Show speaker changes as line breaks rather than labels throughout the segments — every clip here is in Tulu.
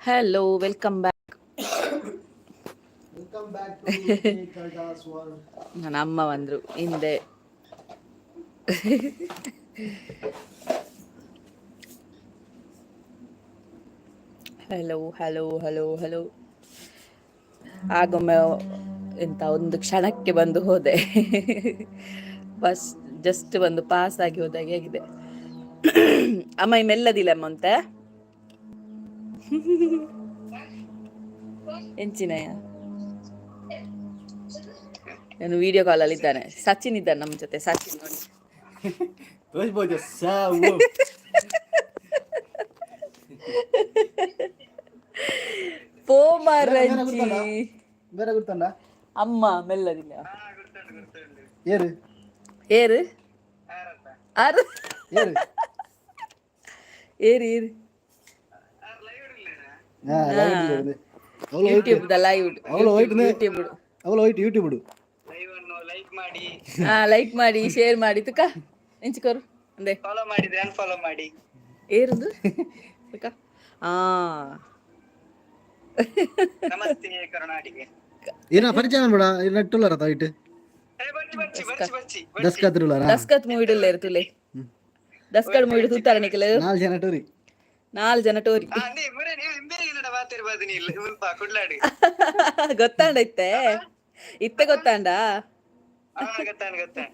Hello, welcome back.
Welcome back to Kaldas world.
ನನ್ನ ಅಮ್ಮ ಬಂದರು ಹಿಂದೆ. Hello hello hello hello. ಆಗೊಮ್ಮೆ ಎಂತ ಒಂದು ಕ್ಷಣಕ್ಕೆ ಬಂದು ಹೋದೆ. ಬಸ್ ಜಸ್ಟ್ ಒಂದು ಪಾಸ್ ಆಗಿ ಹೋದಾಗೆ ಆಗಿದೆ. ಅಮ್ಮ, ಈ ಮೆಲ್ಲದಿಲ್ಲ ಅಮ್ಮ ಅಂತ ಎಂಚಿನಯ್ಯ. ನಾನು ವಿಡಿಯೋ ಕಾಲಲ್ಲಿ ಇದ್ದಾನೆ, ಸಚಿನ್ ಇದ್ದಾನೆ ನಮ್ಮ ಜೊತೆ. ಸಚಿನ್ ನೋಡಿ.
ತೋರಿಸ್ಬೋದು ಸಾವು.
ಪೋ ಮಾರಂಜಿ.
ಬೇರೆ ಗುರ್ತಂಡ.
ಅಮ್ಮ ಮೆಲ್ಲದಿಲ್ಲ.
ಏರು?
ಏರು ಆರು.
ಏರು?
ಏರು ಏರು.
ಹಾ, ಲೈವ್ ಇದೆ. ಅವಳು ವೈಟ್.
YouTube the live.
ಅವಳು ವೈಟ್.
ಯೂಟ್ಯೂಬ್.
ಅವಳು ವೈಟ್ ಯೂಟ್ಯೂಬ್.
ಲೈವ್ ಅನ್ನು ಲೈಕ್ ಮಾಡಿ.
ಹಾ, ಲೈಕ್ ಮಾಡಿ, ಶೇರ್ ಮಾಡಿ. ತುಕ ಎಂಚಿಕೋರು ಅಂದೆ.
ಫಾಲೋ ಮಾಡಿದ್ರೆ ಅನ್ಫಾಲೋ ಮಾಡಿ.
ಏರುದು ತುಕ ಆ.
ನಮಸ್ತೆ ಕರ್ನಾಟಿಗೆ.
ಏನ ಪರಿಚಯ ಬೇಡ ನಟ್ಟುಲ್ಲಾರ ವೈಟ್.
ಏ, ಬರ್ಚಿ ಬರ್ಚಿ ಬರ್ಚಿ ಬರ್ಚಿ.
ದಸ್ಕತ್ರುಲ್ಲಾರ.
ದಸ್ಕತ್ ಮೂವಿಡ್ ಇರು ತುಲೆ. ದಸ್ಕತ್ ಮೂವಿಡ್ ತೂತಾರ ನಿಕಲ್?
ನಾಲ್ ಜನ ಟೂರಿ.
ನಾಲ್ ಜನ ಟೋರಿ.
ಆ, ನೀ ಮುರೆ ನೀವು ಇಂಬೇರಿ ನಡ ಮಾತಿರ್ಬೋದು ನೀ ಇಲ್ಲ ಉಲ್ಪ ಕುಡ್ಲಾಡಿ.
ಗೊತ್ತಾಂಡ ಇತ್ತೆ ಇತ್ತೆ ಗೊತ್ತಾಂಡ.
ಆ, ಗೊತ್ತಾನ ಗೊತ್ತಾನ.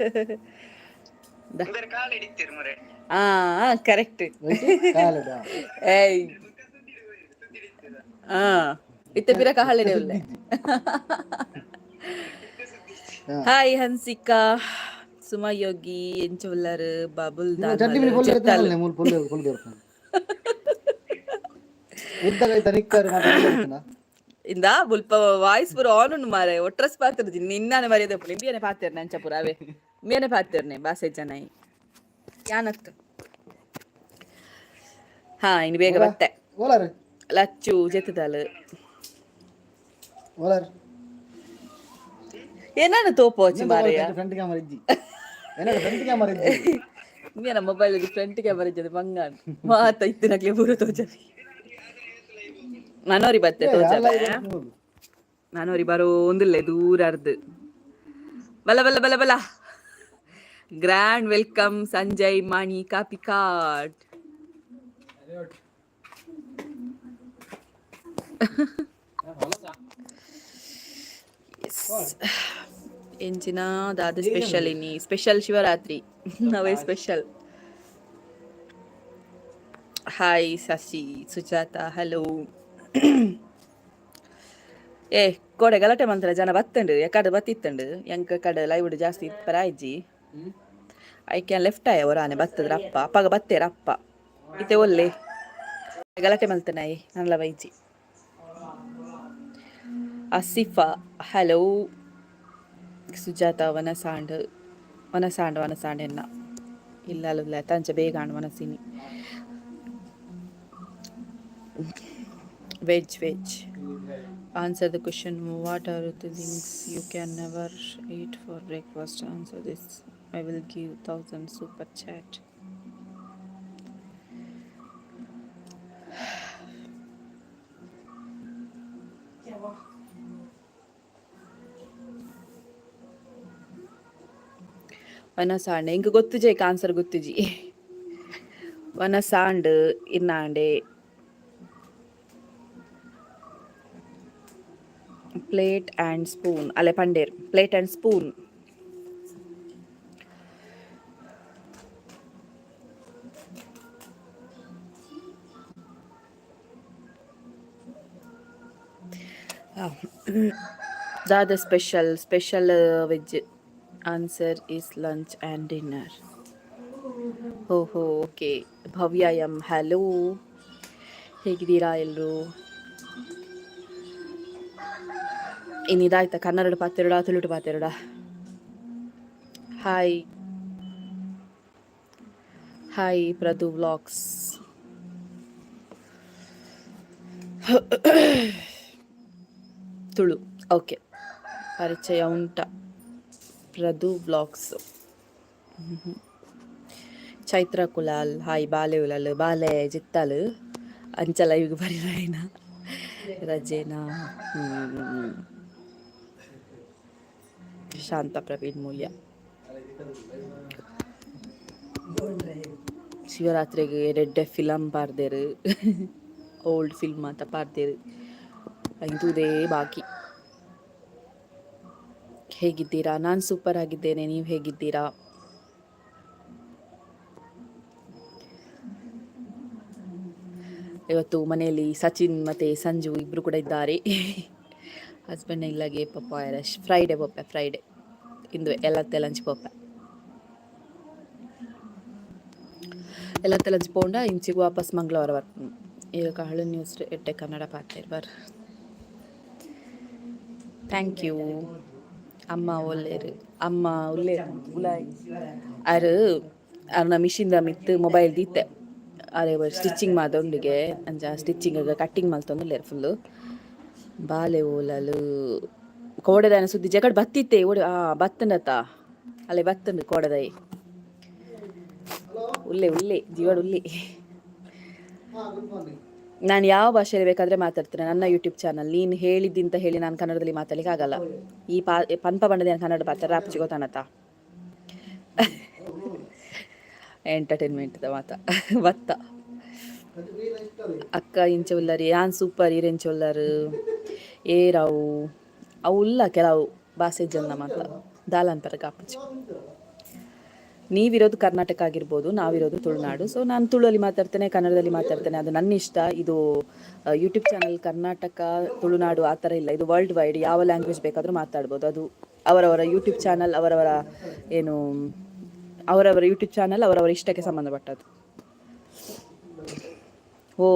ಇಂಬೇರೆ ಕಾಲ್ ಹಿಡಿತೀರಿ ಮುರೆ.
ಆ, ಕರೆಕ್ಟ್.
ಕಾಲದ.
ಏಯ್, ಆ ಇತ್ತೆ ಪಿರ ಕಹಳೆ ಉಲ್ಲೆ. ಹಾಯ್ ಹನ್ಸಿಕಾ, ಸುಮಾ ಯೋಗಿ, ಎಂಚ ಉಲ್ಲರು ಬಬುಲ್?
ಚಟ್ನಿ ಮಿನಿ ಪೊಲ್ಲು ಎತ್ತಲ್ಲ, ಮೂಲು ಪೊಲ್ಲು ಪೊಲ್ಲು ದೊರಕುಂಡು. ಉದ್ದಗೈತ ನಿಕ್ಕರು ಮಾತ್ರ.
ಇಂದ ಬುಲ್ಪ ವಾಯ್ಸ್ ಪೂರ ಆನ್ ಉಂಡು ಮಾರೆ. ಒಟ್ರಸ್ ಪಾತಿರ್ಜಿ ನಿನ್ನಾನೆ ಮರ್ಯಾದೆ ಪುಲಿ ಇಂಬಿಯನೆ ಪಾತಿರ್ನೆ ಅಂಚ ಪೂರ ಅವೇ ಇಂಬಿಯನೆ ಪಾತಿರ್ನೆ ಬಾಸೆ ಜನ ಯಾನತ್ತು. ಹಾ, ಇನ್ನು ಬೇಗ ಬತ್ತೆ.
ಓಲಾರು.
ಲಚ್ಚು ಜೆತ್ತದಾಲು.
ಓಲಾರು.
ಏನಾನ ತೋಪೋಚಿ ಮಾರೆಯ.
ಫ್ರಂಟ್ ಕ್ಯಾಮರಾ ಇಜ್ಜಿ, ಏನಾರ ಫ್ರಂಟ್ ಕ್ಯಾಮರಾ ಇಜ್ಜಿ.
ಇಂಬಿಯನ ಮೊಬೈಲ್ ಫ್ರಂಟ್ ಕ್ಯಾಮರಾ ಇಜ್ಜದೆ ಬಂಗಾನ್ ಮಾತ ಇತ್ತಿನಕ್ಲೆ ಪೂರ ತೋಜವಿ. ನನೋರಿ ಬತ್ತೆ ತೋಜವೆ. ನಾನೋರಿ ಬರೋ ಒಂದಿಲ್ಲ ದೂರ ಅರ್ದು. ಬಲ ಬಲ ಬಲ ಬಲ. ಗ್ರ್ಯಾಂಡ್ welcome Sanjay ಮಾಣಿ ಕಾಪಿಕಾಡ್. ಎಂಚಿನ ದಾದ ಸ್ಪೆಷಲ್ ಇನ್ನಿ? ಸ್ಪೆಷಲ್ ಶಿವರಾತ್ರಿ ನವೇ special. Hi Shashi, Sujatha, hello. ಏ, ಕೋಡೆ ಗಲಾಟೆ ಮಂತ್ರ ಜನ ಬತ್ತಂಡು ಎಕಡೆ ಬತ್ತಿತ್ತಂಡು. ಎಂಕ ಕಡೆ ಲೈವ್ ಜಾಸ್ತಿ ಇಪ್ಪರ ಇಜ್ಜಿ. I can left ಆಯ ಒರಾನೆ ಬತ್ತದ್ರ ಅಪ್ಪ ಅಪ್ಪಗ ಬತ್ತೇರ ಅಪ್ಪ ಇತ್ತೆ ಒಲ್ಲೆ ಗಲಾಟೆ ಮಲ್ತನಾಯಿ ನಲ್ಲ ಬೈಜಿ. ಅಸಿಫಾ, ಹಲೋ. ಸುಜಾತ, ವನಸಾಂಡ್ ವನಸಾಂಡ್ ವನಸಾಂಡ್ ಎನ್ನ ಇಲ್ಲ ಅಲ್ಲ ತಂಚ ಬೇಗ ಆಂಡ್ ವನಸಿನಿ. Veg veg. Answer the question: what are the things you can never eat for breakfast? Answer this, I will give 1000 super chat. ವನಸಾಂಡೆ ಇಂಕ ಗೊತ್ತುಜೆ ಆನ್ಸರ್ ಗೊತ್ತುಜಿ. ವನಸಾಂಡ್ ಇನ್ನಾಂಡೆ ಪ್ಲೇಟ್ ಆ್ಯಂಡ್ ಸ್ಪೂನ್ ಅಲ್ಲೇ ಪಂಡೇರ್ ಪ್ಲೇಟ್ ಆ್ಯಂಡ್ ಸ್ಪೂನ್. ದಾದ special? Special veg. Answer is lunch and dinner. ಹೋ ಹೋ, ಓಕೆ. ಭವ್ಯ ಎಂ, ಹಲೋ. ಹೇಗಿದ್ದೀರಾ ಎಲ್ಲರೂ? ಇನ್ನು ಇದಾಯ್ತಾ? ಕನ್ನಡ ಪಾತೆರಡ, ತುಳುಟು ಪಾತೆರಡ. Hi hi Pradu vlogs. Tulu okay. ಪರಿಚಯ ಉಂಟ ಪ್ರದು ವ್ಲಾಗ್ಸ್? ಚೈತ್ರ ಕುಲಾಲ್, ಹಾಯ್. ಬಾಲೆ ಉಲಾಲ್ ಬಾಲೆ ಜಿತ್ತಾಲ್ ಅಂಚ ಲೈವ್ಗೆ ಬರಿರಾಯಿನ. ರಜೆನಾ? ಶಾಂತ ಪ್ರವೀಣ್ ಮೂಲ್ಯ. ಶಿವರಾತ್ರಿಗೆ ಎಡ್ಡೆ ಫಿಲಮ್ ಪಾಡ್ದೆರ್, ಓಲ್ಡ್ ಫಿಲ್ಮ್ ಮಾತ ಪಾಡ್ದೆರ್. ಐನ್ ಬಾಕಿ. ಹೇಗಿದ್ದೀರಾ? ನಾನು ಸೂಪರ್ ಆಗಿದ್ದೇನೆ, ನೀವು ಹೇಗಿದ್ದೀರಾ? ಇವತ್ತು ಮನೆಯಲ್ಲಿ ಸಚಿನ್ ಮತ್ತು ಸಂಜು ಇಬ್ಬರು ಕೂಡ ಇದ್ದಾರೆ. ಹಸ್ಬೆಂಡ್ ಇಲ್ಲಗೆ ಪಪ್ಪ ಫ್ರೈಡೆ ಪೊಪ್ಪೆ, ಫ್ರೈಡೆ ಇಂದು ಎಲ್ಲತ್ತೆ ಲಂಚ್ ಪೊಪ್ಪೆ, ಎಲ್ಲತ್ತೆ ಲಂಚ್ ಪೋಂಡ ಇಂಚಿಗೆ ವಾಪಸ್ ಮಂಗಳವಾರ ಬರ್ಪುನು. ಈಗ ಹಳು ನ್ಯೂಸ್ ಎಟ್ಟೆ ಕನ್ನಡ ಪಾತೆರ್ ಬರ್. Thank you. ಅಮ್ಮ ಒಲ್ಲೇರು, ಅಮ್ಮ ಉಲ್ಲೇರು ಉಲಾಯ್. ಅರು ಅರ್ನ ಮಿಷಿನ್ದ ಮಿತ್ತು ಮೊಬೈಲ್ ದೀತೆ. ಅರೆ ಸ್ಟಿಚಿಂಗ್ ಮಾತೊಂಡಿಗೆ ಅಂಚ ಸ್ಟಿಚಿಂಗ್ ಕಟ್ಟಿಂಗ್ ಮಲ್ತೊಂದುಲ್ಲೆರ್ ಫುಲ್ಲು. ಬಾಲೆ ಓಲಲು? ಕೋಡೆದಾಯನ ಸುದ್ದಿ ಜಗಡ್ ಬತ್ತಿತ್ತೆ ಓಡೆ. ಆ ಬತ್ತಂಡತ್ತ, ಅಲ್ಲೇ ಬತ್ತಂಡು ಕೋಡೆದಾಯಿ. ಉಲ್ಲೆ ಉಲ್ಲೆ ಜೀವಡ್ ಉಲ್ಲೆ. ನಾನು ಯಾವ ಭಾಷೆಯಲ್ಲಿ ಬೇಕಾದರೆ ಮಾತಾಡ್ತೇನೆ, ನನ್ನ ಯೂಟ್ಯೂಬ್ ಚಾನಲ್. ನೀನು ಹೇಳಿದ್ದಿಂತ ಹೇಳಿ ನಾನು ಕನ್ನಡದಲ್ಲಿ ಮಾತಾಡ್ಲಿಕ್ಕೆ ಆಗಲ್ಲ. ಈ ಪಾ ಪನ್ಪ ಬಂಡದ ಕನ್ನಡ ಪಾತ್ರ ರಾಪುಜಿ ಗೊತ್ತಾನತ್ತ. ಎಂಟರ್ಟೈನ್ಮೆಂಟ್ ಮಾತ ಬತ್ತ. ಅಕ್ಕ ಇಂಚ ಉಲ್ಲರಿ? ಯಾನ್ ಸೂಪರ್, ಈರ್ ಎಂಚ ಉಲ್ಲರು? ಏರವು ಅವು ಉಲ್ಲ ಕೆಲವು ಭಾಷೆ ಜನ ಮಾತ ದಾಲಂತರ ಕಾಪುಜಿ. ನೀವಿರೋದು ಕರ್ನಾಟಕ ಆಗಿರ್ಬೋದು, ನಾವಿರೋದು ತುಳುನಾಡು. ಸೊ ನಾನು ತುಳುವಲ್ಲಿ ಮಾತಾಡ್ತೇನೆ, ಕನ್ನಡದಲ್ಲಿ ಮಾತಾಡ್ತೇನೆ, ಅದು ನನ್ನ ಇಷ್ಟ. ಇದು ಯೂಟ್ಯೂಬ್ ಚಾನಲ್ ಕರ್ನಾಟಕ ತುಳುನಾಡು ಆ ಥರ ಇಲ್ಲ, ಇದು ವರ್ಲ್ಡ್ ವೈಡ್. ಯಾವ ಲ್ಯಾಂಗ್ವೇಜ್ ಬೇಕಾದರೂ ಮಾತಾಡ್ಬೋದು. ಅದು ಅವರವರ ಯೂಟ್ಯೂಬ್ ಚಾನಲ್, ಅವರವರ ಏನು, ಅವರವರ ಯೂಟ್ಯೂಬ್ ಚಾನಲ್ ಅವರವರ ಇಷ್ಟಕ್ಕೆ ಸಂಬಂಧಪಟ್ಟದ್ದು. ಓ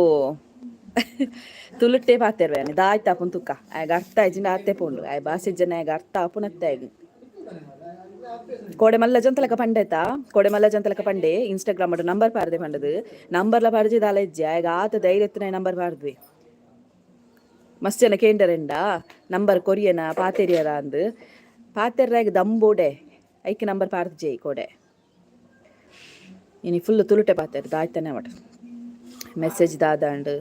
ತುಳುಟ್ಟೆ ಪಾತೆರ್ವೆ ದಾಯ್ತ ಆಪುನ್ ತುಕ್ಕ. ಆಯ್ಗ ಅರ್ಥ ಆಯ್ಜಿಂಡ ಆತೆ ಪೋಂಡು. ಆಯ್ ಬಾಸೆ ಜನ ಆಯ್ಗ ಅರ್ಥ ಆಪುನತ್ತೆ ಆಯ್ಗ. ಕೋಡೆ ಮಲ್ಲ ಜಂತಲಕ ಪಂಡೆತಾ, ಕೋಡೆ ಮಲ್ಲ ಜಂತಲಕ ಪಂಡೆ. ಇನ್ಸ್ಟಾಗ್ರಾಮ್ ನಂಬರ್ ಪಾರದೆ ಪಂಡದು, ನಂಬರ್ಲ ಪಾಡ್ಜಿ ದಾಲ ಇಜ್ಜಿ. ಆಯ್ಗ ಆತ ಧೈರ್ಯತ್ನ ನಂಬರ್ ಪಾಡ್ದ್ವಿ. ಮಸ್ತ್ ಜನ ಕೇಂಡರೆಂಡ ನಂಬರ್ ಕೊರಿಯನ ಪಾತೆರಿಯರ ಅಂದು. ಪಾತೆರ್ರಾಗ ದಂಬೋಡೆ ಐಕ್ ನಂಬರ್ ಪಾರ್ದು ಜೈ ಕೋಡೆ. ಇನಿ ಫುಲ್ ತುಳುಟೆ ಪಾತೆರ್ ದಾಯ್ತಾನೆ ಅವಟ. ಮೆಸೇಜ್ ದಾದಾಂಡ್?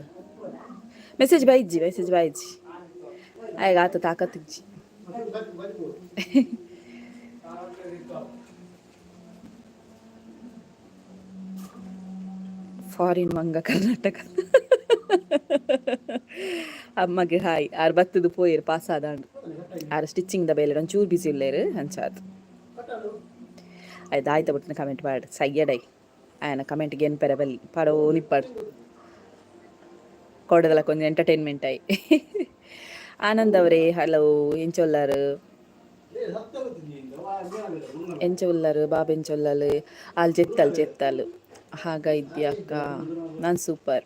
ಮೆಸೇಜ್ ಬೈಜ್ಜಿ, ಮೆಸೇಜ್ ಬೈಜ್ಜಿ. ಆಯ್ಗ ಆತ ತಾಕತ್ತಿಜ್ಜಿ. ಫಾರಿನ್ ಮಂಗ ಕರ್ನಾಟಕ. ಅಮ್ಮಗೆ ಹಾಯ್. ಆರ್ ಬತ್ತದು ಪೋಯಿರ್, ಪಾಸ್ ಆದಾಂಡ್. ಆರ್ ಸ್ಟಿಚಿಂಗ್ ದ ಬೇಲೆ ಒಂಚೂರು ಬಿಸಿ ಉಲ್ಲೇರು, ಅಂಚಾದ್. ಆಯ್ತು ಆಯ್ತು ಬಿಡ್ತೀನಿ. ಕಮೆಂಟ್ ಪಾಡ್ ಸಯ್ಯಡೈ. ಆಯನ ಕಮೆಂಟ್ ಗೆನ್ಪೆರೆ ಬಲ್ಲಿ, ಪಾಡೋ ನಿಪ್ಪಾಡು. ಕೋಡದಲ್ಲ ಕೊಂಚ ಎಂಟರ್ಟೈನ್ಮೆಂಟ್ ಆಯ್. ಆನಂದ್ ಅವರೇ ಹಲೋ. ಎಂಚ ಉಲ್ಲಾರು? ಎಂಚ ಉಲ್ಲಾರು ಬಾಬ್? ಎಂಚ ಉಲ್ಲಲು? ಆಲ್ ಜೆತ್ತಲ್ ಜೆತ್ತಲ್ ಹಾಗ ಇದ್ಯಾ ಅಕ್ಕ? ನಾನು ಸೂಪರ್.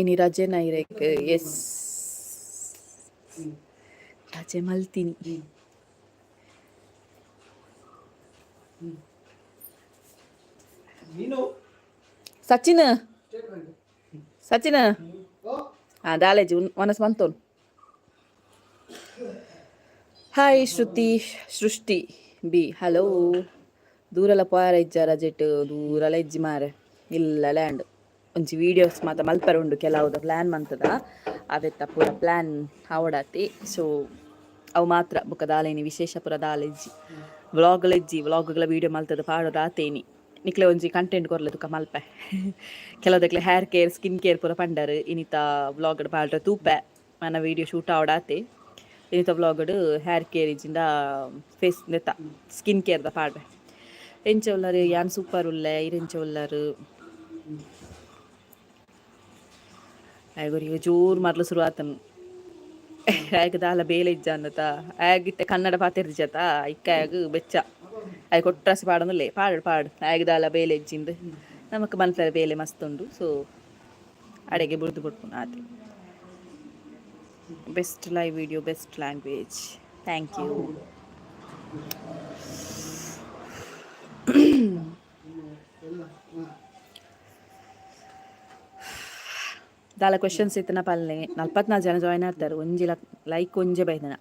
ಇನಿ ರಜೆ ಇರೇಕ್? ಎಸ್, ರಜೆ ಮಲ್ತೀನಿ. ಸಚಿನ್, ಸಚಿನ್, ಹಾಂ ದಾಲೇಜಿ ಮನಸ್ ಮಂತೋನ್. ಹಾಯ್ ಶ್ರುತಿ, ಸೃಷ್ಟಿ ಬಿ ಹಲೋ. ದೂರಲ ಪೋಯರ ಇಜ್ಜ ರಜೆಟ್? ದೂರಲ ಇಜ್ಜಿ ಮಾರೆ, ಇಲ್ಲ ಲ್ಯಾಂಡ್. ಒಂಜಿ ವೀಡಿಯೋಸ್ ಮಾತ ಮಲ್ಪರೆ ಉಂಡು, ಕೆಲವುದ ಪ್ಲ್ಯಾನ್ ಮಂತದ. ಅವೆತ್ತ ಪೂರ ಪ್ಲ್ಯಾನ್ ಆವಡಾತಿ. ಸೊ ಅವು ಮಾತ್ರ, ಬೊಕ್ಕ ದಾಲೇನಿ ವಿಶೇಷ ಪೂರ ದಾಲ ಇಜ್ಜಿ. ವ್ಲಾಗ್ಲ ಇಜ್ಜಿ, ವ್ಲಾಗ್ಗಳ ವೀಡಿಯೋ ಮಲ್ತದ ಪಾಡೋದು ಆತೇನಿ. ನಿಕ್ಲೆ ಒಂಜಿ ಕಂಟೆಂಟ್ ಕೊರ್ಲೆ ತುಕ ಮಲ್ಪೆ. ಕೆಲವುದಕ್ಲೆ ಹೇರ್ ಕೇರ್, ಸ್ಕಿನ್ ಕೇರ್ ಪೂರ ಪಂಡರ್. ಇನಿತ ವ್ಲಾಗ್ ಪಾಡ್ರೆ ತೂಪೆ. ಮನ ವೀಡಿಯೋ ಶೂಟ್ ಆವಡಾತೆ. ಇನಿತ ವ್ಲಾಗ್ಡ್ ಹೇರ್ ಕೇರ್ ಇಜ್ಜಿಂದ ಫೇಸ್ ನೆತ್ತ ಸ್ಕಿನ್ ಕೇರ್ದ ಪಾಡ್ವೆ. ಎಂಚ ಉಲ್ಲರು? ಯಾನ್ ಸೂಪರ್ ಉಲ್ಲೆ, ಇರ್ ಎಂಚ ಉಲ್ಲರು? ಆಯ್ಗೊರಿಗೆ ಜೋರು ಮರ್ಲು ಶುರು ಆತನು. ಆಯ್ಗ ದಾಲ ಬೇಲೆ ಇಜ್ಜ ಅಂದತ. ಆಯ್ಗಿತ್ತೆ ಕನ್ನಡ ಪಾತೆರ್ದಿಜತ ಇಕ್ಕ ಆಗ ಬೆಚ್ಚ. ಆಯ್ ಕೊಟ್ರಾಸಿ ಪಾಡೊಂದುಲ್ಲೆ, ಪಾಡು ಪಾಡು. ಆಯ್ಗ ದಾಲ ಬೇಲೆ ಇಜ್ಜಿಂದು, ನಮಕ್ ಮನ್ಪೆರೆ ಬೇಲೆ ಮಸ್ತ್ ಉಂಡು. ಸೊ ಅಡೆಗೆ ಬುಡ್ದು ಬುಡ್ಪುನ ಆತೆ. Best live video, best language, thank you. ದಾಲ ಕ್ವೆಶನ್ಸ್ ಇತ್ತನ ಪಲ್ಲೆ. 44 ಜನ ಜಾಯ್ನ್ ಆಗ್ತಾರೆ. ಒಂಜಿ ಲೈಕ್ ಒಂಜೆ ಬೈದನ.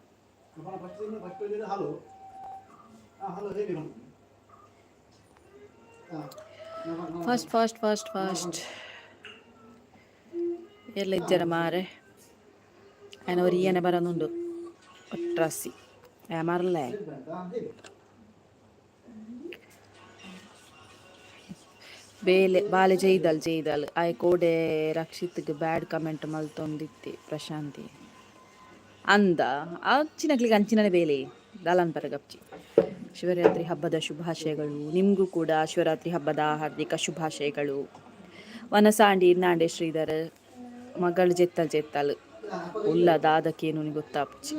Fast fast fast fast. ಎಲ್ಲ ಇಜ್ಜರ ಮಾರೆ? ఆయన ಒರಿಯನೆ ಬರನುಂಡು ಒಟ್ರಾಸಿ ಮಾರಲ್ಲ. ಬೇಲೆ ಬಾಲೆ ಜೈದಾಲ್ ಜೈದಾಲ್ ಆಯ್ ಕೋಡೆ ರಕ್ಷಿತ್ಗೆ ಬ್ಯಾಡ್ ಕಮೆಂಟ್ ಮಲ್ತೊಂದಿತ್ತೆ ಪ್ರಶಾಂತಿ ಅಂದ. ಅಂಚಿನಕ್ಲಿಗೆ ಅಂಚಿನನೆ ಬೇಲೆ ದಾಲನ್ ಪರಗಪ್ಚಿ. ಶಿವರಾತ್ರಿ ಹಬ್ಬದ ಶುಭಾಶಯಗಳು. ನಿಮಗೂ ಕೂಡ ಶಿವರಾತ್ರಿ ಹಬ್ಬದ ಹಾರ್ದಿಕ ಶುಭಾಶಯಗಳು. ವನಸಾಂಡಿ ಇನ್ನಾಂಡೆ ಶ್ರೀಧರ್. ಮಗಳು ಜೆತ್ತಲ್ ಜೆತ್ತಲ್ ಉಲ್ಲ ದಾದಕ್ಕೇನು ಗೊತ್ತಾಪುಚಿ.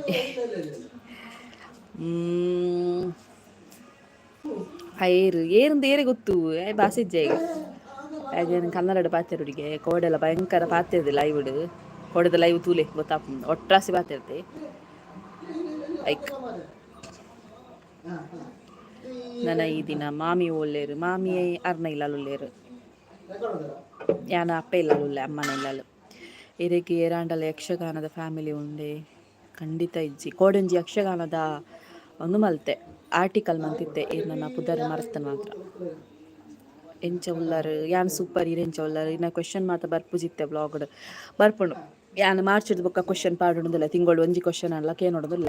ಏರು ಏರಿಂದ ಏರೆ ಗೊತ್ತು ಬಾಸಿಜ್ಜೆ ಈಗ. ಹಾಗೆ ಕನ್ನಡ ಪಾತೆರುಡಿಗೆ ಕೋಡೆಲ್ಲ ಭಯಂಕರ ಪಾತಿರ್ದೆ ಲೈವ್. ಕೋಡೆದ ಲೈವ್ ತೂಲೆ, ಗೊತ್ತಾಪ್. ಒಟ್ರಾಸಿ ಪಾತಿರ್ತೆ ಐಕ್. ನನ್ನ ಈ ದಿನ ಮಾಮಿ ಒಳ್ಳೇರು, ಮಾಮಿ ಅರ್ನ ಇಲ್ಲಲುಲ್ಲೇರು, ಯಾನ ಅಪ್ಪ ಇಲ್ಲಲುಲ್ಲೆ, ಅಮ್ಮನ ಇಲ್ಲಲು. ಇರೆಗ್ ಏರಾಂಡಲ ಯಕ್ಷಗಾನದ ಫ್ಯಾಮಿಲಿ ಉಂಡೆ? ಖಂಡಿತ ಇಜ್ಜಿ. ಕೋಡಂಜಿ ಯಕ್ಷಗಾನದ ಒಂದು ಮಲ್ತೆ ಆರ್ಟಿಕಲ್ ಮಂತಿತ್ತೆ. ಏರ್ ನನ್ನ ಪುದರ್ ಮರೆಸ್ತನ್ ಮಾತ್ರ. ಎಂಚ ಉಲ್ಲರ್? ಯಾನ್ ಸೂಪರ್. ಇರ್ ಎಂಚ ಉಲ್ಲರ್? ಇನ್ನ ಕ್ವೆಶನ್ ಮಾತ ಬರ್ಪುಜಿತ್ತೆ ಬ್ಲಾಗ್ಡ್. ಬರ್ಪುಂಡು. ಯಾನ್ ಮಾರ್ಚಿಡ್ ಬೊಕ್ಕ ಕ್ವಶನ್ ಪಾಡುಂಡುಲ್ಲ. ತಿಂಗಳು ಒಂಜಿ ಕ್ವಶನ್ ಅಲ್ಲ ಕೇನೋಡುದಿಲ್ಲ.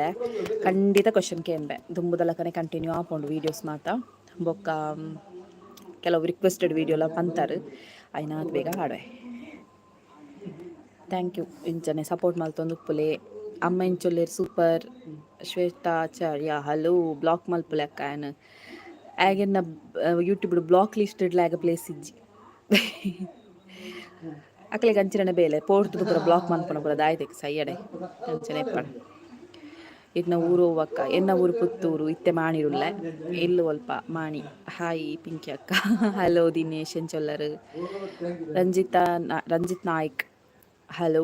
ಖಂಡಿತ ಕ್ವಶನ್ ಕೇನ್ಬೆ. ದುಂಬುದಲಕನೆ ಕಂಟಿನ್ಯೂ ಆಪುಂಡು ವೀಡಿಯೋಸ್ ಮಾತ. ಬೊಕ್ಕ ಕೆಲವು ರಿಕ್ವೆಸ್ಟೆಡ್ ವೀಡಿಯೋಲ ಪಂತಾರು, ಐನಾತ್ ಬೇಗ ಹಾಡುವೆ. Thank you. ಇಂಚನೆ ಸಪೋರ್ಟ್ ಮಲ್ತೊಂದು ಉಪ್ಪುಲೆ. ಅಮ್ಮ ಇಂಚೊಲ್ಲೆರ್? ಸೂಪರ್. ಶ್ವೇತಾ ಆಚಾರ್ಯ ಹಲೋ. ಬ್ಲಾಕ್ ಮಲ್ಪುಲೆ ಅಕ್ಕ ಆಯನ್. ಆಗೆನ್ನ ಯೂಟ್ಯೂಬ್ ಬ್ಲಾಕ್ ಲಿಸ್ಟ್ ಲಾಗ ಪ್ಲೇಸ್ ಇಜ್ಜಿ. ಅಕ್ಲೆಗ್ ಅಂಚಿನ ಬೇಲೆ ಪೋರ್ತುದು ಪೂರ ಬ್ಲಾಕ್ ಮನ್ಪುನ ಪೂರ ದಾಯ್ದೆಕ್ ಸಯ್ಯಡೆ ಅಂಚನೆ ಇಪ್ಪಣ. ಇರ್ನ ಊರು ಅಕ್ಕ? ಎನ್ನ ಊರು ಪುತ್ತೂರು. ಇತ್ತೆ ಮಾಣಿರುಲ್ಲೆ. ಇಲ್ಲು ಒಲ್ಪ ಮಾಣಿ. ಹಾಯ್ ಪಿಂಕಿ ಅಕ್ಕ. ಹಲೋ ದಿನೇಶ್, ಎಂಚೊಲ್ಲರು? ರಂಜಿತಾ, ರಂಜಿತ್ ನಾಯ್ಕ್ ಹಲೋ.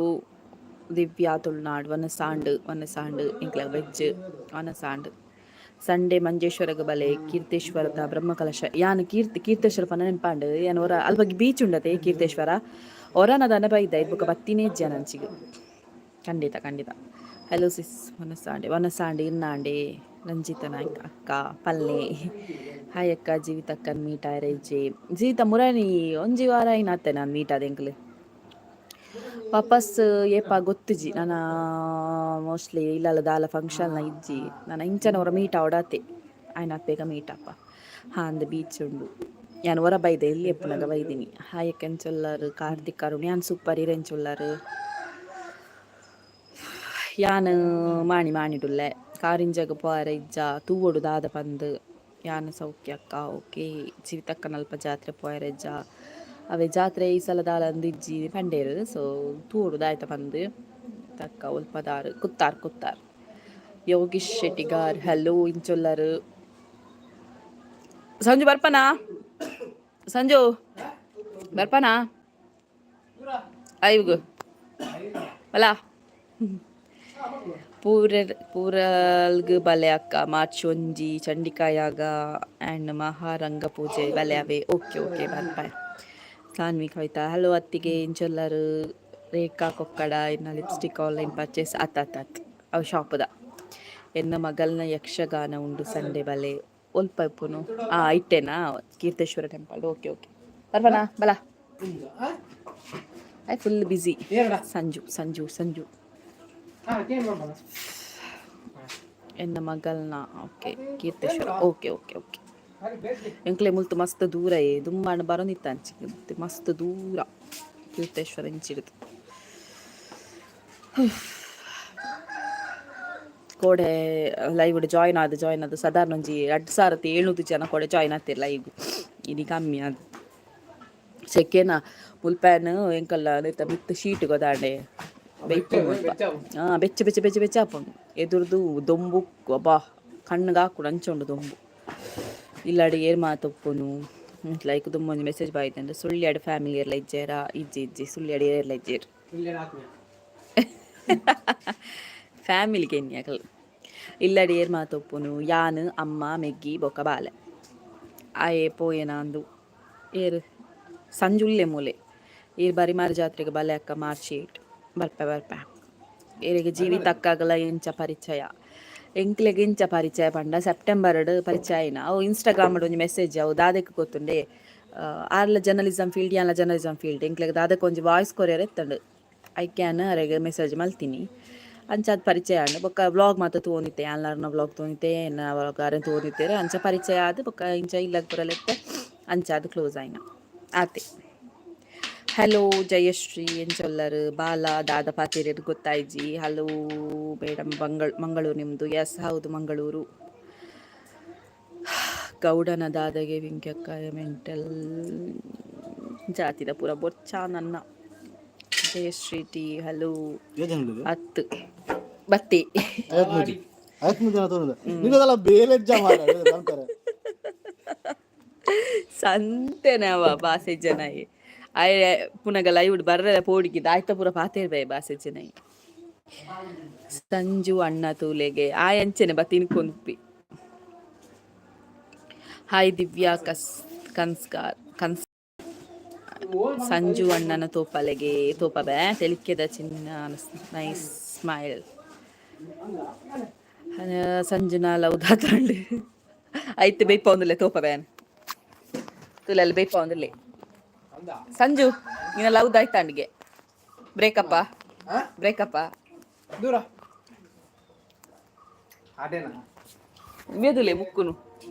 ದಿವ್ಯಾ ತುಳುನಾಡ್ ವನಸಾಂಡ್. ವನಸಾಂಡ್ ಎಂಕ್ಲ ವೆಜ್ ವನಸಾಂಡ್. ಸಂಡೇ ಮಂಜೇಶ್ವರಗ್ ಬಲೆ, ಕೀರ್ತೇಶ್ವರದ ಬ್ರಹ್ಮಕಲಶ. ಯಾನ್ ಕೀರ್ತಿ ಕೀರ್ತೇಶ್ವರ ಪನ ನೆನ್ಪಾಂಡ್. ಯಾನ್ ಒರ ಅಲ್ಪ ಬೀಚ್ ಉಂಡತೆ ಕೀರ್ತೇಶ್ವರ. ಒರನ ದನ ಬೈದ ಬೊಕ ಬತ್ತಿನೇ ಇಜ್ಜಿ ಅಂಚಿಗ್. ಖಂಡಿತ ಖಂಡಿತ. ಹಲೋ ಸಿಸ್, ವನಸಾಂಡೆ. ವನಸಾಂಡೆ ಇನ್ನಾಂಡೆ. ರಂಜಿತ ನಾಯ್ಕ್ ಅಕ್ಕ ಪಲ್ಲೆ. ಹಾಯ್ ಅಕ್ಕ, ಜೀವಿತಕ್ಕನ್ ಮೀಟ್ ಆಯರೆ ಇಜ್ಜಿ? ಜೀವಿತ ಮುರಣಿ ಒಂಜಿ ವಾರ ಐನಾತೆ ನಾನು ಮೀಟ್ ಆದ. ಎಂಕ್ಲು ವಾಪಸ್ ಏಪ ಗೊತ್ತಿಜಿ. ನಾನು ಮೋಸ್ಟ್ಲಿ ಇಲ್ಲಲ್ಲ ದಾಲ ಫಂಕ್ಷನ್ ಇಜ್ಜಿ. ನಾನು ಇಂಚನ ಹೊರ ಮೀಟ್ ಆವಡಾತೆ. ಆಯ್ನಾತ್ ಬೇಗ ಮೀಟ್ ಅಪ್ಪ. ಹಾ ಅಂದ ಬೀಚ್ ಉಂಡು. ಯಾನ್ ಹೊರ ಬೈದೆ ಎಲ್ಲಿ ಎಪ್ಪುನಗ ಬೈದಿನಿ. ಹಾಯ್ ಅಕ್ಕ, ಎಂಚೊಲ್ಲರು? ಕಾರ್ತಿಕ್ ಅರುಣ್. ಯಾನ್ ಸೂಪರ್. ಇರ್ ಎಂಚೊಲ್ಲರು? ಯಾನ್ ಮಾಣಿ ಮಾಣಿಡುಲ್ಲೆ. ಕಾರಿಂಜಗ್ ಪೋಯರೆ ಇಜ್ಜ? ತೂವೊಡು ದಾದ ಪಂದ್. ಯಾನ್ ಸೌಖ್ಯ ಅಕ್ಕ. ಓಕೆ. ಜೀವಿತಕ್ಕನಲ್ಪ ಜಾತ್ರೆ ಪೋಯರೆ ಇಜ್ಜ? ಅವೇ ಜಾತ್ರೆ ಈ ಸಲ ದಾಲ ಅಂದ್ ಇಜ್ಜಿ ಪಂಡೇರು. ಸೊ ತೂವೊಡು ದಾಯ್ತ ಪಂದ್. ತಕ್ಕ ಒಲ್ಪದಾರು? ಕುತ್ತಾರ್ ಕುತ್ತಾರ್. ಯೋಗೀಶ್ ಶೆಟ್ಟಿಗಾರ್ ಹಲೋ, ಇಂಚೊಲ್ಲರು? ಸಂಜು ಬರ್ಪನಾ? ಸಂಜು ಬರ್ಪನಾ? ಐವ್ಗು ಅಲ್ಲ. ಪೂರ ಪೂರಲ್ಗ್ ಬಲೆ ಅಕ್ಕ. ಮಾರ್ಚ್ 1 ಚಂಡಿಕಾಯಾಗ ಆ್ಯಂಡ್ ಮಹಾರಂಗ ಪೂಜೆ ಬಲೆ ಅವೆ. ಓಕೆ ಓಕೆ, ಬರ್ಪಾಯ್. ಸಾನ್ವಿ ಕವಿತಾ ಹಲೋ ಅತ್ತಿಗೆ, ಇಂಚೊಲ್ಲರು? ರೇಖಾ ಕೊಕ್ಕಡ ಇನ್ನ ಲಿಪ್ಸ್ಟಿಕ್ ಆನ್ಲೈನ್ ಪರ್ಚೇಸ್ ಆತ್ ಆತ್ ಆತ್. ಅವು ಶಾಪುದ. ಎನ್ನ ಮಗಲ್ನ ಯಕ್ಷಗಾನ ಉಂಡು ಸಂಡೆ, ಬಲೆ. ಒಲ್ಪ ಇಪ್ಪುನು? ಆ ಇಟ್ಟೆನಾ? ಕೀರ್ತೇಶ್ವರ ಟೆಂಪಲ್. ಓಕೆ ಓಕೆ, ಬರ್ಪನಾ? ಬಲ. I full busy. Sanju Sanju Sanju. ಎನ್ನ ಮಗಲ್ನ okay Keerteshwara. Okay okay okay. ಎಂಕ್ಲೆ ಮುಲ್ತು ಮಸ್ತ್ ದೂರ ಏ. ದುಂಬಾಂಡ ಬರೋನಿತ್ತ ಅಂಚಿ ಮಸ್ತ್ ದೂರ ಕೀರ್ತೇಶ್ವರ ಇಂಚಿಡುದು. ಕೋಡೆ ಲೈವ್ ಜಾಯ್ನ್ ಆದ್ ಜಾಯ್ನ್ ಆದ್ ಸಾಧಾರಣ ಒಂಜಿ 2700 ಜನ ಕೋಡೆ ಜಾಯ್ನ್ ಆತಿರ್ ಲೈವ್. ಇನಿ ಕಮ್ಮಿ ಅದು ಸೆಕೆನ. ಮುಲ್ಪ್ಯಾನ್ ಎಂಕಲ್ಲ ನೆತ್ತ ಮಿತ್ತ್ ಶೀಟ್ ಗೊತ್ತಾಂಡೆ ಬೆಯ್ಪು ಮುಲ್ಪ. ಹಾಂ, ಬೆಚ್ಚ ಬೆಚ್ಚ ಬೆಚ್ಚ ಬೆಚ್ಚ ಆಪುಂಡು. ಎದುರ್ದು ದೊಂಬು ಅಬ್ಬಾ ಕಣ್ಣಿಗೆ ಹಾಕುಡು ಅಂಚ ಉಂಡು ದೊಂಬು. ಇಲ್ಲಾಡಿ ಏರ್ ಮಾತೊಪ್ಪುನು? ಲೈಕ್ ದುಂಬೊಂಜಿ ಮೆಸೇಜ್ ಬಾಯ್ತಂಡ್. ಸುಳ್ಯಾಡ್ ಫ್ಯಾಮಿಲಿ ಏರ್ಲ ಇಜ್ಜೇರಾ? ಇಜ್ಜಿ ಇಜ್ಜಿ, ಸುಳ್ಯಾಡ್ ಏರ್ಲ ಇಜ್ಜೇರ್. ಫ್ಯಾಮಿಲಿ ಎನ್ನಿ ಅಕಲ್. ಇಲ್ಲಡಿ ಏರ್ ಮಾತೊಪ್ಪುನು? ಯಾನ್, ಅಮ್ಮ, ಮೆಗ್ಗಿ ಬೊಕ್ಕ ಬಾಲೆ. ಆಯೆ ಪೋಯೆನ ಅಂದು. ಏರ್ ಸಂಜುಲ್ಲೆ ಮೂಲೆ. ಈರ್ ಬರಿಮಾರ್ ಜಾತ್ರೆಗೆ ಬಲೆ ಅಕ್ಕ, ಮಾರ್ಚ್ 8. ಬರ್ಪೆ ಬರ್ಪೆ. ಏರಿಗೆ ಜೀವಿತ ಅಕ್ಕಾಗಲ ಎಂಚ ಪರಿಚಯ? ಎಂಕ್ಲೆಗ್ ಇಂಚ ಪರಿಚಯ ಪಂಡ ಸೆಪ್ಟೆಂಬರ್ಡ್ ಪರಿಚಯ ಆಯಿನ. ಅವು ಇನ್ಸ್ಟಾಗ್ರಾಮ್ ಒಂಜಿ ಮೆಸೇಜ್. ಅವು ದಾದೆಕ್ ಗೊತ್ತುಂಡೆ, ಆರ್ಲ ಜರ್ನಲಿಸಮ್ ಫೀಲ್ಡ್, ಯಾನ್ಲ ಜರ್ನಲಿಸಮ್ ಫೀಲ್ಡ್. ಎಂಕ್ಲೆಗ್ ದಾದಕ್ಕೆ ಒಂಜಿ ವಾಯ್ಸ್ ಕೊರಿಯರ್ ಎತ್ತಂಡು. ಐಕ್ಯಾನ್ ಅರೆಗ್ ಮೆಸೇಜ್ ಮಲ್ತೀನಿ. ಅಂಚಾದ್ ಪರಿಚಯ ಆಂಡ್. ಬೊಕ್ಕ ವ್ಲಾಗ್ ಮಾತ ತೂವೊಂದಿತ್ತೆ. ಯಾನ್ಲಾರ್ನ ವ್ಲಾಗ್ ತೂವೊಂದಿತ್ತೆ, ಎನ್ನ ವ್ಲಾಗ್ ಆರೆನ್ ತೂವೊಂದಿತ್ತೆರ್. ಅಂಚ ಪರಿಚಯ ಆದ್, ಬೊಕ್ಕ ಇಂಚ ಇಲ್ಲಗ್ ಪೂರ ಅಂಚಾದ್ ಕ್ಲೋಸ್ ಆಯಿನ ಆತೆ. ಹಲೋ ಜಯಶ್ರೀ, ಎಂಚೊಲ್ಲರ್? ಬಾಲ ದಾದ ಪಾತೆರಿಯರ್ ಗೊತ್ತಾಯ್ಜಿ. ಹಲೋ ಮೇಡಮ್, ಮಂಗಳೂರು ನಿಮ್ಮದು? ಎಸ್, ಹೌದು, ಮಂಗಳೂರು. ಗೌಡನ ದಾದಗೆ ವಿಂಕ್ಯಕ್ಕ ಮೆಂಟಲ್ ಜಾತಿದ ಪೂರ ಬೊರ್ಚಾ ನನ್ನ. Jayashree T, hello.
ಯೋಜನೆ.
ಹತ್ತು ಬತ್ತಿ.
53, 53 ಜನ ತೋರುದು. ನಿನ್ನದೆಲ್ಲ ಬೇಲೆಜ್ಜ ಮಾರ್ರೆ ಅಂತಾರೆ.
ಸಂತೆನವ ಬಾಸೆ ಜನ ಆಯ್ ಪುನಗ ಲೈವ್ ಬರ್ರೆ ಪೋಡಿಗಿದ ಆಯ್ತ ಪೂರ ಪಾತೇರ್ಬೆ ಬಾಸೆ ಜನ. ಸಂಜು ಅಣ್ಣ ತೂಲೆಗೆ ಆಯ್ ಅಂಚೆನೆ ಬತ್ತಿ ತಿನ್ಕೊಂಪಿ. ಹಾಯ್ ದಿವ್ಯಾ ಕಸ್ ಕನ್ಸ್ಕಾರ್ ಕನ್ಸ್. ಸಂಜು ಅಣ್ಣನ ತೋಪಲೆಗೆ ತೋಪಬೆ ತೆಲಿಕೆದ ಚಿನ್ನ. Nice smile. ಸಂಜುನ ಲವ್ ದಾತಂಡು ಐತೆ ಬೇಯ್ಪ ಒಂದುಲ್ಲೆ ತೋಪಬೆ ತುಲಲ್ಲಿ ಬೇಯ್ಪ ಒಂದುಲ್ಲೆ. ಸಂಜು, ನಿನ್ನ ಲವ್ ದಾಯ್ತಾಂಡಿಗೆ ಬ್ರೇಕಪ್ಪ ಬ್ರೇಕಪ್ಪ.
ದೂರ ಅದೇನಾ?
ಮೆದುಲೆ ಮುಕ್ಕುನು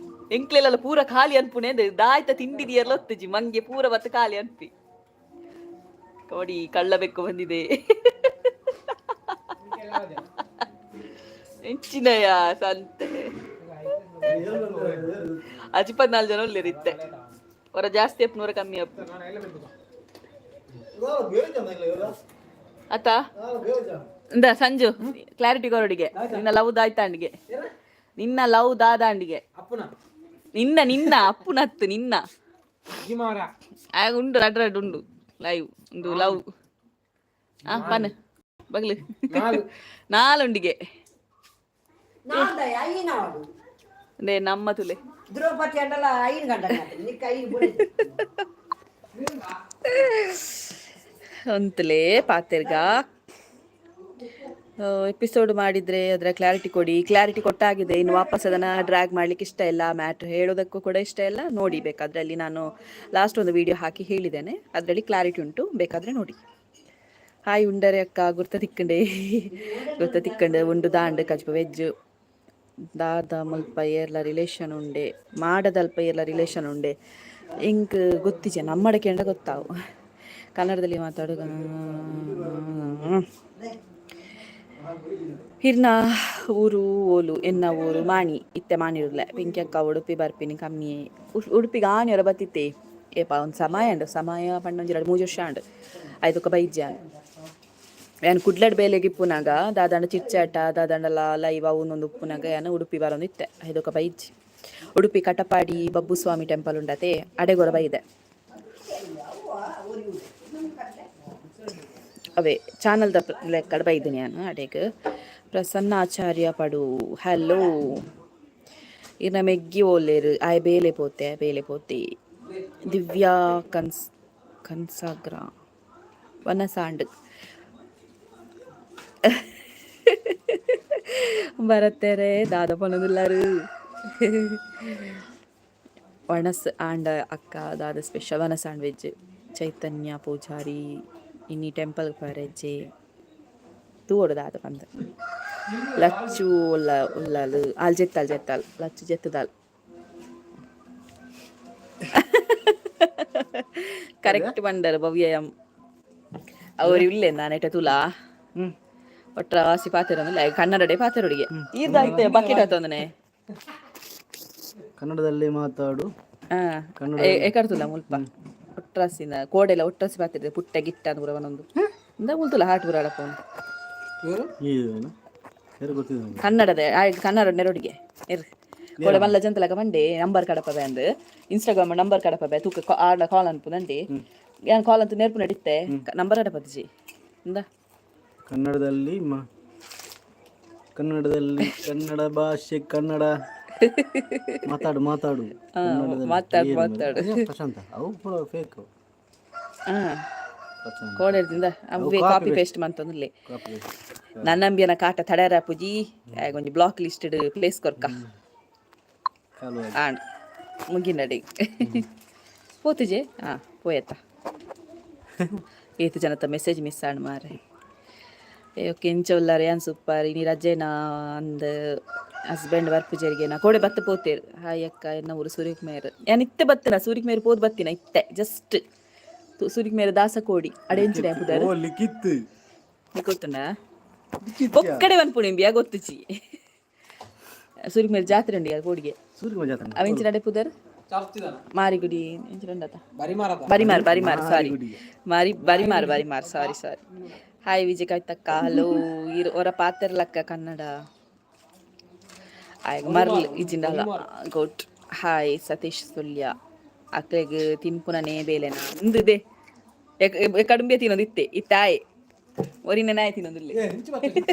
ಎಂಕ್ಲೆಲ್ಲ ಪೂರ ಖಾಲಿ ಅನ್ಪುನೆ. ದಾಯ್ತ ತಿಂಡಿದಿಯಲ್ಲ ಒತ್ತುಜಿ ಮಂಗೆ ಪೂರ ಬತ್ತ ಖಾಲಿ ಅನ್ಪಿ. ಕೋಡಿ ಕಳ್ಳ ಬೆಕ್ಕು ಬಂದಿದೆ. ಎಂಚಿನಯ ಸಂತೆ ಅಜಿಪದ್ನಾಲ್ ಜನ ಒಳ್ಳೆರಿತ್ತೆ. ಹೊರ ಜಾಸ್ತಿ ಅಪ್ಪು, ನೂರ ಕಮ್ಮಿ ಅಪ್ಪು. ಆತ ಇಂದ ಸಂಜು, ಕ್ಲಾರಿಟಿ ಕೊರಡಿಗೆ. ನಿನ್ನ ಲವ್ ದಾಯ್ತಾಂಡಿಗೆ, ನಿನ್ನ ಲವ್ ದಾದಾಂಡಿಗೆ.
ಅಪ್ಪನ.
ನಿನ್ನ ನಿನ್ನ ಅಪ್ಪುನತ್ತು ನಿನ್ನ.
ಮಾರ.
ಆಗ ಉಂಡು, ರಡ್ ರಡ್ ಉಂಡು ಲೈವ್ ಉಂದು ಲವ್. ಆ ಪನ್ ಬಗ್ಲು.
ನಾಲ್.
ನಾಲುಂಡಿಗೆ.
ನಾಲ್ದಯ ಐನಾಡು.
ನೇ ನಮ್ಮ ತುಲೆ.
ದ್ರೌಪದಿ ಅಂಡಲ ಐನ್ ಗಂಡ ನಿಕ್ಕ ಐನ್ ಬುಡಿ.
ಅಂತಲೇ ಪಾತೆರ್ಗ. ಎಪಿಸೋಡ್ ಮಾಡಿದ್ರೆ ಅದರ ಕ್ಲಾರಿಟಿ ಕೊಡಿ. ಕ್ಲಾರಿಟಿ ಕೊಟ್ಟಾಗಿದೆ. ಇನ್ನು ವಾಪಸ್ ಅದನ್ನು ಡ್ರ್ಯಾಗ್ ಮಾಡ್ಲಿಕ್ಕೆ ಇಷ್ಟ ಇಲ್ಲ, ಮ್ಯಾಟ್ರ್ ಹೇಳೋದಕ್ಕೂ ಕೂಡ ಇಷ್ಟ ಇಲ್ಲ. ನೋಡಿ ಬೇಕಾದ್ರೆ, ಅಲ್ಲಿ ನಾನು ಲಾಸ್ಟ್ ಒಂದು ವಿಡಿಯೋ ಹಾಕಿ ಹೇಳಿದ್ದೇನೆ. ಅದರಲ್ಲಿ ಕ್ಲಾರಿಟಿ ಉಂಟು, ಬೇಕಾದರೆ ನೋಡಿ. ಹಾಯ್ ಉಂಡರೆ ಅಕ್ಕ, ಗುರ್ತ ತಿಕ್ಕಂಡೆ, ಗುರ್ತ ತಿಕ್ಕಂಡೆ. ಉಂಡು ದಾಂಡ್ ಕಜ್ಪ ವೆಜ್ ದಾದ ಮುಲ್ಪ ಏರ್ಲ ರಿಲೇಷನ್ ಉಂಡೆ? ಮಾಡದಲ್ಪ ಏರ್ಲ ರಿಲೇಷನ್ ಉಂಡೆ? ಇಂಕ್ ಗೊತ್ತಿಜೆ, ನಮ್ಮಡ ಕೆಂಡ ಗೊತ್ತಾವು. ಕನ್ನಡದಲ್ಲಿ ಮಾತಾಡು. ಹಿರ್ನ ಊರು ಓಲು? ಎನ್ನ ಊರು ಮಾಣಿ. ಇತ್ತೆ ಮಾಣಿರ್ಲೆ. ಪಿಂಕಿ ಅಕ್ಕ, ಉಡುಪಿ ಬರ್ಪಿನಿ ಕಮ್ಮಿ. ಉಡುಪಿಗೆ ಆನಿಯರ ಬತ್ತಿತ್ತೆ. ಏಪ ಒಂದು ಸಮಯ ಉಂಡು. ಸಮಯ ಪಂಡ ಒಂಜಿ 2-3 ವರ್ಷ ಉಂಡು. ಐದೊಕ್ಕ ಬೈಜ್ಯಾನ್ ಯಾನ್ ಕುಡ್ಲಡ್ ಬೇಲೆಗೆ ಇಪ್ಪುನಾಗ ದಾದಂಡ ಚಿಟ್ಚಾಟ ದಾದಂಡಲ ಲೈವ್ ಅವನೊಂದು ಉಪ್ಪುನಾಗ ಯಾನ್ ಉಡುಪಿ ಬರೋದು ಇತ್ತೆ. ಐದೊಕ್ಕ ಬೈಜಿ. ಉಡುಪಿ ಕಟಪಾಡಿ ಬಬ್ಬು ಸ್ವಾಮಿ ಟೆಂಪಲ್ ಉಂಡತೆ, ಅಡೆಗೊರ ಬೈದೆ. ಅವೇ ಚಾನಲ್ದ ಲೆಕ್ಕಡ್ ಬೈದಿನಿ ಯಾನು ಅಡೆಗ್. ಪ್ರಸನ್ನ ಆಚಾರ್ಯ ಪಡು, ಹಲೋ. ಇರ್ನ ಮೆಗ್ಗಿ ಓಲೇರು? ಆಯ್ ಬೇಲೆ ಪೋತೆ, ಬೇಲೆ ಪೋತೆ. ದಿವ್ಯಾ ಕನ್ಸ್ ಕನ್ಸಾಗ್ರ ವನಸಾಂಡ್ ಬರತ್ತೇರೆ ದಾದ ಪನೊಂದುಲ್ಲಾರು. ಒಣಸ್ ಆಂಡ ಅಕ್ಕ ದಾದ ಸ್ಪೆಷಲ್? ವನಸ್ ಆಂಡ್ ವೆಜ್. ಚೈತನ್ಯ ಪೂಜಾರಿ, ಇನ್ನಿ ಟೆಂಪಲ್ ಪರೆಜೆ ತೂವೊಡು ದಾದ ಪಂದ್. ಲಚ್ಚು ಉಲ್ಲ ಉಲ್ಲಲು ಆಲ್ ಜೆತ್ತಾಲ್ ಜೆತ್ತಾಲ್ ಲಚ್ಚು ಜೆತ್ತದಾಲ್. ಕರೆಕ್ಟ್ ಬಂಡರ್ ಭವ್ಯ ಎಂ ಅವ್ರು ಇಲ್ಲೇ ನಾನೆಟ ತುಲಾ ಒಟ್ರ ವಾಸಿ ಪಾತೆರೊಂದಿಲ್ಲ. ಕನ್ನಡಡೆ ಪಾತೆರೊಡಿಗೆ ಈರ್ದಾಯ್ತೆ ಬಕೆಟ್ ಆತೊಂದನೆ.
ಕನ್ನಡದಲ್ಲಿ ಮಾತಾಡು.
ಹಾ, ಎಕಡ್ತುಲ್ಲ ಮುಲ್ಪ ಒಟ್ರಾಸಿನ ಕೋಡೆಲ ಒಟ್ರಾಸಿ ಪಾತೆರ ಪುಟ್ಟ ಗಿಟ್ಟ ಅಂದ್ ಪೂರ ಒಂದೊಂದು ಇಂದ ಮುಲ್ತುಲ ಹಾಟ್ ಪೂರ ಅಡಪೋನು.
ಇದೇನು ಯಾರು ಗೊತ್ತಿದೆ ನಂಗೆ.
ಕನ್ನಡದ ಕನ್ನಡ ನೆರೊಡಿಗೆ ಇರ್ ಕೋಡೆ ಮಲ್ಲ ಜಂತಲಕ ಬಂಡೆ ನಂಬರ್ ಕಡಪವೆ ಅಂದ್ ಇನ್ಸ್ಟಾಗ್ರಾಮ್ ನಂಬರ್ ಕಡಪವೆ ತೂಕ ಆಡ ಕಾಲ್ ಅನ್ಪುದಂಡಿ. ಯಾನ್ ಕಾಲ್ ಅಂತ ನೆರ್ಪು ನಡಿತ್ತೆ ನಂಬರ್ ಕಡಪದಿಜಿ ಇಂದ.
ಕನ್ನಡದಲ್ಲಿ ಕನ್ನಡದಲ್ಲಿ, ಕನ್ನಡ ಭಾಷೆ, ಕನ್ನಡ ಮಾತಾಡು ಮಾತಾಡು ಕನ್ನಡದಲ್ಲಿ.
ಮಾತಾಡು,
ಏನು
ಮಾತಾಡು.
ಅದೇ ಪ್ರಶಾಂತ, ಅವು ಕೂಡ ಫೇಕ್.
ಹಾ, ಕೋಡೆದಿಂದ ಅವೇ ಕಾಪಿ ಪೇಸ್ಟ್ ಮಂತೊಂದುಲ್ಲೆ.
ಕಾಪಿ.
ನನ್ನಂಬಿಯನ ಕಾಟ ತಡೆರ ಪುಜಿ ಒಂಜಿ ಬ್ಲಾಕ್ ಲಿಸ್ಟ್ ಪ್ಲೇಸ್ ಕೊರ್ಕ.
ಕಾಲು.
ಆಂಡ್, ಮುಗಿನಡಿ ಪೋತುಜೆ. ಹಾ, ಪೋಯತ್ತ. ಏತು ಜನತ ಮೆಸೇಜ್ ಮಿಸ್ ಆಂಡ್ ಮಾರೆ. ಓಕೆ, ಇಂಚ ಉಲ್ಲಾರ? ಯಾನ್ ಸೂಪರ್. ಇನಿ ರಜೆನಾ ಅಂದ್, ಹಸ್ಬೆಂಡ್ ಬರ್ಪುಜೆರ್ಗೆನಾ? ಕೋಡೆ ಬತ್ತ ಪೋತೇರು. ಹಾಯ್ ಅಕ್ಕ, ಎನ್ನ ಊರು ಸೂರ್ಯಕುಮಾರ್. ಯಾನ್ ಇತ್ತೆ ಬತ್ತನ, ಸೂರ್ಯಕುಮಾರ್ ಪೋದು ಬತ್ತಿನ ಇತ್ತೆ ಜಸ್ಟ್. ಸೂರ್ಯಕುಮಾರ್ ದಾಸಕೋಡಿ ಅಡೆ ಎಂಚಿನ ಪುದರ್?
ಓ ಲಿಖಿತ್.
ಗೊತ್ತುಂಡ?
ಲಿಖಿತ್.
ಒಕ್ಕಡೆ ಪನ್ಪುಣಿ ಬಿಯ ಗೊತ್ತುಚಿ. ಸೂರ್ಯಕುಮಾರ್ ಜಾತ್ರೆ ಉಂಡು ಕೋಡಿಗೆ.
ಸೂರ್ಯ ಜಾತ್ರೆ.
ಅವ ಎಂಚಿನ ಅಡೆ ಪುದರ್?
ಚರ್ಚಿದನ.
ಮಾರಿಗುಡಿ ಎಂಚಿನ ಉಂಡತ?
ಬರಿಮಾರದ.
ಬರಿಮಾರ್, ಬರಿಮಾರ್, ಸಾರಿ. ಮಾರಿ, Barimar, Barimar, sorry sorry. Hi Vijay ಕವಿತಕ್ಕ, ಹಲೋ. ಇರ್ ಒರ ಪಾತೆರ್ಲಕ್ಕ ಕನ್ನಡ ಆಯ್ ಮರ್ಲ್ ಇಜಿಂಡಲ ಗುಡ್. ಹಾಯ್ ಸತೀಶ್ ಸುಳ್ಯ. ಅಕ್ಲೆಗ್ ತಿನ್ಪುನನೇ ಬೇಲೆನಾ ಇಂದಿದೆ. ಕಡುಂಬೆ ತಿನ್ನೋದು ಇತ್ತೆ ಇತ್ತೆ ಆಯೆ ಒರಿನ ನಾಯಿ ತಿನ್ನೋದಿಲ್ಲ.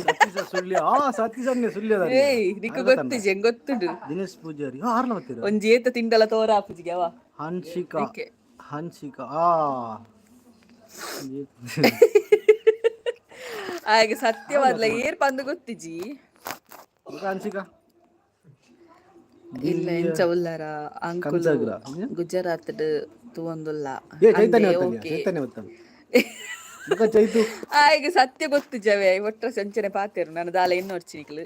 ಸತೀಶ ಸುಳ್ಯ. ಆ ಸತೀಶ್ ಅನ್ನೆ ಸುಳ್ಯದ.
ಏಯ್, ನಿಕ್ಕು ಗೊತ್ತಿಜೆ, ಗೊತ್ತುಂಡು.
ದಿನೇಶ್ ಪೂಜಾರಿ ಆರ್ಲ ಬರ್ತೀರ.
ಒಂಜಿ ಏತ ತಿಂಡಲ ತೋರ ಆಪುಜಿಗೆ ಅವ.
ಹನ್ಸಿಕಾ.
ಓಕೆ.
ಹನ್ಸಿಕಾ. ಆ
ಆಯ್ಗೆ ಸತ್ಯವಾದ್ಲ ಏರ್ ಪಂದು ಗೊತ್ತಿಜಿ.
ಬೊಕ ಹನ್ಸಿಕಾ.
ಇಲ್ಲ, ಎಂಚ ಉಲ್ಲಾರ ಅಂಕುಲು?
ಕಂಸಾಗ್ರ.
ಗುಜರಾತ್ ತೂವೊಂದುಲ್ಲ.
ಏ ಚೈತನ್ಯ ಗೊತ್ತಲ್ಲ?
ಓಕೆ.
ಚೈತನ್ಯ ಗೊತ್ತಲ್ಲ? ಬೊಕ ಚೈತು.
ಆಯ್ಗೆ ಸತ್ಯ ಗೊತ್ತು ಜವೆ ಒಟ್ಟ ಸಂಚನೆ ಪಾತೇರು ನಾನು ದಾಲ ಎನ್ನೊರ್ಚಿನಿಕ್ಲು.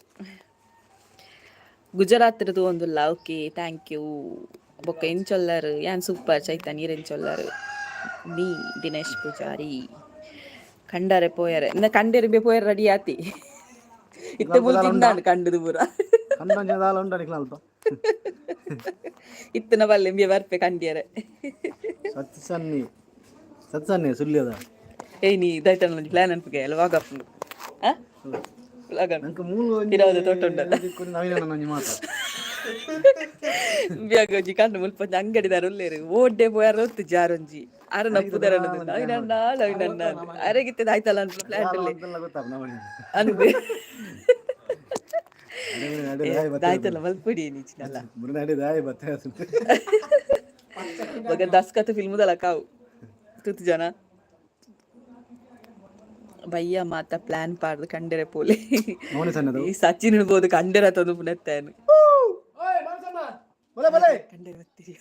ಗುಜರಾತ್ ತೂವೊಂದುಲ್ಲ. Okay, thank you. ಬೊಕ್ಕ ಎಂಚೊಲ್ಲರು? ಯಾನ್ ಸೂಪರ್ ಚೈತನ್ಯ, ಈರ್ ಎಂಚೊಲ್ಲರು? ನೀ ದಿನೇಶ್ ಪೂಜಾರಿ ಕಂಡರೆ ಪೋಯರೆ ಇನ್ನ ಕಂಡೇರು ಬೆ ಪೋಯರೆ ರೆಡಿ ಆತಿ. ಇತ್ತೆ ಮುಲ್ ತಿಂದಾಂಡ್ ಕಂಡುದು ಪೂರ.
ಕಂಡಂಚ ದಾಲ ಉಂಡ ನಿಕ್ಲ ಅಲ್ಪ.
ಇತ್ತನ ಬಲ್ಲೆ ಇಂಬೆ ಬರ್ಪೆ ಕಂಡಿಯರೆ.
ಸತ್ಸನ್ನಿ, ಸತ್ಸನ್ನಿ ಸುಳ್ಯದ.
ಏಯ್, ನೀ ಇದಾಯ್ತಲ್ಲ, ಒಂಜಿ ಪ್ಲಾನ್ ಅನ್ಪುಗೆ ಎಲ್ಲ ವಾಗಪ್ಪುಂಡು. ಆ ವ್ಲಾಗ್.
ನಂಗೆ ಮೂಲು ಒಂಜಿ
ಪಿರವುದ ತೋಟ ಉಂಡಲ್ಲ.
ನವೀನ ಒಂಜಿ ಮಾತ.
ಇಂಬ್ಯಾಗ ಒಂಜಿ ಕಣ್ಣು ಮುಲ್ಪ ಒಂಜಿ ಅಂಗಡಿದಾರ ಉಲ್ಲೇರು. ಓಡ್ಡೆ ಪೋಯಾರ ಒತ್ತು ಜಾರೊಂಜಿ ಅರನ ಪುದರನ ನವೀನಣ್ಣ, ನವೀನಣ್ಣ ಅರೆಗಿತ್ತದ ಆಯ್ತಲ್ಲ ಅಂತ ಪ್ಲಾನ್ ಉಲ್ಲೆ.
ಅಂತೆಲ್ಲ ಗೊತ್ತಾಪ ನವೀನ.
ಅಂದೆ.
ಅಡೆ ದಾಯಿ ಬತ್ತೆ.
ದಾಯ್ತಲ್ಲ ಮಲ್ಪುಡಿ ನೀಚಿನಲ್ಲ.
ಮುರುನಾಡಿ ದಾಯಿ ಬತ್ತೆ.
ಬಗ ದಸ್ಕತ್ ಫಿಲ್ಮ್ ಕಾವು ತುತ್ತು ಜನ ಬಯ್ಯ ಮಾತ ಪ್ಲಾನ್ ಪಾಡ್ದು ಕಂಡೆರೆ ಪೋಲೆ.
ಮೌನಿ ಸಣ್ಣದು.
ಈ ಸಚಿನ್ ಇಡ್ಬೋದು ಕಂಡೆರ ತಂದು ಪುನತ್ತಾನು.
ಓಯ್ ಮನ್ಸಣ್ಣ.
ಬಲೆ ಬಲೆ.
ಕಂಡೆರೆ ಬರ್ತೀರಿ.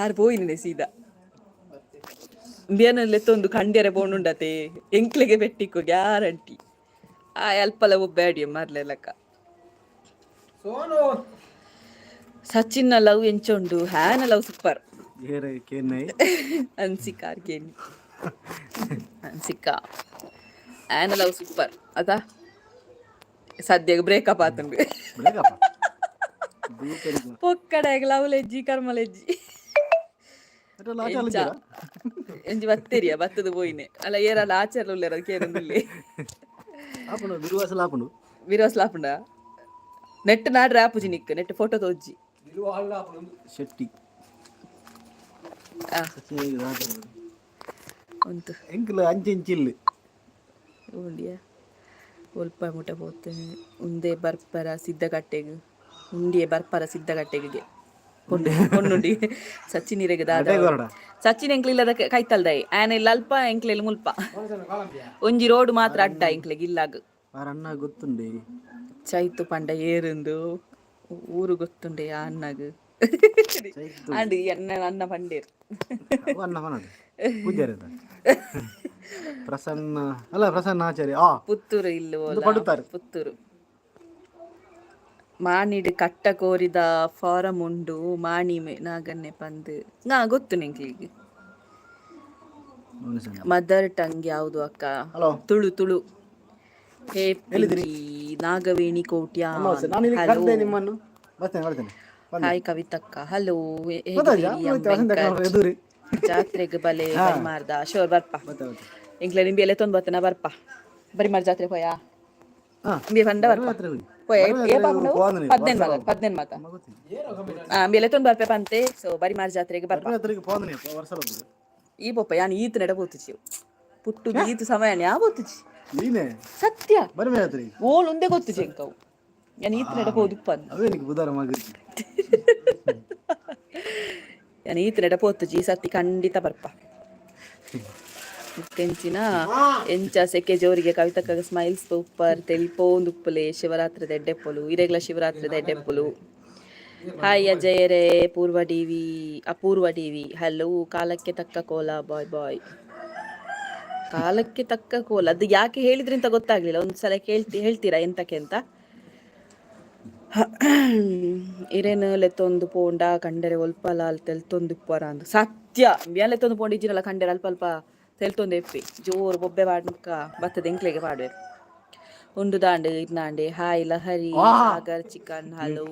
ಆರ್ ಪೋಯಿನೆ ಸೀದಾ ಇಂಬಿಯನಲ್ಲೆತ್ತೊಂದು ಕಂಡ್ಯರೆ ಪೋಂಡುಂಡತೆ. ಎಂಕ್ಲೆಗೆ ಬೆಟ್ಟಿಕ್ಕು ಗ್ಯಾರಂಟಿ. ಆ ಅಲ್ಪಲ ಒಬ್ಬ ಮಾರ್ಲೆಲಕ್ಕ.
ಸೋನು.
ಸಚಿನ್ನ ಲವ್ ಎಂಚೊಂಡು? ಹ್ಯಾನ ಲವ್ ಸೂಪರ್.
ಏರೆ ಕೇನ್ನೈ.
ಅನ್ಸಿಕಾ ಅರ್ಕೇನಿ ಅನ್ಸಿಕಾ ಆ್ಯನ ಲವ್ ಸೂಪರ್ ಅದ. ಸದ್ಯಕ್ಕೆ ಬ್ರೇಕಪ್ ಆತಂಡು.
ಬ್ರೇಕಪ್.
ಪೊಕ್ಕಡೆ ಲವ್ ಲೆಜ್ಜಿ, ಕರ್ಮ ಲೆಜ್ಜಿ. ಎಂಚ ಎಂಜಿ ಬತ್ತೇರಿಯ ಬತ್ತದ ಪೋಯಿನೆ ಅಲ್ಲ. ಏರಲ್ಲ ಆಚಾರ ಉಲ್ಲೇರ ಕೇರೊಂದುಲ್ಲೆ.
ಆಪುಂಡು, ಬಿರುವಾಸಲ ಆಪುಂಡು.
ವಿರೋಸ್ ಲಾಪುಂಡ. ನೆಟ್ ನಾಡ್ರೆ ಆಪುಜಿ ನಿಕ್, ನೆಟ್ ಫೋಟೋ ತೋಜ್ಜಿ.
ಬಿರುವಾಳ ಆಪುಂಡು.
ಶೆಟ್ಟಿ.
ಆ ಉಂತು.
ಎಂಕ್ಲ ಅಂಚೆ ಇಂಚಿಲ್ಲು.
ಉಂಡಿಯ ಒಲ್ಪ ಮುಟ ಪೋತೇನೆ. ಉಂದೆ ಬರ್ಪರ ಸಿದ್ಧಗಟ್ಟೆಗ್? ಉಂಡಿಯೆ ಬರ್ಪರ ಸಿದ್ಧಗಟ್ಟೆಗೆ? ಪೊಣ್ಣು ಪೊಣ್ಣುಂಡಿ ಸಚಿನ್ ಇರೆಗ್ ದಾದ?
ಅಡೆ ಕೊರಡ.
ಸಚಿನ್ ಎಂಕ್ಲಿಲ್ಲದ ಕೈತಲ್ದಾಯಿ ಆನೆ ಇಲ್ಲ ಅಲ್ಪ, ಎಂಕ್ಲೆಲ್ ಮುಲ್ಪ.
ಮನ್ಸಣ್ಣ ಕಾಲಂಬಿಯ.
ಒಂಜಿ ರೋಡ್ ಮಾತ್ರ ಅಡ್ಡ ಎಂಕ್ಲೆಗ್ ಇಲ್ಲಾಗ್.
ಆರ್ ಅಣ್ಣ ಗೊತ್ತುಂಡೆ.
ಚೈತು ಪಂಡ ಏರುಂದು ಊರು ಗೊತ್ತುಂಡೆ ಆ ಅಣ್ಣಗ್.
ಚೈತು.
ಅಂಡ್ ಎನ್ನ ಅಣ್ಣ ಪಂಡೇರು.
ಅವ ಅಣ್ಣ ಪನಡು ಪೂಜಾರಿ ಅದ. ಪ್ರಸನ್ನ ಅಲ್ಲ, ಪ್ರಸನ್ನ ಆಚಾರ್ಯ ಆ.
ಪುತ್ತೂರು ಇಲ್ಲು.
ಒಂದು ಪಡುತ್ತಾರೆ.
ಪುತ್ತೂರು ಮಾಣಿಡ್ ಕಟ್ಟ ಕೋರಿದ ಫಾರಂ ಉಂಡು ಮಾಣಿ ನಾಗನ್ನೆ ಪಂದ್ ನಾ ಗೊತ್ತು ನಿಂಕ್ಲಿಗ್.
ಮೌನಿ ಸಣ್ಣ.
ಮದರ್ ಟಂಗ್ ಯಾವುದು ಅಕ್ಕ?
ಹಲೋ.
ತುಳು ತುಳು. ಹೇ ಪಿಂಕಿ, ನಾಗವೇಣಿ ಕೋಟ್ಯಾ.
ನಮಸ್ತೆ, ನಾನು ಇಲ್ಲಿ ಕರೆದೆ ನಿಮ್ಮನ್ನು. ಬರ್ತೇನೆ ಬರ್ತೇನೆ.
ಹಾಯ್ ಕವಿತಕ್ಕ, ಹಲೋ.
ಗೊತ್ತಾಯ್ತಾ? ಮತ್ತೆ ವಸಂತ ಅಕ್ಕ ಎದುರಿ.
ಜಾತ್ರೆಗ್ ಬಲೆ ಬರಿಮಾರ್ದ. ಶೋರ್ ಬರ್ಪ.
ಬತ್ತೆ ಬತ್ತೆ.
ಎಂಕ್ಲೆ ನಿಂಬಿ ಎಲ್ಲ ತೊಂದು ಬತ್ತನ ಬರ್ಪ. ಬರಿಮಾರ್ ಜಾತ್ರೆ ಪೋಯಾ?
ಹಾ.
ಇಂಬಿ ಪಂಡ ಬರ್ಪ.
ಜಾತ್ರೆ ಹೋಗಿ.
ಪೋಯ. ಏ ಪಾಪುಂಡು?
ಪೋವಂದನೆ.
15 ಮಾತ, 15 ಮಾತ. ಆಮೇಲೆ ತೊಂದು ಬರ್ಪೆ ಪಂತೆ. ಸೊ ಬರಿಮಾರ್ ಜಾತ್ರೆಗೆ ಬರ್ಪ.
ಜಾತ್ರೆಗೆ ಪೋಂದನೆ ವರ್ಷ ಹೋಗುದು.
ಈ ಪೊಪ್ಪ ಯಾನ್ ಈತ್ ನಡ ಪೋತುಚಿ ಪುಟ್ಟು ಈತ್ ಸಮಯ ಯಾ ಪೋತುಚಿ.
ನೀನೆ?
ಸತ್ಯ.
ಬರಿಮೆ ಜಾತ್ರೆಗೆ.
ಓಲ್ ಉಂದೆ ಗೊತ್ತುಚಿ ಎಂಕವು. ಯಾನ್ ಈತ್ ನಡ ಪೋದುಪ್ಪ.
ಅವೇ ನಿಕ್ ಬುಧಾರ ಮಗ.
ಯಾನ್ ಈತ್ ನಡ ಪೋತುಚಿ. ಈ ಸತಿ ಖಂಡಿತ ಬರ್ಪ. ಕೆಂಚಿನ ಎಂಚ ಸೆಕೆ ಜೋರಿಗೆ ಕವಿತಕ್ಕ ಸ್ಮೈಲ್ಸ್ ಸೂಪರ್ ತೆಲಿಪೋಂದು ಉಪ್ಪುಲೆ. ಶಿವರಾತ್ರಿದ ಎಡ್ಡೆಪ್ಪುಲು ಇರೆಗ್ಲ, ಶಿವರಾತ್ರಿದ ಎಡ್ಡೆಪ್ಪುಲು. ಹಾಯ್ ಅಜಯರೇ, ಪೂರ್ವ ಟಿವಿ, ಅಪೂರ್ವ ಟಿವಿ, ಹಲೋ. ಕಾಲಕ್ಕೆ ತಕ್ಕ ಕೋಲ, ಬಾಯ್ ಬಾಯ್. ಕಾಲಕ್ಕೆ ತಕ್ಕ ಕೋಲ ಅದು ಯಾಕೆ ಹೇಳಿದ್ರಿ ಅಂತ ಗೊತ್ತಾಗ್ಲಿಲ್ಲ. ಒಂದ್ಸಲ ಕೇಳ್ತಿ ಹೇಳ್ತೀರಾ ಎಂತಕ್ಕೆ ಅಂತ? ಇರೇನು ಲೆತ್ತೊಂದು ಪೋಂಡ ಕಂಡರೆ ಒಲ್ಪಲ ಅಲ್ ತೆಲ್ತೊಂದು ಇಪ್ಪರ ಅಂದು. ಸತ್ಯ, ಲೆತ್ತೊಂದು ಪೋಂಡ ಇಜ್ಜಿನಲ್ಲ, ಕಂಡರೆ ಅಲ್ಪ ಅಲ್ಪ ತೆಲ್ತೊಂದು ಎಪ್ಪಿ ಜೋರು ಬೊಬ್ಬೆ ಪಾಡ್ಕ ಬತ್ತದ ಎಂಕ್ಲೆಗೆ ಪಾಡ್ವೆರ್. ಉಂಡು ದಾಂಡು ಇರ್ನಾಂಡೆ. Hi Lahari Sagar chicken, hello.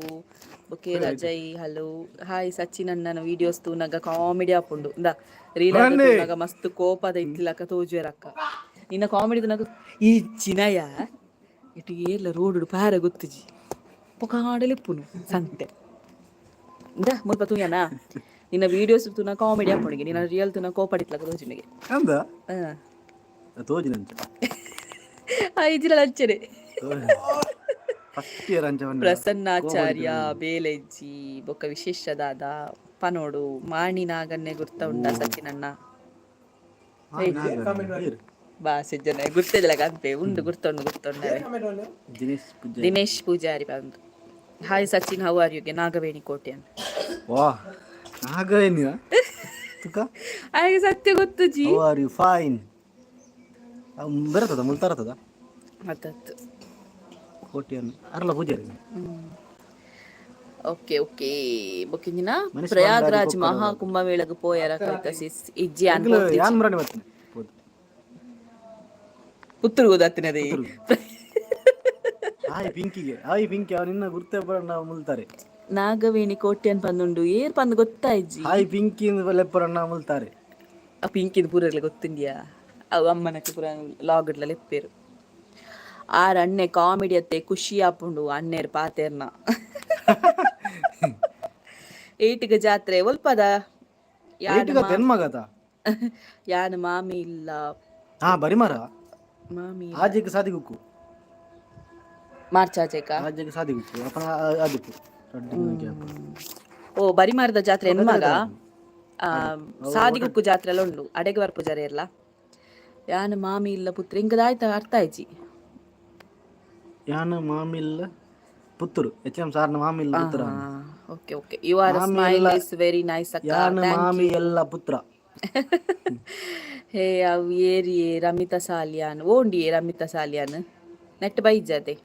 ಬೊಕೆ ರಜೈ, ಹಲೋ. ಹಾಯ್ ಸಚಿನ್ ಅಣ್ಣನ ವಿಡಿಯೋಸ್ ತೂನಗ ಕಾಮಿಡಿ ಆಪುಂಡು. ಇಂದ ರೀಲ್ ತೂನಗ ಮಸ್ತ್ ಕೋಪದ ಇತ್ತಿಲಕ್ಕ ತೋಜುವೆರಕ್ಕ. ನಿನ್ನ ಕಾಮಿಡಿ ತೂನಗ ಈ ಚಿನಯ ಇಟ್ಟು ಏರ್ಲ ರೋಡ್ ಪಾರ ಗೊತ್ತುಜಿ ಪೊಕಾಡಲಿಪ್ಪುನು ಸಂತೆ ಇಂದ ಮುಲ್ಪ ತೂಯನಾ. ನಿನ್ನ ವಿಡಿಯೋಸ್ ತೂನ ಕಾಮಿಡಿ ಆಪುಂಡಿಗೆ, ನಿನ್ನ ರಿಯಲ್ ತೂನ ಕೋಪಡಿತ್ಲಕ್ಕ ತೋಜುನಿಗೆ.
ಅಂದ.
ಹಾ.
ತೋಜಿನಂಚ.
ಐಜಿರ ಲಚ್ಚರೆ.
ಫಸ್ಟ್ ಇಯರ್ ಅಂಚ ಬಂದ.
ಪ್ರಸನ್ನಾಚಾರ್ಯ ಬೇಲೆಜ್ಜಿ ಬೊಕ್ಕ ವಿಶೇಷದಾದ ಪನೋಡು. ಮಾಣಿ ನಾಗನ್ನೆ ಗುರ್ತ ಉಂಡ ಸಚಿನಣ್ಣ? ಬಾ ಸಜ್ಜನ ಗುರ್ತಿಲ್ಲ ಕಂಪೆ ಉಂಡು, ಗುರ್ತುಂಡು ಗುರ್ತುಂಡು.
ದಿನೇಶ್ ಪೂಜಾರಿ.
ದಿನೇಶ್ ಪೂಜಾರಿ ಬಂದು. ಹಾಯ್ ಸಚಿನ್, how are ಯುಗೆ? ನಾಗವೇಣಿ ಕೋಟ್ಯಾನ್.
ವಾ, ನಾಗವೇಣಿನ ತುಕ.
ಹಾಗೆ ಸತ್ಯ ಗೊತ್ತು G.
How are you? Fine. ಬರ್ತದ ಮುಲ್ತಾರತದ.
ಮತ್ತತ್ತು.
ಕೋಟ್ಯಾನ್ ಅರ್ಲ ಪೂಜಾರಿ.
ಓಕೆ ಓಕೆ, ಬೊಕ್ಕಿಂಜಿನ
ಮನೀಶ್
ಪ್ರಯಾಗ್ರಾಜ್
ಭಂಡಾರಿ.
ಮಹಾಕುಂಭಮೇಳಗ್ ಪೋಯರ ಕವಿತ ಸಿಸ್? ಇಜ್ಜಿ.
ಯಾನ್ ಮುರಾಣಿ ಬರ್ತೀನಿ ಪೋದು.
ಪುತ್ತೂರು ಗೊತ್ತಾಗ್ತಿನದೇ.
ಹಾಯ್ ಪಿಂಕಿಗೆ, ಹಾಯ್ ಪಿಂಕಿ. ಅವ್ನು ನಿನ್ನ ಗುರ್ತೇ ಬರಣ್ಣ ಮುಲ್ತಾರೆ.
ನಾಗವೇಣಿ ಕೋಟ್ಯಾನ್ ಪಂದುಂಡು, ಏರ್ ಪಂದ್ ಗೊತ್ತಾಯ್ಜಿ.
ಹಾಯ್ ಪಿಂಕಿ ಲೆಪ್ಪರಣ್ಣ ಮುಲ್ತಾರೆ.
ಆ ಪಿಂಕಿದ ಪೂರೆರ್ಲ ಗೊತ್ತುಂದ್ಯಾ? ಅವು ಅಮ್ಮನಕ್ಕೆ ಪೂರ ಲಾಗಡ್ಲ ಲೆಪ್ಪೇರು. ಆರ್ ಅಣ್ಣೆ ಕಾಮಿಡಿ ಅತ್ತೆ, ಖುಷಿ ಆಪುಂಡು ಅಣ್ಣೇರ್ ಪಾತೇರ್ನ. ಏಟಿಗ ಜಾತ್ರೆ ಒಲ್ಪದ? ಯಾನ್
ಏಟಿಗ ತೆನ್ಮಗತ.
ಯಾನ್ ಮಾಮಿ ಇಲ್ಲ.
ಹಾ, ಬರಿ ಮರ.
ಮಾಮಿ.
ಆಜೆಗೆ ಸಾದಿಗುಕ್ಕು.
ಮಾರ್ಚ್ ಆಜೇಕ.
ಆಜೆಗೆ ಸಾದಿಗುಕ್ಕು ಅಪ್ಪನ ಆದಿಪ್ಪು.
ಓ, ಬರಿಮಾರದ ಜಾತ್ರೆ ಎನ್ಮಗ ಸಾದಿಗುಕ್ಕು ಜಾತ್ರೆ ಎಲ್ಲ ಉಂಡು. ಅಡೆಗೆ ಬರ್ಪು ಜರ ಇರ್ಲ. ಯಾನ್ ಮಾಮಿ ಇಲ್ಲ ಪುತ್ರ ಇಂಕದಾಯ್ತ ಅರ್ಥ ಆಯ್ಜಿ.
ಯಾನ್ ಮಾಮಿಲ್ಲ ಪುತ್ತೂರು, ಎಚ್ ಎಂ ಸಾರ್ನ ಮಾಮಿಲ್ಲ ಪುತ್ರ.
Okay okay, your smile is very nice ಅಕ್ಕ.
ಯಾನ್ ಮಾಮಿ ಎಲ್ಲ ಪುತ್ರ.
ಹೇ, ಅವು ಏರಿಯೇ ರಮಿತಾ ಸಾಲಿಯಾನ್ ಓಂಡಿಯೇ? ರಮಿತಾ ಸಾಲಿಯಾನ್ ನೆಟ್ ಬೈಜಾತೆ.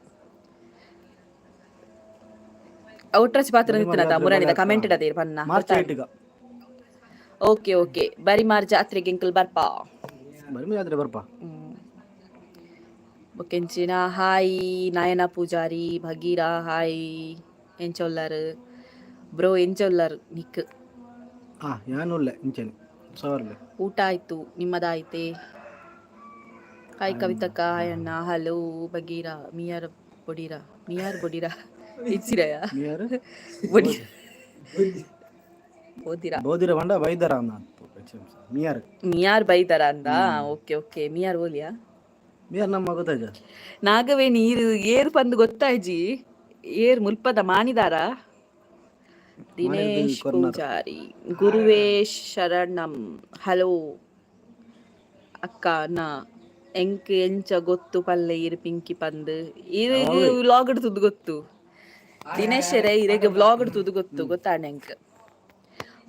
ಔಟ್ರಚ್ ಪಾತ್ರ ನಿತ್ತನದ ಮುರಾಣಿದ ಕಮೆಂಟ್ ಇಡದೆ ಪನ್ನ.
ಮಾರ್ಚ್ 8ಗ.
ಓಕೆ ಓಕೆ, ಬರಿಮಾರ್ ಜಾತ್ರೆಗೆ ಎಂಕಲ್ ಬರ್ಪಾ.
ಬರಿ ಜಾತ್ರೆ ಬರ್ಪ.
ಬೊಕೆಂಚಿನ ಹಾಯ್ ನಯನ ಪೂಜಾರಿ, ಭಗೀರಾ ಹಾಯ್. ಎಂಚೊಲ್ಲರ್ ಬ್ರೋ? ಎಂಚೊಲ್ಲರ್ ನಿಕ್?
ಹಾ, ಯಾನುಲ್ಲೆ ಇಂಚೆನೆ ಸವರ್ಲೆ.
ಊಟ ಆಯ್ತು, ನಿಮ್ಮದಾಯ್ತೆ? ಹಾಯ್ ಕವಿತಕ್ಕ, ಹಾಯ್ ಅಣ್ಣ, ಹಲೋ ಬಗೀರಾ. ಮಿಯಾರ್ ಬೊಡಿರಾ, ಮಿಯಾರ್ ಬೊಡಿರಾ ಇಚ್ಚಿರಯ?
ಯಾರು?
ಬೊಡಿ ಓದಿರಾ.
ಬೋದಿರ ಬಂಡ ಬೈದರ ಅಂದ ಎಚ್ ಎಂ ಸರ್ ಮಿಯಾರ್.
ಮಿಯಾರ್ ಬೈದಾರ ಅಂದ. ಓಕೆ ಓಕೆ, ಮಿಯಾರ್ ಓಲಿಯಾ?
ಮಿಯಾರ್ ನಮ್ಮ ಗೊತ್ತಾಯ್ತ.
ನಾಗವೇ ನೀರು ಏರ್ ಪಂದು ಗೊತ್ತಾಯ್ಜಿ. ಏರ್ ಮುಲ್ಪದ ಮಾನಿದಾರ? ದಿನೇಶ್ ಪೂಜಾರಿ, ಗುರುವೇ ಶರಣಂ. ಹಲೋ ಅಕ್ಕ ನಾ ಎಂಕ್ ಎಂಚ ಗೊತ್ತು ಪಲ್ಲೆ ಇರು ಪಿಂಕಿ ಪಂದು? ಇರೆಗ್ ವ್ಲಾಗ್ ತುದು ಗೊತ್ತು ದಿನೇಶರೇ, ಇರೆಗ್ ವ್ಲಾಗ್ ತುದು ಗೊತ್ತು, ಗೊತ್ತಾಣ ಎಂಕ್.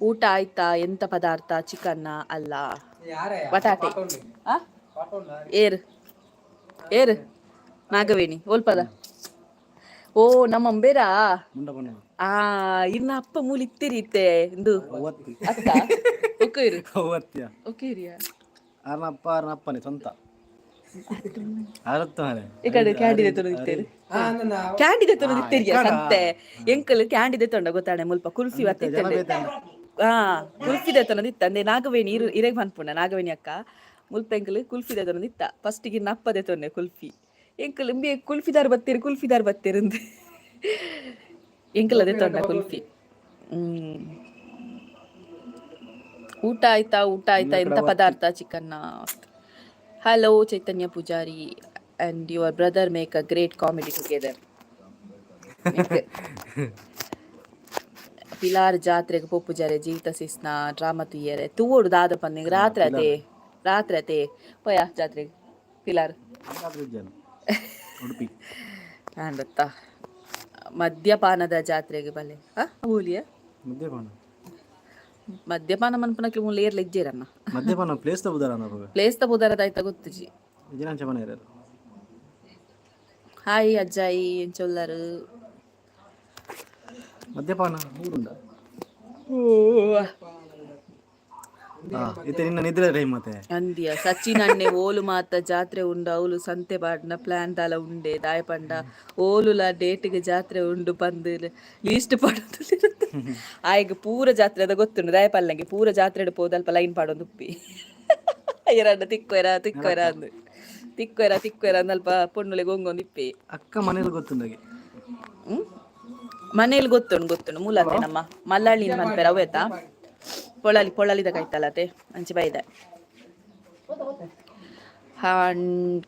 ಊಟ ಆಯ್ತಾ? ಎಂತ ಪದಾರ್ಥ? ಚಿಕನ್ ಅಲ್ಲ, ಬಟಾಟೆ. ಆ ಏರ್ ಏರ್ ನಾಗವೇಣಿ ಓಲ್ಪದ? ಓ, ನಮ್ಮ ಅಂಬೇರಾ.
ಮುಂಡ ಬಣ್ಣ.
ಆ ಇನ್ನ ಅಪ್ಪ ಮೂಲಿ ಇತ್ತಿರಿ ಇತ್ತೆ ಇಂದು.
ಅವತ್ತಿ.
ಅತ್ತ ಒಕ್ಕ ಇರು.
ಅವತ್ಯ.
ಓಕೆ ಇರಿಯಾ.
ಆರ್ನ ಅಪ್ಪ, ಆರ್ನ ಅಪ್ಪನೇ ಸ್ವಂತ ಆರತ್ತ ಮಾರೆ.
ಈ ಕಡೆ ಕ್ಯಾಂಡಿ ದೆತ್ತೊಂದು ಇತ್ತೇರಿ, ಕ್ಯಾಂಡಿ ದೆತ್ತೊಂದು ಇತ್ತೇರಿಯ ಸಂತೆ. ಎಂಕಲ್ ಕ್ಯಾಂಡಿ ದೆತ್ತೊಂಡ ಗೊತ್ತಾಣೆ ಮುಲ್ಪ ಕುಲ್ಫಿ ಬತ್ತಿತ್ತಂಡೆ. ಹಾ, ಕುಲ್ಫಿ ದೆತ್ತೊಂದು ಇತ್ತ ಅಂದೆ ನಾಗವೇಣಿ ಇರು ಇರೆಗ್ ಪನ್ಪುಂಡ. ನಾಗವೇಣಿ ಅಕ್ಕ, ಮುಲ್ಪ ಎಂಕಲ್ ಕುಲ್ಫಿ ದೆತ್ತೊಂದು ಇತ್ತ. ಫಸ್ಟ್ ಗಿನ್ನ ಅಪ್ಪ ದೆತ್ತೊಂಡೆ ಕುಲ್ಫಿ. ಎಂಕಲ್ ಇಂಬೆ ಕುಲ್ಫಿದಾರ್ ಬತ್ತೀರಿ, ಕುಲ್ಫಿದಾರ್ ಬತ್ತೀರಿ ಅಂದೆ. ಎಂಕಲ್ ದೆತ್ತೊಂಡ ಕುಲ್ಫಿ. ಊಟ ಆಯ್ತಾ? ಊಟ ಆಯ್ತಾ? ಎಂತ ಪದಾರ್ಥ? Chicken. Hello Chaitanya Poojary and your brother make a great comedy together. Pilar ಜಾತ್ರೆಗೆ ಪೋಪುಜಾರೆ ಜೀವಿತ ಸಿಸ್ನ ಡ್ರಾಮಾ ತುಯ್ಯರೆ ತೂವೋಡು ದಾದ ಪನ್ನಿಂಗ್ ರಾತ್ರಿ ಅದೇ. ರಾತ್ರಿ ಅತೆ ಪೋಯಾ ಜಾತ್ರೆಗೆ ಪಿಲಾರ್.
ರಾತ್ರಿ ಜನ ಉಡುಪಿ.
ಗೊತ್ತಾ, ಮದ್ಯಪಾನದ ಜಾತ್ರೆಗೆ ಬಲೆ. ಆ ಓಲಿಯ?
ಮದ್ಯಪಾನ.
ಮದ್ಯಪಾನ ಮನ್ಪುನಕ್ಕೆ ಮೂಲ ಏರ್ಲ ಇಜ್ಜೇರನ್ನ.
ಮದ್ಯಪಾನ ಪ್ಲೇಸ್ ತಗೋದಾರ ನಮಗೆ.
ಪ್ಲೇಸ್ ತಗೋದಾರದ ಆಯ್ತಾ ಗೊತ್ತುಜಿ.
ವಿಜಯನಾಂಚ ಮನೆ ಇರೋದು.
ಹಾಯ್ ಅಜ್ಜಾಯಿ, ಎಂಚೊಲ್ಲರು?
ಮದ್ಯಪಾನ ಊರುಂಡ. ಹಾ, ಇತ್ತೆ ನಿನ್ನ ನಿದ್ರೆ ಟೈಮ್ ಮತ್ತೆ.
ಅಂದಿಯ ಸಚಿನ್ ಅಣ್ಣೆ, ಓಲು ಮಾತ ಜಾತ್ರೆ ಉಂಡು, ಅವಳು ಸಂತೆ ಪಾಡ್ನ ಪ್ಲಾನ್ ದಾಲ ಉಂಡೆ ದಾಯಪಂಡ ಓಲುಲ ಡೇಟ್ಗೆ ಜಾತ್ರೆ ಉಂಡು ಪಂದ್ ಲೀಸ್ಟ್ ಪಾಡೊಂದು. ಆಯ್ಗ ಪೂರ ಜಾತ್ರೆ ಅದ ಗೊತ್ತುಂಡು. ದಾಯಪಲ್ಲಂಗೆ ಪೂರ ಜಾತ್ರೆ ಪೋದಲ್ಪ ಲೈನ್ ಪಾಡೊಂದು ಉಪ್ಪಿ ಎರಡ ತಿಕ್ವೆರ ತಿಕ್ವೆರ ಅಂದು, ತಿಕ್ವೆರ ತಿಕ್ವೆರ ಅಂದಲ್ಪ ಪೊಣ್ಣುಲೆ ಗೊಂಗೊಂದು ಇಪ್ಪಿ.
ಅಕ್ಕ ಮನೇಲಿ ಗೊತ್ತುಂಡಾಗೆ.
ಹ್ಮ್, ಮನೇಲಿ ಗೊತ್ತುಂಡು, ಗೊತ್ತುಂಡು. ಮೂಲತೆ ನಮ್ಮ ಮಲ್ಲಾಳಿ ಮನ್ಪೆರ ಅವೇತಾ ಪೊಳಲಿ, ಪೊಳಲಿದ ಕೈತಲತೆ ಅಂಚಿ ಬೈದೆ. ಹಾನ್,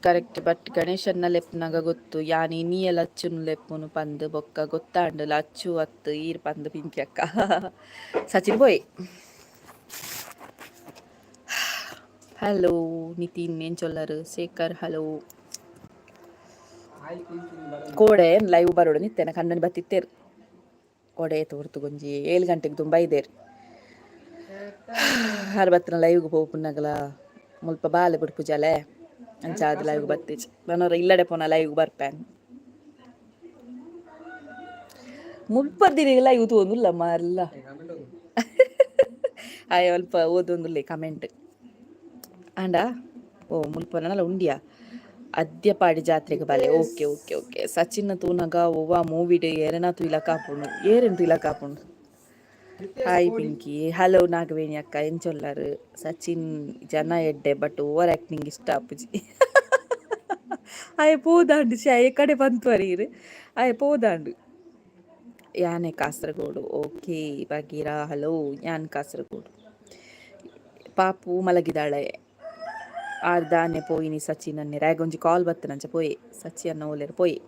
ಕರೆಕ್ಟ್. ಬಟ್ ಗಣೇಶನ್ನ ಲೆಪ್ಪುನಗ ಗೊತ್ತು ಯಾನ್ ಇನಿಯ ಲಚ್ಚುನು ಲೆಪ್ಪುನು ಪಂದ್, ಬೊಕ್ಕ ಗೊತ್ತಾಂಡ್ ಲಚ್ಚು ಅತ್ತು ಈರ್ ಪಂದ್. ಪಿಂಕಿ ಅಕ್ಕ, ಸಚಿನ್ ಬೋಯ್ ಹಲೋ. ನಿತಿನ್ ಎಂಚೊಲ್ಲರು? ಶೇಖರ್ ಹಲೋ. ಕೋಡೆ ಲೈವ್ ಬರೋಡು ನಿತ್ತೆನ ಕಣ್ಣನಿ ಬತ್ತಿತ್ತೇರು. ಕೋಡೆ ತೋರ್ತು ಗೊಂಜಿ 7 ಗಂಟೆಗೆ ತುಂಬ ಇದೇರು. ಆರು ಬತ್ತಿನ ಲೈವ್ಗೆ ಪೋಪುನಗಲ ಮುಲ್ಪ ಬಾಲೆ ಬುಡ್ಪು ಜಲೆ ಅಂಚಾದ ಲೈವ್ಗೆ ಬತ್ತಿಚ್. ನನೊರ ಇಲ್ಲಡೆ ಪೋನ ಲೈವ್ಗೆ ಬರ್ಪೇನ್. ಮುಲ್ಪರ್ದಿನ ಲೈವ್ ತೂವೊಂದುಲ್ಲ ಮಾರ್ಲ. ಆಯ್, ಅಲ್ಪ ಓದೊಂದುಲ್ಲೆ ಕಮೆಂಟ್. ಆಂಡ ಓ ಮುಲ್ಪ ನನಲ ಉಂಡಿಯಾ. ಅದ್ಯಪಾಡಿ ಜಾತ್ರೆಗೆ ಬಲೆ. Okay okay okay. ಸಚಿನ್ ತೂನಗ ಒವ್ವ ಮೂವಿಡ್ ಏರೆನ ತೂಯಿಲಕ ಆಪುಂಡು, ಏರೆನ್ ತೂಯಿಲಕ ಆಪುಂಡು. ಹಾಯ್ ಪಿಂಕಿ. ಹಲೋ ನಾಗವೇಣಿ ಅಕ್ಕ, ಎಂಚೊಲ್ಲರು? ಸಚಿನ್ ಜನ ಎಡ್ಡೆ, ಬಟ್ ಓವರ್ ಆಕ್ಟಿಂಗ್ ಇಷ್ಟ ಆಪುಜಿ. ಆಯೆ ಪೋದಾಂಡು ಶೇ ಕಡೆ ಬಂತು ಅರೀರು. ಆಯೆ ಪೋದಾಂಡು. ಯಾನೆ ಕಾಸರಗೋಡು. ಓಕೆ ಬಗೀರಾ ಹಲೋ. ಯಾನ್ ಕಾಸರಗೋಡು. ಪಾಪು ಮಲಗಿದಾಳೆ. ಆರ್ ದಾನೆ ಪೋಯಿನಿ ಸಚಿನ್ ಅನ್ನೆ ರಾಯಗೊಂಜಿ ಕಾಲ್ ಬತ್ತನಂಚ ಪೋಯೆ. ಸಚಿ ಅನ್ನ ಓಲೇರು ಪೋಯೆ.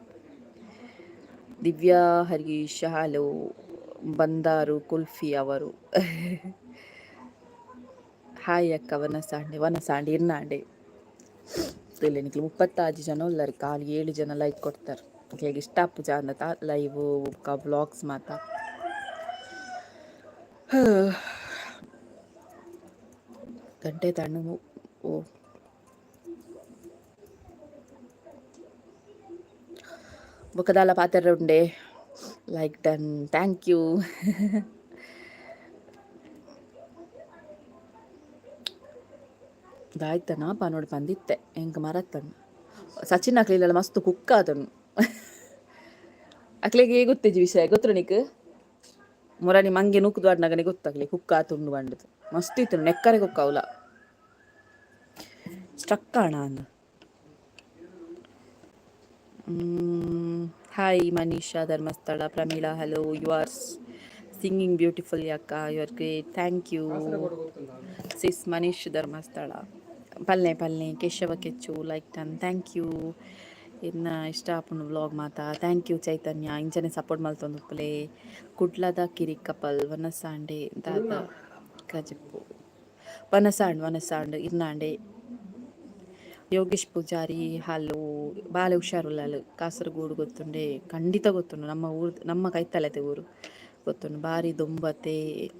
ದಿವ್ಯಾ ಹರೀಶ್ ಹಲೋ. ಬಂದಾರು ಕುಲ್ಫಿ ಅವರು. ಹಾಯ್ ಅಕ್ಕ, ವನಸಾಂಡೆ, ವನಸಾಂಡೆ ಇರ್ನಾಂಡೆ. ನಿಕ್ಲು 36 ಜನ ಉಲ್ಲರು. ಖಾಲಿ 7 ಜನ ಲೈಕ್ ಕೊಡ್ತಾರೆ. ಹೇಗೆ ಇಷ್ಟ ಆಪುಜ ಅಂದತ ಲೈವ್ ವ್ಲಾಗ್ಸ್ ಮಾತ? ಗಂಟೆ ತಣ್ಣು. ಓ ಬೊಕದಾಲ ಪಾತೆರ ಉಂಡೆ. Like done, thank you. ದಾಯ್ತನ ಪಾನೋಡು ಬಂದಿತ್ತೆ ಎಂಕ್ ಮರತ್ತಣ್ಣ. ಸಚಿನ್ ಅಕ್ಲಿಲ್ಲ ಮಸ್ತ್ ಕುಕ್ಕ ಆತನು. ಅಕ್ಲೆಗೆ ಗೊತ್ತಿಜ್ಜಿ ವಿಷಯ ಗೊತ್ತು ನಿಕ್. ಮುರಾನಿ ಮಂಗೆ ನೂಕುದು ಆಡ್ನಗನೆ ಗೊತ್ತಾಗ್ಲಿ ಕುಕ್ಕ ಆತುಂಡು ಬಂಡದು. ಮಸ್ತ್ ಇತ್ತು ನೆಕ್ಕರೆ ಕುಕ್ಕ ಅವಲ ಸ್ಟ್ರಕ್ ಆಣ ಅಂದು. Hi Manisha Dharmasthala. Pramila hello. You are singing beautiful ಅಕ್ಕ, you are great. Thank you sis. Manish Dharmasthala ಪಲ್ನೆ ಪಲ್ನೆ. Keshava Kechu like done, thank you. ಇನ್ನ ಇಷ್ಟ ಆಪುಂಡು ವ್ಲಾಗ್ ಮಾತಾ. Thank you Chaitanya. ಇಂಚನೆ ಸಪೋರ್ಟ್ ಮಲ್ತೊಂದುಪ್ಪುಲೆ. ಕುಡ್ಲದ ಕಿರಿಕಪಲ್ ವನಸಾಂಡೆ ದಾದ ಕಜಿಪ್ಪು. ವನಸಾಂಡ್, ವನಸಾಂಡ್ ಇರ್ನಾಂಡೆ. ಯೋಗೇಶ್ ಪೂಜಾರಿ ಹಲೋ. ಬಾಲೆ ಹುಷಾರುಲ್ಲಾಲು. ಕಾಸರಗೋಡು ಗೊತ್ತುಂಡೆ? ಖಂಡಿತ ಗೊತ್ತುಂಡು. ನಮ್ಮ ಊರು, ನಮ್ಮ ಕೈತಲತೆ ಊರು ಗೊತ್ತುಂಡು. ಬಾರಿ ದೊಂಬತೆ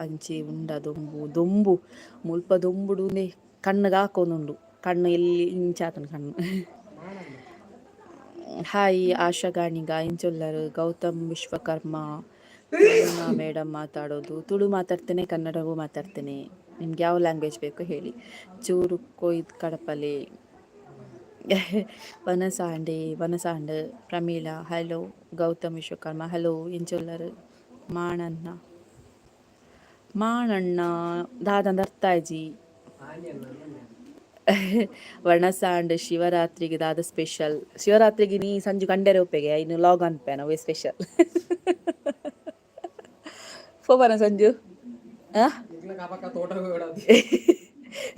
ಅಂಚಿ ಉಂಡ. ದೊಂಬು ದೊಂಬು ಮುಲ್ಪ ದೊಂಬುಡು ಕಣ್ಣುಗೆ ಹಾಕೊಂದುಂಡು. ಕಣ್ಣು ಎಲ್ಲಿ ಇಂಚಾತುಂಡು ಕಣ್ಣು. ಹಾಯ್ ಆಶಾ ಗಾಣಿಗ, ಎಂಚೊಲ್ಲರು? ಗೌತಮ್ ವಿಶ್ವಕರ್ಮ ಮೇಡಮ್ ಮಾತಾಡೋದು ತುಳು ಮಾತಾಡ್ತೇನೆ, ಕನ್ನಡವೂ ಮಾತಾಡ್ತೇನೆ. ನಿಮ್ಗೆ ಯಾವ ಲ್ಯಾಂಗ್ವೇಜ್ ಬೇಕು ಹೇಳಿ. ಚೂರು ಕೊಯ್ದು ಕಡಪಲೆ. ವನಸಾಂಡೆ, ವನಸಾಂಡ್. ಪ್ರಮೀಳಾ ಹಲೋ. ಗೌತಮ್ ವಿಶ್ವಕರ್ಮ ಹಲೋ. ಎಂಚೊಲ್ಲರು? ಮಾಣಣ್ಣ, ಮಾಣಣ್ಣ ದಾದಂದ ಅರ್ಥ ಆಯ್ಜಿ. ವಣಸಾಂಡ್ ಶಿವರಾತ್ರಿಗೆ ದಾದ ಸ್ಪೆಷಲ್? ಶಿವರಾತ್ರಿಗೆ ನೀ ಸಂಜು ಕಂಡೆರೆ ಒಪ್ಪೆಗೆ ಇನ್ನು ಲಾಗ್ ಅನ್ಪೇನ ಅವೇ ಸ್ಪೆಷಲ್. ಪೋವನ ಸಂಜು? ಆ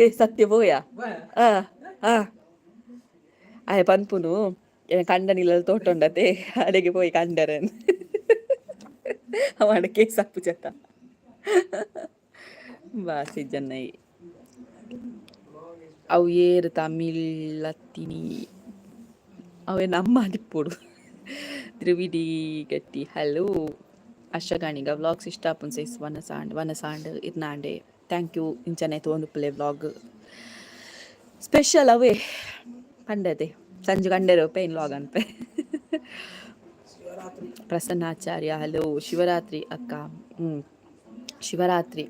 ಏ ಸತ್ಯ ಪೋಯಾ? ಆ ಆ ಆಯ್ ಪನ್ಪುನು ಕಂಡನಿಲ್ಲ ತೋಟ ಉಂಡತೆ, ಅಡೆಗೆ ಪೋಯಿ ಕಂಡರೆ ಅವಾಡ ಕೇಸ್ ಅಪ್ಪು ಚತ್ತ ಬಾಸಿ ಜನ್ನೈ. ಅವು ಏರು ತಮಿಳತ್ತಿನಿ ಅವೇ ನಮ್ಮ ದಿಪ್ಪೊಡು. ದ್ರಿವಿಡಿ ಗಟ್ಟಿ ಹಲೋ. ಅಶಗಾಣಿಗ ವ್ಲಾಗ್ಸ್ ಇಷ್ಟ ಆಪುಂಡು ಸೈಸ್ ವನಸಾಂಡ್ ವನಸಾಂಡ್ ಇರ್ನಾಂಡೆ. Thank you. ಇಂಚನೆ ತೋಂದುಪ್ಪುಲೆ ವ್ಲಾಗ್ ಸ್ಪೆಷಲ್ ಅವೇ ಪಂಡದೆ ಸಂಜೆ ಕಂಡೆರು ಪೈನ್ ವ್ಲಾಗ್ ಅನ್ಪೆ. ಪ್ರಸನ್ನಾಚಾರ್ಯ ಹಲೋ. ಶಿವರಾತ್ರಿ ಅಕ್ಕ. ಶಿವರಾತ್ರಿ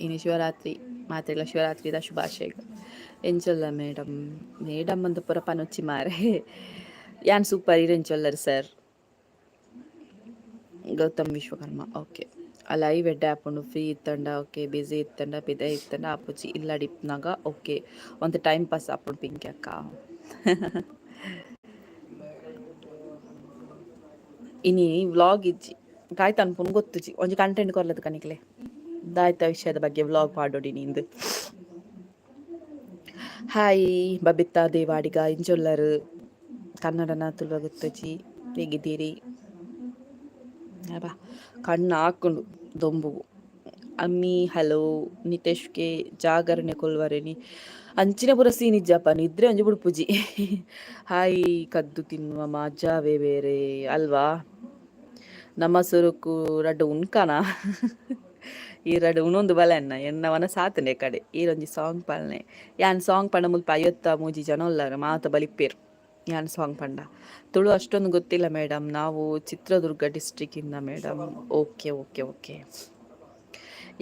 ಇನಿ, ಶಿವರಾತ್ರಿ ಮಾತ್ರೆಲ ಶಿವರಾತ್ರಿದ ಶುಭಾಶಯ. ಎಂಚೊಲ್ಲ ಮೇಡಮ್? ಮೇಡಮ್ ಅಂದ್ ಪೂರ ಪನೊಚ್ಚಿ ಮಾರೆ. ಯಾನ್ ಸೂಪರ್, ಇರೆಂಚೊಲ್ಲರ್ sir? Gautam Vishwakarma okay. Live ಎಡ್ಡೆ ಆಪುಂಡು. ಫ್ರೀ ಇತ್ತಂಡ ಓಕೆ, ಬ್ಯುಸಿ ಇತ್ತಂಡ ಪಿದಯಿ ಇತ್ತಂಡ ಆಪುಜಿ. ಇಲ್ಲಡ್ ಇಪ್ಪುನಗ ಓಕೆ, ಒಂತೆ ಟೈಮ್ ಪಾಸ್ ಆಪುಂಡು. ಪಿಂಕಿ ಅಕ್ಕ, ಇನಿ ವ್ಲಾಗ್ ಇಜ್ಜಿ, ದಾಯ್ತ ಅನ್ಪುಂಡು ಗೊತ್ತುಜಿ. ಒಂಜಿ ಕಂಟೆಂಟ್ ಕೊರ್ಲದ ಕನಿಕ್ಲೆ, ದಾಯ್ತ ವಿಷಯದ ಬಗ್ಗೆ ವ್ಲಾಗ್ ಪಾಡೊಡಿ ನಿಂದು. ಹಾಯ್ ಬಬಿತಾ ದೇವಾಡಿಗ, ಇಂಚೊಲ್ಲರು? ಕನ್ನಡನ ತುಳುವ ಗೊತ್ತುಜಿ. ಹೇಗಿದ್ದೀರಿ? ಅಬ್ಬಾ, ಕಣ್ಣು ಹಾಕೊಂಡು ದೊಂಬುಗು. ಅಮ್ಮಿ ಹಲೋ. ನಿತೇಶ್ಗೆ ಜಾಗರಣೆ ಕೊಲ್ವರೆನಿ. ಅಂಚಿನ ಪೂರ ಸೀನ್ ಇಜ್ಜಪ್ಪ, ನಿದ್ರೆ ಒಂಜಿ ಬುಡ್ಪುಜಿ. ಹಾಯ್. ಕದ್ದು ತಿನ್ನುವ ಮಜಾವೇ ಬೇರೆ ಅಲ್ವಾ? ನಮ್ಮ ಸುರುಕು ರಡ್ಡು ಉಣ್ಕನ, ಈ ರಡ್ಡು ಉಣೊಂದು ಬಲೆ ಅನ್ನ ಎನ್ನ ವನ ಸಾತನೆ ಕಡೆ. ಈರೊಂಜಿ ಸಾಂಗ್ ಪಲ್ನೆ. ಯಾನ್ ಸಾಂಗ್ ಪಂಡ ಮುಲ್ಪ 53 ಜನ ಉಲ್ಲರ್, ಮಾತ ಬಲಿಪೇರ್ ಯಾನ್ ಸಾಂಗ್ ಪಂಡ. ತುಳು ಅಷ್ಟೊಂದು ಗೊತ್ತಿಲ್ಲ ಮೇಡಮ್, ನಾವು ಚಿತ್ರದುರ್ಗ ಡಿಸ್ಟ್ರಿಕ್ಟ್ ಇಂದ ಮೇಡಮ್. Okay okay okay.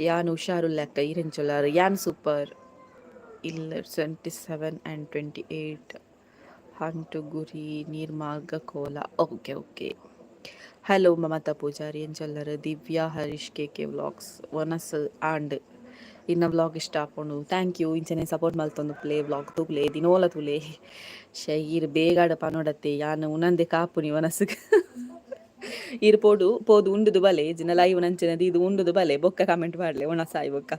ಯಾನ್ ಹುಷಾರುಲ್ಲೆ ಅಕ್ಕ, ಈರೆಂಚೊಲ್ಲಾರ್? ಯಾನ್ ಸೂಪರ್. ಇಲ್ಲ, 27 ಆ್ಯಂಡ್ 28 ಹಂಟುಗುರಿ ನೀರ್ಮಾರ್ಗ ಕೋಲ. Okay okay. Hello Mamata Poojary, ಎಂಚೊಲ್ಲರ್? Divya Harish K K vlogs ವನಸ್ ಆಂಡ್. ಇನ್ನ ವ್ಲಾಗ್ ಇಷ್ಟ ಆಪುಂಡು. Thank you. ಇಂಚನೆ ಸಪೋರ್ಟ್ ಮಲ್ತೊಂದು ಪ್ಲೇ ವ್ಲಾಗ್ ತೂಲೆ, ದಿನೋಲ ತೂಲೆ. ಶೈ ಈರ್ ಬೇಗಾಡ ಪನೊಡತ್ತೆ, ಯಾನ್ ಉನಂದೆ ಕಾಪುನಿ ವನಸ್ಗ್. ಈರ್ ಪೋಡು ಪೋದು ಉಂಡುದು ಬಲೆ, ಜಿನ ಲೈವ್ ನಂಚಿನ ದೀದು ಉಂಡುದು ಬಲೆ, ಬೊಕ್ಕ ಕಮೆಂಟ್ ಮಾಡ್ಲೆ ಒಣಸಾಯಿ ಬೊಕ್ಕ.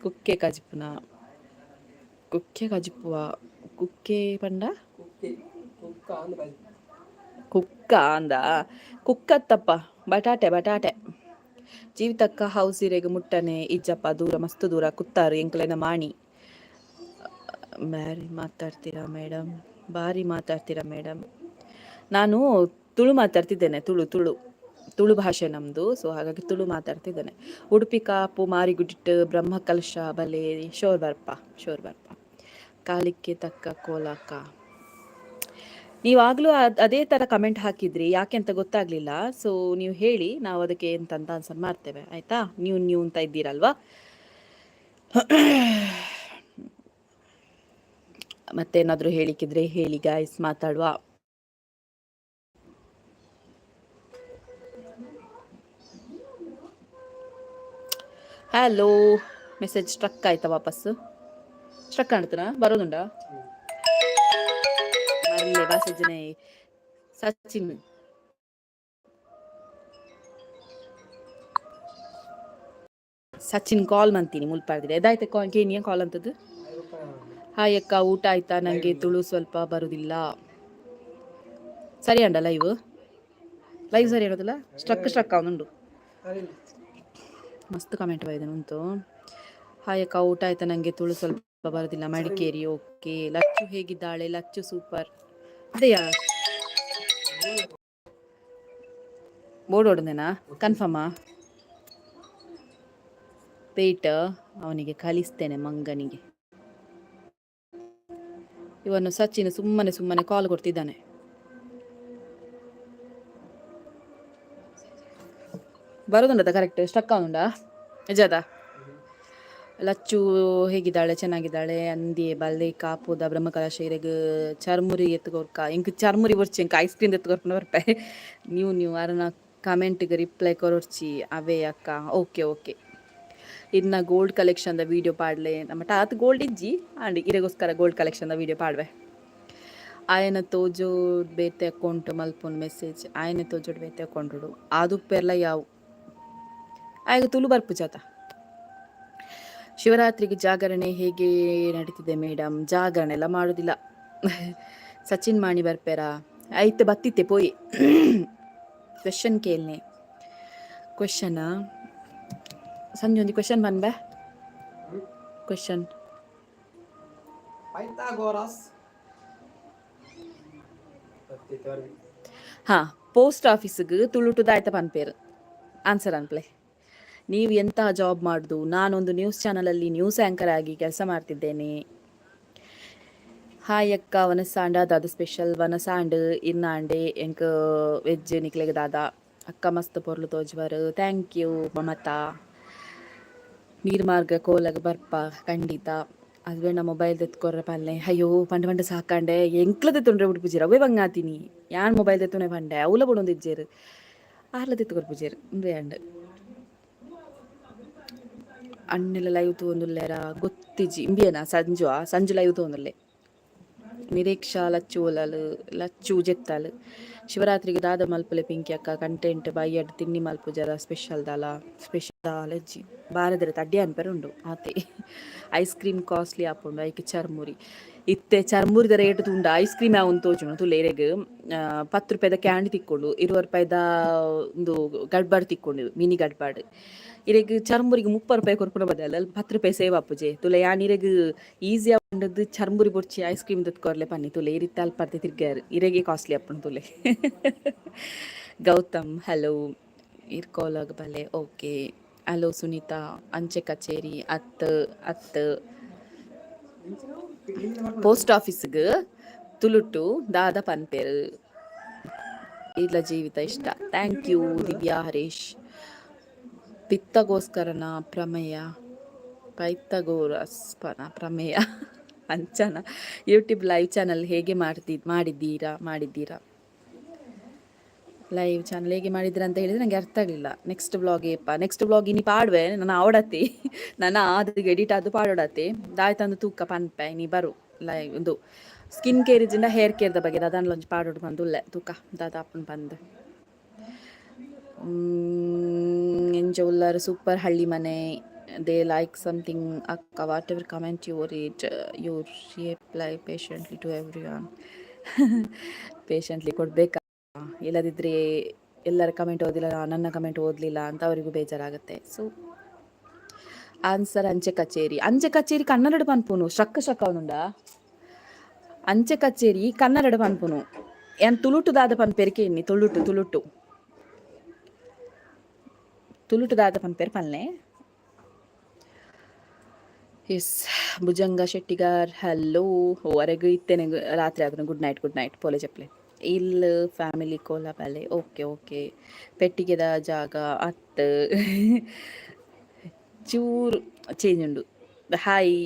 ಕುಕ್ಕೆ ಕಜಿಪುನ? ಕುಕ್ಕೆ ಕಜಿಪುವ? ಕುಕ್ಕೆ ಪಂಡ?
ಕುಕ್ಕೆ ಕುಕ್ಕ ಅಂದ್ ಬೈ.
ಕುಕ್ಕ ಅಂದ? ಕುಕ್ಕತ್ತಪ್ಪ, ಬಟಾಟೆ ಬಟಾಟೆ. ಜೀವಿತಕ್ಕ ಹೌಸ್ ಇರೆಗ್ ಮುಟ್ಟನೆ? ಇಜ್ಜಪ್ಪ, ದೂರ, ಮಸ್ತ್ ದೂರ. ಕುತ್ತಾರು ಎಂಕ್ಲೆನ ಮಾಣಿ. ಬಾರಿ ಮಾತಾಡ್ತೀರಾ ಮೇಡಮ್, ಬಾರಿ ಮಾತಾಡ್ತೀರಾ ಮೇಡಮ್. ನಾನು ತುಳು ಮಾತಾಡ್ತಿದ್ದೇನೆ. ತುಳು ತುಳು ತುಳು ಭಾಷೆ ನಮ್ಮದು. ಸೊ ಹಾಗಾಗಿ ತುಳು ಮಾತಾಡ್ತಿದ್ದೇನೆ. ಉಡುಪಿ ಕಾಪು ಮಾರಿಗುಡಿಟ್ಟು ಬ್ರಹ್ಮ ಕಲಶ ಬಲೆ. Sure ಬರ್ಪ, sure ಬರ್ಪ. ಕಾಲಿಕ್ಕೆ ತಕ್ಕ ಕೋಲಕ್ಕ. ನೀವಾಗಲೂ ಅದೇ ಥರ ಕಮೆಂಟ್ ಹಾಕಿದ್ರಿ, ಯಾಕೆ ಅಂತ ಗೊತ್ತಾಗ್ಲಿಲ್ಲ. ಸೊ ನೀವು ಹೇಳಿ, ನಾವು ಅದಕ್ಕೆ ಎಂತ ಆನ್ಸರ್ ಮಾಡ್ತೇವೆ, ಆಯ್ತಾ? ನೀವು ನೀವು ಅಂತ ಇದ್ದೀರಲ್ವಾ? ಮತ್ತೇನಾದರೂ ಹೇಳಿಕ್ಕಿದ್ರೆ ಹೇಳಿ ಗಾಯ್ಸ್, ಮಾತಾಡುವ. ಹಲೋ, ಮೆಸೇಜ್ ಸ್ಟ್ರಕ್ ಆಯ್ತಾ? ವಾಪಸ್ಸು ಸ್ಟ್ರಕ್ ಕಾಣ್ತನಾ? ಬರೋದುಂಡಾ? ಮರಲೆ ವಾಸಜನೆ. ಸಚಿನ್ ಸಚಿನ್ ಕಾಲ್ ಮಂತೀನಿ ಮುಲ್ಪಾಡ್ದಿದೆ. ಎದಾಯ್ತು ಕಾಲ್ ಕೇನಿಯ ಕಾಲ್ ಅಂತದ್ದು. ಹಾಯ್ ಅಕ್ಕ, ಊಟ ಆಯ್ತಾ? ನನಗೆ ತುಳು ಸ್ವಲ್ಪ ಬರುದಿಲ್ಲ. ಸರಿ ಅಂಡ ಲೈವ್ ಲೈವ್ ಸರಿ ಅನ್ನೋದಿಲ್ಲ. ಸ್ಟ್ರಕ್ ಸ್ಟ್ರಕ್ ಅವನುಂಡು. ಮಸ್ತ್ ಕಮೆಂಟ್ ಬೈದನು ಉಂಟು. ಹಾಯ್ ಅಕ್ಕ, ಊಟ ಆಯ್ತಾ? ನನಗೆ ತುಳು ಸ್ವಲ್ಪ ಬರುದಿಲ್ಲ. ಮಡಿಕೇರಿ. ಓಕೆ. ಲಚ್ಚು ಹೇಗಿದ್ದಾಳೆ? ಲಚ್ಚು ಸೂಪರ್. ಅದೇಯಾ ಬೋರ್ಡ್ ಹೊಡೆದೇನಾ? ಕನ್ಫರ್ಮಾ? ಪೇಟ್ ಅವನಿಗೆ ಕಲಿಸ್ತೇನೆ, ಮಂಗನಿಗೆ. ಇವನು ಸಚಿನ್ ಸುಮ್ಮನೆ ಸುಮ್ಮನೆ ಕಾಲ್ ಕೊಡ್ತಿದ್ದಾನೆ. ಬರೋದುಂಡದ? ಕರೆಕ್ಟ್ ಸ್ಟಕ್ ಆಗುಂಡಾ? ನಿಜದ? ಲಚ್ಚು ಹೇಗಿದ್ದಾಳೆ? ಚೆನ್ನಾಗಿದ್ದಾಳೆ. ಅಂದಿ ಬಲ್ಲೆ ಕಾಪುದ ಬ್ರಹ್ಮಕಲಶ ಇರೆಗ್ ಚರ್ಮುರಿ ಎತ್ತುಕೊರ್ಕ. ಎಂಕ್ ಚರ್ಮುರಿ ಬೊರ್ಚಿ, ಎಂಕ್ ಐಸ್ ಕ್ರೀಮ್ ಎತ್ತುಕೊರ್ಪುನ ಬರ್ಪೆ. ನೀವು ನೀವು ಅರನ ಕಮೆಂಟ್ಗೆ ರಿಪ್ಲೈ ಕೊರೊರ್ಚಿ ಅವೇ ಅಕ್ಕ. Okay okay. ಇನ್ನ ಗೋಲ್ಡ್ ಕಲೆಕ್ಷನ್ದ ವೀಡಿಯೋ ಪಾಡ್ಲೆ. ನಮ್ಮ ಆತ್ ಗೋಲ್ಡ್ ಇಜ್ಜಿ ಆಂಡ್ ಇರೆಗೋಸ್ಕರ ಗೋಲ್ಡ್ ಕಲೆಕ್ಷನ್ದ ವೀಡಿಯೋ ಪಾಡ್ವೆ. ಆಯನ ತೋಜೋಡ್ ಬೇತೆ ಅಕೌಂಟ್ ಮಲ್ಪುನ್ ಮೆಸೇಜ್. ಆಯನ ತೋಜೋಡ್ ಬೇತೆ ಅಕೌಂಟುಡು ಆದುಪ್ಪೆರ್ಲ ಯಾವು. ಆಯಗ ತುಳು ಬರ್ಪುಜಾತ. ಶಿವರಾತ್ರಿಗೆ ಜಾಗರಣೆ ಹೇಗೆ ನಡೀತಿದೆ ಮೇಡಮ್? ಜಾಗರಣೆ ಎಲ್ಲ ಮಾಡೋದಿಲ್ಲ. ಸಚಿನ್ ಮಾಣಿ ಬರ್ಪೇರಾ? ಆಯ್ತು, ಬತ್ತಿತ್ತೆ ಪೋಯಿ. ಕ್ವೆಶನ್ ಕೇಳ್ನೆ. ಕ್ವೆಶನ್ ಸಂಜೆ ಒಂದು ಕ್ವೆಶನ್ ಬನ್ಬೆ. Question
Pythagoras.
ಹಾ, ಪೋಸ್ಟ್ ಆಫೀಸ್ಗೆ ತುಳುಟು ದಾಯ್ತ ಪನ್ಪೇರು? ಆನ್ಸರ್ ಅನ್ಪ್ಲೆ. ನೀವು ಎಂತಹ ಜಾಬ್ ಮಾಡುದು? ನಾನೊಂದು ನ್ಯೂಸ್ ಚಾನಲಲ್ಲಿ ನ್ಯೂಸ್ ಆ್ಯಂಕರ್ ಆಗಿ ಕೆಲಸ ಮಾಡ್ತಿದ್ದೇನೆ. ಹಾಯ್ ಅಕ್ಕ, ವನಸಾಂಡ ದಾದ ಸ್ಪೆಷಲ್? ವನಸಾಂಡ್ ಇನ್ನಾಂಡೆ ಎಂಕ್ ವೆಜ್, ನಿಕ್ಲೆಗ್ ದಾದ? ಅಕ್ಕ ಮಸ್ತ್ ಪೊರ್ಲು ತೋಜುವರು. Thank you Mamata. ನೀರ್ಮಾರ್ಗ ಕೋಲಗ ಬರ್ಪ ಖಂಡಿತ. ಹಸ್ಬೆಂಡ್ ಮೊಬೈಲ್ ತೆತ್ಕೊರ್ರೆ ಪಲ್ಲೆ. ಅಯ್ಯೋ, ಪಂಡ ಪಂಡ ಸಾಕಂಡೆ. ಎಂಕ್ಲ ತೆತ್ತೊಂಡ್ರೆ ಉಡುಪುಜೀರ ಅವೇ ಬಂಗಾತೀನಿ. ಯಾನ್ ಮೊಬೈಲ್ ತೆತ್ತುನೆ ಪಂಡೆ, ಅವಲ ಬುಡೊಂದಿಜ್ಜೇರು, ಆರ್ಲ ತೆತ್ತು ಕೊರ್ಪುಜೇರು. ಉಂದು ಅಂಡ್ ಅಣ್ಣೆಲ್ಲ ಲೈವ್ ತೂವೊಂದುಲ್ಲೆರ? ಗೊತ್ತಿಜ್ಜಿ. ಇಂಬಿಯನ ಸಂಜು, ಆ ಸಂಜು ಲೈವ್ ತೂವೊಂದುಲ್ಲೆ. ನಿರೀಕ್ಷಾ ಲಚ್ಚು ಒಲಲು ಲಚ್ಚು ಜೆತ್ತಾಲು. ಶಿವರಾತ್ರಿಗೆ ದಾದ ಮಲ್ಪುಲೆ ಪಿಂಕಿ ಅಕ್ಕ ಕಂಟೆಂಟ್? ಬಯ್ಯಡ್ ತಿಂಡಿ ಮಲ್ಪುಜರ? ಸ್ಪೆಷಲ್ ದಾಲ? ಸ್ಪೆಷಲ್ ದಾಲಜ್ಜಿ, ಬಾರದಿರ ತಡ್ಡಿ ಅನ್ಪೆರೆ ಉಂಡು ಆತೆ. ಐಸ್ ಕ್ರೀಮ್ ಕಾಸ್ಟ್ಲಿ ಆಪುಂಡು, ಐಕ್ ಚರ್ಮುರಿ. ಇತ್ತೆ ಚರ್ಮುರಿದ ರೇಟ್ ತೂಂಡ ಐಸ್ ಕ್ರೀಮ್ ಯಾವೊಂದು ತೋಜುಂಡು. ತುಲೆ ಇರೆಗ್ 10 ರೂಪಾಯಿದ ಕ್ಯಾಂಡಿ ತಿಕ್ಕೊಂಡು, 20 ರೂಪಾಯಿದ ಒಂದು ಗಡ್ಬಡ್ ತಿಕ್ಕೊಂಡು, ಮಿನಿ ಗಡ್ಬಡ್. ಇರೆಗ್ ಚರ್ಮುರಿಗೆ 30 ರೂಪಾಯಿ ಕೊರ್ಪುನ ಬದಲು ಅಲ್ಲಿ 10 ರೂಪಾಯಿ ಸೇವ್ ಆಪುಜೆ? ತುಲೆ, ಯಾನ್ ಇರೆಗ್ ಈಸಿ ಆಪುಂಡದ್ದು ಚರ್ಮುರಿ ಬೊರ್ಚಿ, ಐಸ್ ಕ್ರೀಮ್ ದೆತ್ಕೊರ್ಲೆ ಪನ್ನಿ. ತುಲೆ, ಇರಿತ್ತ ಅಲ್ಪರ್ತೆ ತಿರ್ಗಾರು, ಇರೆಗೆ ಕಾಸ್ಟ್ಲಿ ಆಪುಂಡು ತುಲೆ. ಗೌತಮ್ ಹಲೋ. ಇರ್ಕೋಲಾಗ ಬಲೆ. ಓಕೆ. ಹಲೋ ಸುನೀತಾ. ಅಂಚೆ ಕಚೇರಿ ಅತ್ ಅತ್. ಪೋಸ್ಟ್ ಆಫೀಸ್ಗೆ ತುಳುಟು ದಾದ ಪನ್ಪೇರು? ಇಲ್ಲ ಜೀವಿತ ಇಷ್ಟ. Thank you Divya Harish. ಪಿತ್ತಗೋಸ್ಕರನ ಪ್ರಮೇಯ? ಪೈಥಾಗೋರಸ್ಪನ ಪ್ರಮೇಯ ಅಂಚನ. ಯೂಟ್ಯೂಬ್ ಲೈವ್ ಚಾನಲ್ ಹೇಗೆ ಮಾಡಿದ್ದೀರಾ? ಮಾಡಿದ್ದೀರಾ ಲೈವ್ ಚಾನಲ್ ಹೇಗೆ ಮಾಡಿದ್ದೀರಾ ಅಂತ ಹೇಳಿದ್ರೆ ನನಗೆ ಅರ್ಥ ಆಗಲಿಲ್ಲ. ನೆಕ್ಸ್ಟ್ ವ್ಲಾಗ್ ಏಪ? ನೆಕ್ಸ್ಟ್ ವ್ಲಾಗ್ ಇನಿ ಪಾಡುವೆ ನಾನು. ಆವಡತಿ ನಾನು ಅದು ಎಡಿಟ್ ಅದು ಪಾಡೋಡತಿ ದಾಯ್ತಂದು ತೂಕ ಪನ್ಪೆ. ನೀ ಬರು ಲೈವ್. ಒಂದು ಸ್ಕಿನ್ ಕೇರ್ ಇಜ್ಜಿಂಡ ಹೇರ್ ಕೇರ್ದ ಬಗ್ಗೆ ದಾದಾನ್ಲ ಒಂಜಿ ಪಾಡೋಡು ಬಂದು ಉಲ್ಲೆ. ತೂಕ ದಾದ ಅಪ್ಪನ ಬಂದು. ಎಂಚ ಉಲ್ಲರ್? ಸೂಪರ್. ಹಳ್ಳಿ ಮನೆ they like something ಅಕ್ಕ. Whatever comment you read, you reply patiently to everyone. Patiently ಕೊಡಬೇಕಾ? ಇಲ್ಲದಿದ್ದರೆ ಎಲ್ಲರ ಕಮೆಂಟ್ ಓದಿಲ್ಲ, ನನ್ನ ಕಮೆಂಟ್ ಓದಲಿಲ್ಲ ಅಂತ ಅವರಿಗೂ ಬೇಜಾರಾಗುತ್ತೆ. ಸೊ ಆನ್ಸರ್ ಅಂಚೆ ಕಚೇರಿ. ಅಂಚೆ ಕಚೇರಿ ಕನ್ನಡ ಪನ್ಪುನು. ಶಕ್ಕ ಶಕ್ಕ ಉಂಡ. ಅಂಚೆ ಕಚೇರಿ ಕನ್ನಡ ಪನ್ಪುನು. ಏನ್ ತುಳುಟು ದಾದ ಪನ್ಪೆರ್ ಕೇನ್ನಿ. ತುಳುಟು, ತುಳುಟು, ತುಳುಟು ದಾದ ಪನ್ಪೆರ್ ಪನ್ಲೆ. Yes, Bhujanga Shettigar hello. ಹೊರಗೆ ಇತ್ತೇನೆ, ರಾತ್ರಿ ಆದ್ರೆ. Good night, good night. ಪೋಲೆ ಚಪ್ಲೆ ಇಲ್ಲ. ಫ್ಯಾಮಿಲಿ ಕೋಲ ಬಲೆ. Okay okay. ಪೆಟ್ಟಿಗೆದ ಜಾಗ ಅತ್, ಚೂರು ಚೇಂಜ್ ಉಂಡು. ಹಾಯ್.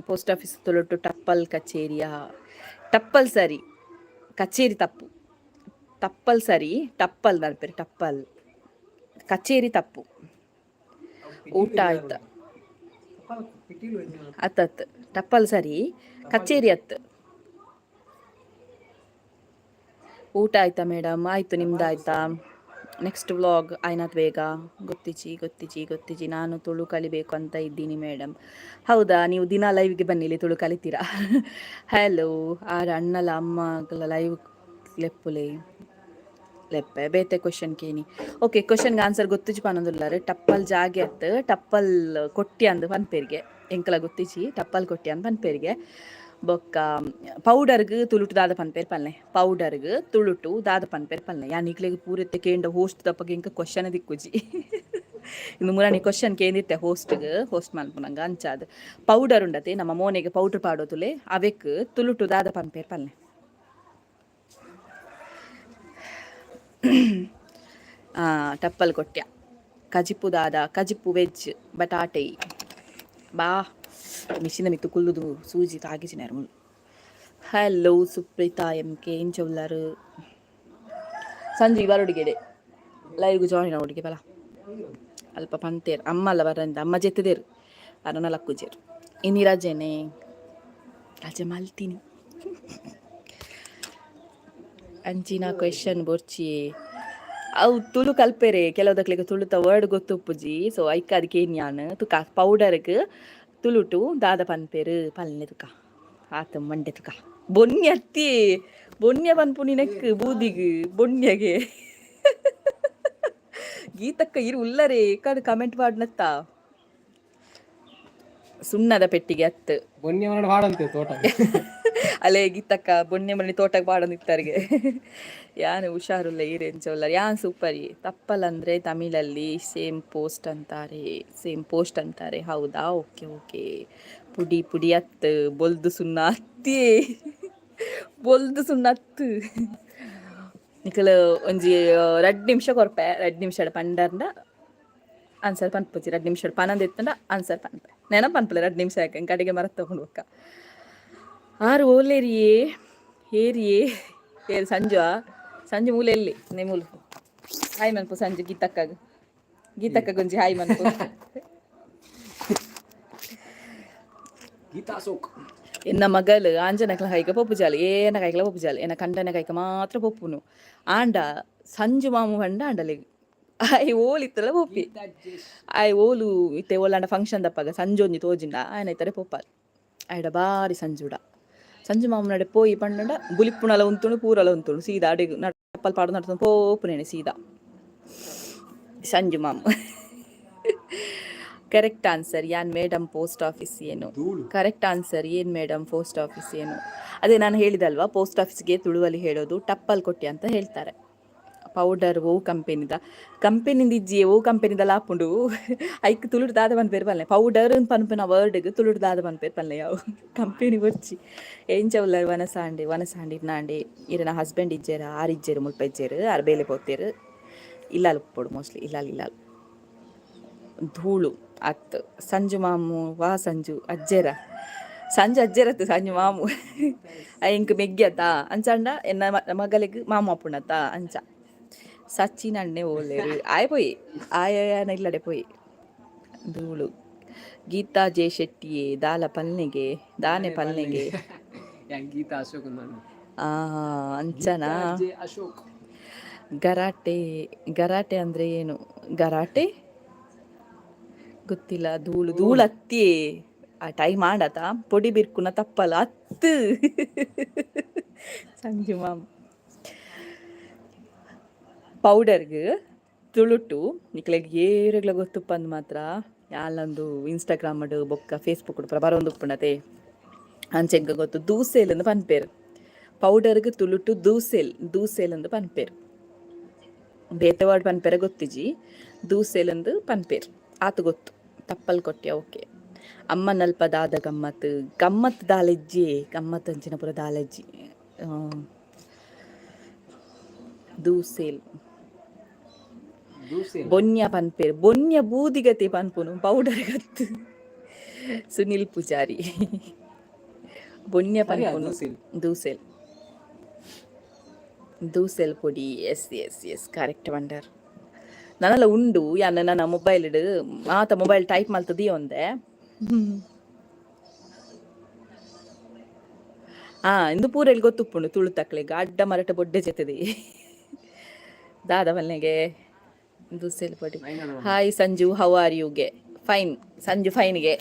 ಪೋಸ್ಟ್ ಆಫೀಸ್ ತುಳುಟು ಟಪ್ಪಲ್ ಕಚೇರಿಯ? ಟಪ್ಪಲ್ ಸರಿ, ಕಚೇರಿ ತಪ್ಪು. ಟಪ್ಪಲ್ ಸರಿ. ಟಪ್ಪಲ್ ನಲ್ಪೆರ್, ಟಪ್ಪಲ್. ಕಚೇರಿ ತಪ್ಪು. ಊಟ ಆಯ್ತಾ? ಅತ್ತತ್, ಟಪ್ಪಲ್ ಸರಿ, ಕಚೇರಿ ಅತ್. ಊಟ ಆಯ್ತಾ ಮೇಡಮ್? ಆಯಿತು, ನಿಮ್ದು ಆಯ್ತಾ? ನೆಕ್ಸ್ಟ್ ವ್ಲಾಗ್ ಆಯ್ನಾತ್ ಬೇಗ? ಗೊತ್ತಿಜಿ, ಗೊತ್ತಿಜಿ, ಗೊತ್ತಿಜಿ. ನಾನು ತುಳು ಕಲಿಬೇಕು ಅಂತ ಇದ್ದೀನಿ ಮೇಡಮ್. ಹೌದಾ? ನೀವು ದಿನ ಲೈವ್ಗೆ ಬನ್ನಿ ಇಲ್ಲಿ, ತುಳು ಕಲಿತೀರಾ. ಹಲೋ. ಆರ್ ಅಣ್ಣಲ ಅಮ್ಮಗಳ ಲೈವ್ ಲೆಪ್ಪುಲೆ ಲೆಪ್ಪೆ. ಬೇತೆ ಕ್ವಶನ್ ಕೇನಿ. ಓಕೆ, ಕ್ವಶನ್ಗೆ ಆನ್ಸರ್ ಗೊತ್ತಿಜಿ ಪನೊಂದುಲ್ಲಾರೆ. ಟಪ್ಪಲ್ ಜಾಗೆ ಅತ್, ಟಪ್ಪಲ್ ಕೊಟ್ಟಿ ಅಂದ್ ಪನ್ಪೇರಿಗೆ. ಎಂಕಲ ಗೊತ್ತಿಜಿ. ಟಪ್ಪಲ್ ಕೊಟ್ಟಿ ಅಂದ್ ಪನ್ಪೇರಿಗೆ. ಬೊಕ್ಕ ಪೌಡರ್ಗ್ ತುಳುಟು ದಾದ ಪನ್ಪೇರ್ ಪಲ್ಲೆ. ಪೌಡರ್ಗ್ ತುಳುಟು ದಾದ ಪನ್ಪೇರ್ ಪಲ್ಲೆ. ಯಾನ್ ನಿಕ್ಲೆಗ್ ಪೂರೆತ್ತೆ ಕೇಂಡ ಹೋಸ್ಟ್ ದಪ್ಪಗ ಎಂಕ ಕ್ವಶನ್ ದಿಕ್ಕುಜಿ. ಇಂದು ಮುರಾನಿ ಕ್ವಶನ್ ಕೇಂದಿತ್ತೆ ಹೋಸ್ಟ್ಗ್, ಹೋಸ್ಟ್ ಮನ್ಪುನಂಗ ಅಂಚಾದ್. ಪೌಡರ್ ಉಂಡತೆ, ನಮ್ಮ ಮೋನೆಗೆ ಪೌಡರ್ ಪಾಡೋತುಲೆ, ಅವೆಕ್ ತುಳುಟು ದಾದ ಪನ್ಪೇರ್ ಪಲ್ಲೆ. ಟಪ್ಪಲ್ ಕೊಟ್ಯ. ಕಜಿಪು ದಾದ? ಕಜಿಪು ವೆಜ್ ಬಟಾಟೆ. ಬಾ, ಮಿಷಿನ ಮಿತ್ತು ಕುಲ್ಲುದು ಸೂಜಿ ತಾಗಿಜಿನಾರು ಮುಳ್ಳು. ಹಲೋ ಸುಪ್ರೀತಾ ಎಂ ಕೆ, ಇಂಚ ಉಲ್ಲಾರು? ಸಂಜು ಬರೋಡಿಗೆಡೆ ಲೈವ್ಗೆ ಜಾಯಿನ್ ಅವಡಿಗೆ ಬಲ. ಅಲ್ಪ ಪಂತೇರ್ ಅಮ್ಮ ಅಲ್ಲ ಬರಂದ. ಅಮ್ಮ ಜೆತ್ತದೇರು, ಅರನ ಲಕ್ಕುಜೇರು. ಇನಿ ರಜೆನೆ, ರಜೆ ಮಲ್ತೀನಿ. ಅಂಚಿನ ಕ್ವೆಶನ್ ಬೊರ್ಚಿ. ಅವು ತುಳು ಕಲ್ಪೆರೆ. ಕೆಲವುದಕ್ಲೆಗ್ ತುಳುತ ವರ್ಡ್ ಗೊತ್ತುಪ್ಪುಜಿ. ಸೊ ಐಕ್ ಅದಕ್ಕೆ ಯಾನ್ ತುಕ ಪೌಡರ್ಗ್ ತುಳುಟು ದಾದ ಪನ್ಪೆರ್ ಪಲ್ನೆ ತುಕ. ಆತ ಮಂಡೆ ತುಕ. ಬೊನ್ಯ ಅತ್ತಿ, ಬೊನ್ಯ ಪನ್ಪುನಿ ನೆಕ್ ಬೂದಿಗ್ ಬೊನ್ಯಗೆ. ಗೀತಕ್ಕ ಇರು ಉಲ್ಲರೆ ಕಾಡು ಕಮೆಂಟ್ ಪಾಡ್ನತ್ತ. ಸುಣ್ಣದ ಪೆಟ್ಟಿಗೆ ಅತ್ತು.
ಬೊನ್ಯ ಮರಣ ಹಾಡಂತೆ ತೋಟ.
ಅಲೆ ಗೀತಕ್ಕ, ಬೊನ್ನೆ ಮನೆ ತೋಟಕ್ಕೆ ಪಾಡೊಂದಿತ್ತಾರಿಗೆ. ಯಾನ್ ಹುಷಾರುಲ್ಲ, ಈರೆಂಚ ಉಲ್ಲರ್? ಯಾನ್ ಸೂಪರಿ. ತಪ್ಪಲಂದ್ರೆ ತಮಿಳಲ್ಲಿ ಸೇಮ್ ಪೋಸ್ಟ್ ಅಂತಾರೆ, ಸೇಮ್ ಪೋಸ್ಟ್ ಅಂತಾರೆ. ಹೌದಾ? Okay okay. ಪುಡಿ ಪುಡಿ ಅತ್ತು, ಬೊಲ್ದು ಸುಣ್ಣ ಅತ್ತಿ, ಬೊಲ್ದು ಸುಣ್ಣ ಅತ್ತು. ನಿಕಲ್ ಒಂಜಿ 2 ನಿಮಿಷ ಕೊರ್ಪೆ. 2 ನಿಮಿಷ ಪಂಡರ್ಂಡ ಆನ್ಸರ್ ಪನ್ಪುಜಿ. 2 ನಿಮಿಷ ಪನಂದು ಇತ್ತಂಡ ಆನ್ಸರ್ ಪನ್ಪೆ. ನೆನಪು ಪನ್ಪಲೆ. 2 ನಿಮಿಷ ಯಾಕೆ ಕಡೆಗೆ ಮರ ತಗೊಂಡು ಹೋಕ್ಕ. ಆರು ಓಲೇರಿಯೇ ಏರಿಯೇ ಏರು ಸಂಜು. ಸಂಜು ಮೂಲೆ ಎಲ್ಲಿ? ನೇ ಮೂಲು ಹಾಯ್ ಮನ್ಪು. ಸಂಜು, ಗೀತಕ್ಕಾಗ, ಗೀತಕ್ಕ ಗುಂಜಿ ಹಾಯ್ ಮನ್ಪು.
ಗೀತಾ ಅಶೋಕ್.
ಎನ್ನ ಮಗಲು ಆಂಜನಕ್ಲ ಕೈಕ ಪೊಪ್ಪು ಜಾಲಿ, ಏನ ಕೈಕಲ ಪೊಪ್ಪು ಜಾಲಿ. ಎನ್ನ ಕಂಡನ ಕೈಕ ಮಾತ್ರ ಪೊಪ್ಪುನು. ಆಂಡ ಸಂಜು ಮಾಮು ಪಂಡ ಆಂಡಲೆ ಆಯ್ ಓಲು ಇತ್ತಲ್ಲ ಪೊಪ್ಪಿ. ಆಯ್ ಓಲು ಇತ್ತೆ ಓಲಾಂಡ ಫಂಕ್ಷನ್ ದಪ್ಪಾಗ ಸಂಜೆ ಒಂಜಿ ತೋಜಿಂಡ ಆಯನ ಇತ್ತರೆ ಪೊಪ್ಪಾಲ್. ಆಯ್ಡ ಬಾರಿ ಸಂಜುಡ. ಸಂಜು ಮಾಮು ನಡೆ ಪೋಯಿ ಪಂಡಂಡ ಬುಲಿಪ್ಪುನಲ ಉಂತುಂಡು, ಪೂರಲ ಉಂತುಂಡು. ಸೀದಾ ಅಡೆಗ್ ನಡಪಲ್ ಪಾಡು ನಡ್ತೊಂದು ಪೋಪುನೇನೆ ಸೀದಾ ಸಂಜು ಮಾಮು. ಕರೆಕ್ಟ್ ಆನ್ಸರ್ ಯಾನ್ ಮೇಡಮ್? ಪೋಸ್ಟ್ ಆಫೀಸ್ ಏನು? ಕರೆಕ್ಟ್ ಆನ್ಸರ್ ಏನು ಮೇಡಮ್? ಪೋಸ್ಟ್ ಆಫೀಸ್ ಏನು? ಅದೇ ನಾನು ಹೇಳಿದಲ್ವಾ, ಪೋಸ್ಟ್ ಆಫೀಸ್ಗೆ ತುಳುವಲ್ಲಿ ಹೇಳೋದು ಟಪ್ಪಲ್ ಕೊಟ್ಟಿ ಅಂತ ಹೇಳ್ತಾರೆ. ಪೌಡರ್ ಓ ಕಂಪೆನಿದ? ಕಂಪೆನಿದ ಇಜ್ಜಿ. ಓ ಕಂಪೆನಿದ ಲಾಪುಂಡು. ಐಕ್ ತುಳುಡು ದಾದ ಪನ್ಪೇರು ಪಲ್ಲೆ? ಪೌಡರ್ ಪನ್ಪಿನ ವರ್ಡ್ಗೆ ತುಳುಡು ದಾದ ಪನ್ಪೇರು ಪಲ್ಲೆ? ಯಾವ ಕಂಪೆನಿ ಬೊರ್ಚಿ. ಎಂಚ ಉಲ್ಲರ್? ವನಸಾಂಡಿ, ವನಸಾಂಡಿ ನಾಂಡಿ. ಇರನ ಹಸ್ಬೆಂಡ್ ಇಜ್ಜೇರ? ಆರ್ ಇಜ್ಜೇರು, ಮುಲ್ಪ ಇಜ್ಜೇರು. ಆರ್ ಬೇಲೆ ಪೋತೇರು. ಇಲ್ಲಾಲ್ ಉಪ್ಪೊಡು ಮೋಸ್ಟ್ಲಿ. ಇಲ್ಲಾಲ್, ಇಲ್ಲಾಲ್. ಧೂಳು ಅತ್ ಸಂಜು ಮಾಮು. ವಾ ಸಂಜು ಅಜ್ಜೆರ? ಸಂಜು ಅಜ್ಜೆರತ್ತು. ಸಂಜು ಮಾಮು ಎಂಕ್ ಮೆಗ್ಗ್ಯತ ಅಂಚಂಡ ಎನ್ನ ಮಗಲಿಗೆ ಮಾಮು ಅಪ್ಪುಣತ ಅಂಚ. ಸಚಿನ್ ಅಣ್ಣೆ ಓಲೇರು? ಆಯ್ ಪೋಯಿ, ಆಯ ಇಲ್ಲಡೆ ಪೋಯಿ. ಧೂಳು. ಗೀತಾ ಜೆ ಶೆಟ್ಟಿಯೇ ದಾಲ ಪಲ್ನೆಗೆ, ದಾನೆ ಪಲ್ನೆಗೆ.
ಯಾನ್ ಗೀತಾ ಅಶೋಕ್ ನಾನು.
ಆ ಅಂಚನಾ?
ಜೆ ಅಶೋಕ್.
ಗರಾಟೆ, ಗರಾಟೆ ಅಂದ್ರೆ ಏನು? ಗರಾಟೆ ಗೊತ್ತಿಲ್ಲ. ಧೂಳು, ಧೂಳು ಅತ್ತಿ. ಆ ಟೈಮ್ ಆಡತ. ಪೊಡಿ ಬಿರ್ಕುನ ತಪ್ಪಲ ಅತ್ತು ಸಂಜು ಮಾಮ್. ಪೌಡರ್ಗ್ ತುಳುಟು ನಿಕ್ಲೆಗ್ ಏರೆಗ್ಲ ಗೊತ್ತುಪ್ಪಂದು ಮಾತ್ರ ಯಾಲೊಂದು ಇನ್ಸ್ಟಾಗ್ರಾಮ್ ಬೊಕ್ಕ ಫೇಸ್ಬುಕ್ ಪೂರ ಬರೊಂದು ಉಪ್ಪುಂಡತೆ. ಅಂಚೆಂಕ ಗೊತ್ತು, ದೂಸೇಲ್ ಅಂದ್ ಪನ್ಪೇರು. ಪೌಡರ್ಗ್ ತುಳುಟು ದೂಸೇಲ್, ದೂಸೇಲ್ ಅಂದ್ ಪನ್ಪೇರು. ಬೇತೆ ವರ್ಡ್ ಪನ್ಪೆರೆ ಗೊತ್ತಿಜಿ. ದೂಸೇಲ್ ಅಂದ್ ಪನ್ಪೇರು, ಆತು ಗೊತ್ತು. ತಪ್ಪಲ್ ಕೊಟ್ಯ, ಓಕೆ. ಅಮ್ಮನಲ್ಪ ದಾದ ಗಮ್ಮತ್? ಗಮ್ಮತ್ ದಾಲೆಜ್ಜಿ, ಗಮ್ಮತ್ ಅಂಚಿನ ಪೂರ ದಾಲೆಜ್ಜಿ. ದೂಸೇಲ್.
ದೂಸೇಲ್.
ಬೊನ್ಯ ಪನ್ಪೇರು. ಬೊನ್ಯ ಬೂದಿಗತಿ ಪನ್ಪುನು, ಪೌಡರ್ ಗತ್ತು. ಸುನಿಲ್ ಪೂಜಾರಿ, ಬೊನ್ಯ
ಸರಿಯಾ?
ಪನ್ಪುನು.
ದೂಸೇಲ್.
ದೂಸೆಲ್, ದೂಸೆಲ್ ಪೊಡಿ. Yes yes yes, correct wonder. ನನಲ ಉಂಡು. ಯಾನ್ ನನ್ನ ಮೊಬೈಲ್ ಮಾತ ಮೊಬೈಲ್ ಟೈಪ್ ಮಲ್ತದಿ ಒಂದೆ. ಆ ಇಂದು ಪೂರೆಲ್ ಗೊತ್ತುಪ್ಪುಂಡು ತುಳು ತಕ್ಲೆಗ್. ಅಡ್ಡ ಮರಟ ಬೊಡ್ಡೆ ಜೆತದಿ ದಾದ ಮಲ್ನೆಗೆ ದೂಸೆಲ್ ಪೊಡಿ. ಹಾಯ್ ಸಂಜು, how are ಯುಗೆ? ಫೈನ್ ಸಂಜು, ಫೈನ್ಗೆ.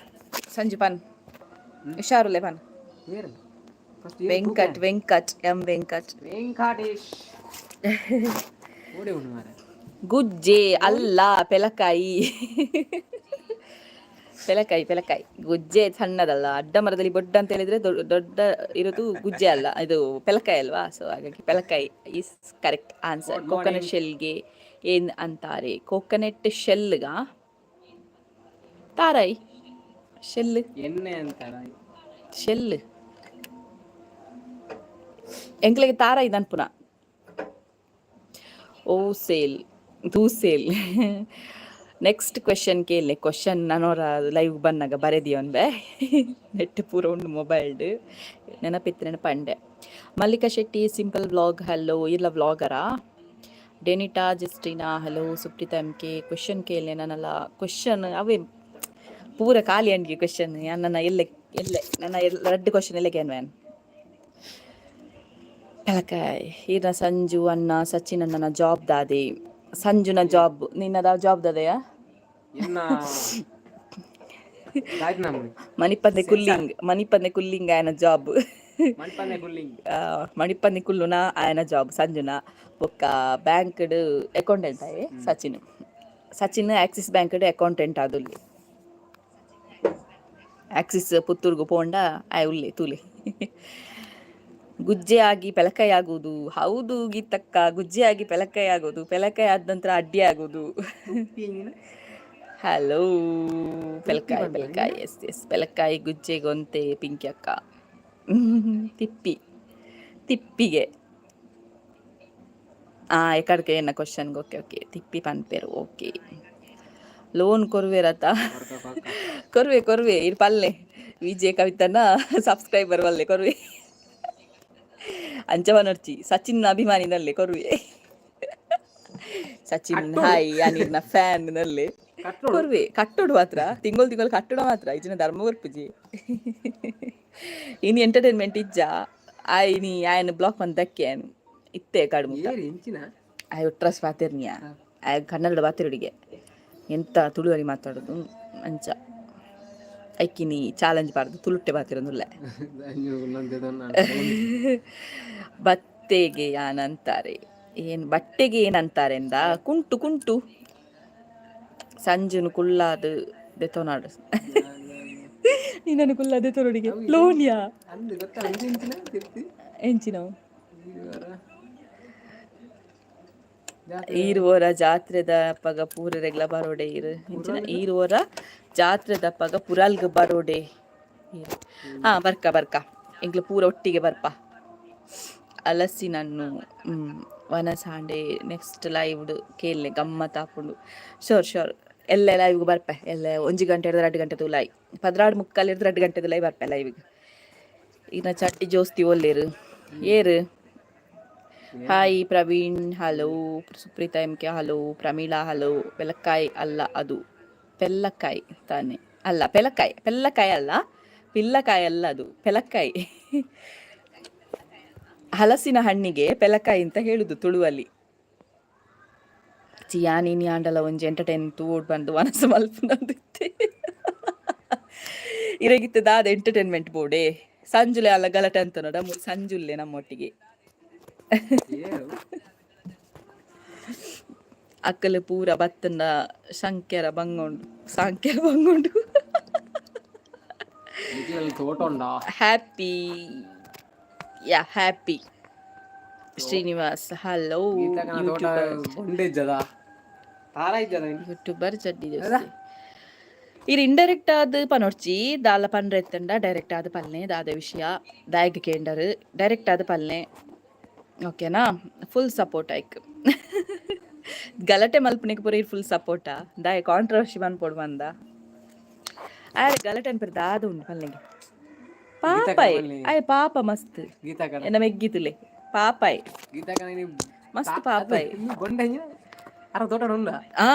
ಸಂಜು ಪನ್, ಹುಷಾರುಲೆ ಪನ್.
ಏರ್ ಫಸ್ಟ್?
ವೆಂಕಟ್, ವೆಂಕಟ್ ಎಂ ವೆಂಕಟ್.
ವೆಂಕಟೇಶ್ ಓಡೆ ಉಂಡು ಮಾರ್ರೆ.
ಗುಜ್ಜೆ ಅಲ್ಲ, ಪೆಲಕಾಯಿ, ಪೆಲಕಾಯಿ, ಪೆಲಕಾಯಿ. ಗುಜ್ಜೆ ಸಣ್ಣದಲ್ಲ. ಅಡ್ಡ ಮರದಲ್ಲಿ ಬೊಡ್ಡ ಅಂತ ಹೇಳಿದ್ರೆ ದೊಡ್ಡ ದೊಡ್ಡ ಇರೋದು ಗುಜ್ಜೆ ಅಲ್ಲ, ಇದು ಪೆಲಕಾಯಿ ಅಲ್ವಾ? ಸೊ ಹಾಗಾಗಿ ಪೆಲಕಾಯಿ is correct answer.
Good
coconut
morning.
ಶೆಲ್ಗೆ ಏನ್ ಅಂತಾರೆ? ಕೋಕೋನಟ್ ಶೆಲ್ಗ ತಾರಾಯಿ ಶೆಲ್.
ಎಣ್ಣೆ ಅಂತಾರ.
ಶೆಲ್ ಎಂಕ್ಲೆಗೆ ತಾರಾಯಿ ದನ್ಪುನ. ಓ ಸೇಲ್, ದೂಸೇಲ್. ನೆಕ್ಸ್ಟ್ ಕ್ವೆಶನ್ ಕೇಳಿ. ಕ್ವಶನ್ ನನೋರ ಲೈವ್ ಬನ್ನಾಗ ಬರೆದಿಯೋನ್ಬೆ. ನೆಟ್ ಪೂರ ಉಂಡು ಮೊಬೈಲ್ಡ್. ನೆನಪಿತ್ತು ಪಂಡೆ. Mallika Shetty simple vlog, hello. ಇಲ್ಲ ವ್ಲಾಗರಾ? Denita Justina, hello. Supreetha M K, question ಕೇಳಿ. ನನ್ನಲ್ಲ ಕ್ವಶನ್ ಅವೇ ಪೂರ ಖಾಲಿ ಅಂಡ್ಗೆ ಕ್ವೆಶನ್. ನನ್ನ ಎಲ್ಲೆ ಎಲ್ಲೆ ನನ್ನ ರಡ್ಡು ಕ್ವಶನ್ ಎಲ್ಲ ಕ್ಯಾನ್ ಪೆಲಕಾಯ್. ಈರ್ನ ಸಂಜು ಅಣ್ಣ, ಸಚಿನ್ ಅಣ್ಣನ ಜಾಬ್ ದಾದೆ? ಸಂಜುನ ಜಾಬ್, ನಿನ್ನದ ಜಾಬ್ ದಾದೆಯಾ?
ಎನ್ನ ಆಯ್ತು ನಮ್ಗೆ.
ಮಣಿಪಂದೆ ಕುಲ್ಲಿಂಗ್, ಮಣಿಪಂದೆ ಕುಲ್ಲಿಂಗ್ ಆಯನ ಜಾಬ್.
ಮಣಿಪಂದೆ ಕುಲ್ಲಿಂಗ್.
ಮಣಿಪಂದೆ ಕುಲ್ಲುನ ಆಯನ ಜಾಬ್ ಸಂಜುನ. ಬೊಕ್ಕ ಬ್ಯಾಂಕ್ಡ್ ಅಕೌಂಟೆಂಟ್ ಆಯೆ ಸಚಿನ್. ಸಚಿನ್ ಆಕ್ಸಿಸ್ ಬ್ಯಾಂಕ್ಡ್ ಅಕೌಂಟೆಂಟ್ ಆದುಲ್ಲಿ. ಆಕ್ಸಿಸ್ ಪುತ್ತೂರ್ಗು ಪೋಂಡ ಆಯ್ ಉಲ್ಲೆ ತೂಲೆ. ಗುಜ್ಜೆ ಆಗಿ ಪೆಲಕಾಯಿ ಆಗುವುದು. ಹೌದು ಗೀತಕ್ಕ, ಗುಜ್ಜೆ ಆಗಿ ಪೆಲಕಾಯಿ ಆಗೋದು, ಪೆಲಕಾಯಿ ಆದ ನಂತರ ಅಡ್ಡಿ ಆಗೋದು. ಹಲೋ, ಪೆಲಕಾಯಿ, ಪೆಲಕಾಯಿ, ಎಸ್ ಎಸ್, ಪೆಲಕಾಯಿ ಗುಜ್ಜೆಗೊಂತೆ. ಪಿಂಕಿ ಅಕ್ಕ, ತಿಪ್ಪಿ ತಿಪ್ಪಿಗೆ. ಆ ಎಕಡ್ಕೆ ಏನ ಕ್ವಶನ್ಗೆ? ಓಕೆ ಓಕೆ, ತಿಪ್ಪಿ ಪನ್ಪೇರು. Okay, loan ಕೊರುವೆರತ? ಕೊರುವೆ ಕೊರುವೆ, ಇರ್ ಪಲ್ಲೆ. ವಿಜಯ ಕವಿತನ ಸಬ್ಸ್ಕ್ರೈಬರ್ ವಲ್ಲೆ, ಕೊರುವೆ. ಅಂಚ ಪನೊರ್ಚಿ, ಸಚಿನ್ ಅಭಿಮಾನಿ ನಲ್ಲೆ, ಕೊರುವೆ. ಸಚಿನ್ ಹಾಯ್, ಯಾನಿರ್ನ ಫ್ಯಾನ್ ನಲ್ಲೆ, ಕೊರುವೆ. ಕಟ್ಟೋಡು ಮಾತ್ರ, ತಿಂಗಳು ತಿಂಗಳು ಕಟ್ಟೋಡು ಮಾತ್ರ. ಇಜಿನ ಧರ್ಮ ಕೊರ್ಪುಜಿ. ಇನಿ ಎಂಟರ್ಟೈನ್ಮೆಂಟ್ ಇಜ್ಜ. ಆಯ್ ನೀ ಆಯನ್ ಬ್ಲಾಕ್ ಬಂದಕ್ಕೆ ಇತ್ತೆ ಕಾಡು.
ಏರಿ ಇಂಚಿನ.
ಆಯ್ ಒಟ್ರಸ್ ಪಾತೆರ್ನಿಯ, ಆಯ್ ಕನ್ನಡ ಬಾತೆರುಡಿಗೆ ಎಂತ ತುಳುವರಿ ಮಾತಾಡೋದು ಅಂಚ. ಐಕಿನಿ ಚಾಲೆಂಜ್ ಬಾರ್ದು ತುಳುಟ್ಟೆ ಬಾತಿರೋದಿಲ್ಲ. ಬತ್ತೆಗೆ ಏನಂತಾರೆ? ಏನ್ ಬಟ್ಟೆಗೆ ಏನಂತಾರೆ ಎಂದ? ಕುಂಟು ಕುಂಟು. ಸಂಜುನು ಕುಲ್ಲಾದು ದೆತೊನಾಡು, ನಿನ್ನನ್ನು ಕುಲ್ಲಾದೆ ತೊರೊಡಿಗೆ ಲೋನಿಯಾ?
ಅಂದು ಗೊತ್ತಾ, ಅಂದು ಇಂಚಿನ ತಿರ್ತಿ.
ಎಂಚಿನವು? ಈರುವರ ಜಾತ್ರೆದ ಪಗ ಪೂರೆರೆಗ್ಲ ಬರೋಡೆ ಇರು. ಇಂಚಿನ ಈರುವರ ಜಾತ್ರೆದ ಪಗ ಪುರಲ್ಗ್ ಬರೋಡೆ. ಹಾ, ಬರ್ಕ ಬರ್ಕ, ಎಂಕ್ಲ ಪೂರ ಒಟ್ಟಿಗೆ ಬರ್ಪ. ಅಲಸಿನಣ್ಣು ವನಸಾಂಡೆ ನೆಕ್ಸ್ಟ್ ಲೈವ್ಡ್ ಕೇಳ್ನೆ, ಗಮ್ಮತ್ ಆಪುಂಡು. ಶೋರ್ ಶೋರ್, ಎಲ್ಲ ಲೈವ್ಗೆ ಬರ್ಪೆ. ಎಲ್ಲ 1 ಗಂಟೆ ಹಿಡ್ದು 2 ಗಂಟೆ ಲೈವ್, 12:45 ಹಿಡ್ದು 2 ಗಂಟೆದು ಲೈವ್ ಬರ್ಪೆ ಲೈವ್ಗೆ. ಇನ್ನ ಚಟ್ಟಿ ಜೋಸ್ತಿ ಒಲ್ಲೇರು ಏರು. Hi Praveen, hello. Supreetha M K, hello. Pramila, hello. ಪೆಲಕ್ಕಾಯಿ ಅಲ್ಲ, ಅದು ಪೆಲ್ಲಕಾಯಿ ತಾನೆ? ಅಲ್ಲ, ಪೆಲಕಾಯಿ, ಪೆಲ್ಲಕಾಯಿ ಅಲ್ಲ, ಪಿಲ್ಲಕಾಯಿ ಅಲ್ಲ, ಅದು ಪೆಲಕ್ಕಾಯಿ. ಹಲಸಿನ ಹಣ್ಣಿಗೆ ಪೆಲಕಾಯಿ ಅಂತ ಹೇಳುದು ತುಳುವಲ್ಲಿ. ಚಿಯಾನಿ ಆಂಡಲ ಒಂಜಿ ಎಂಟರ್ಟೈನ್ ತೂಡ್ ಬಂದು ಮನಸ್ಸು ಮಲ್ಪುನಂದಿತ್ತೆ. ಇರಗಿತ್ತು ದಾದ ಎಂಟರ್ಟೈನ್ಮೆಂಟ್ ಬೋರ್ಡೆ? ಸಂಜುಲೆ ಅಲ್ಲ ಗಲಾಟೆ ಅಂತ ನೋಡ, ಸಂಜುಲ್ಲೆ ನಮ್ಮೊಟ್ಟಿಗೆ.
ಏರು.
ಅಕ್ಕಲು ಪೂರ ಬತ್ತನ ಶಂಕೆರ ಬಂಗೊಂಡು, ಸಾಂಕ್ಯರ ಬಂಗೊಂಡು.
ನಿಖಿಲಲ್ಲಿ ತೋಟ ಉಂಡಾ?
ಹ್ಯಾಪಿ, ಯಾ, ಹ್ಯಾಪಿ ಶ್ರೀನಿವಾಸ್, ಹಲೋ.
ಗೀತಕ್ಕನ ತೋಟ ಬೊಂಡೆ ಇಜ್ಜದ, ತಾರ ಇಜ್ಜದ.
ಯೂಟ್ಯೂಬರ್ ಚಡ್ಡಿ ಜೋಸ್ತಿ. ಇರ್ ಇಂಡೈರೆಕ್ಟ್ ಆದ್ ಪನೊಡ್ಚಿ, ದಾಲ ಪನ್ರೆ ಎತ್ತಂಡ ಡೈರೆಕ್ಟ್ ಆದ್ ಪಲ್ನೆ. ದಾದ ವಿಷಯ ದಾಯಗ್ ಕೇಂಡರ್, ಡೈರೆಕ್ಟ್ ಆದ್ ಪಲ್ನೆ, ಓಕೆನಾ? ಫುಲ್ ಸಪೋರ್ಟ್ ಆಯ್ಕ್. ಗಲಾಟೆ ಮಲ್ಪನೆಗೆ ಪೂರ ಫುಲ್ ಸಪೋರ್ಟಾ? ದಾಯ ಕಾಂಟ್ರವರ್ಸಿ ಮನ್ಪೊಡು ಬಂದ ಆಯ್ ಗಲಾಟೆ ಅನ್ಪೇರು ದಾದ ಉಂಡು ಪಲ್ನೆಗೆ? ಪಾಪಾಯ್ ಆಯ್, ಪಾಪ ಮಸ್ತ್.
ಗೀತಕ್ಕನ.
ಎನ್ನ ಮೆಗ್ಗಿತುಲೆ ಪಾಪಾಯ್.
ಗೀತಕ್ಕನ ನೀ.
ಮಸ್ತ್ ಪಾಪಾಯ್.
ಬೊಂಡೆ ಇಂಚಿನ ಅರ ತೋಟ ಉಂಡಾ?
ಆ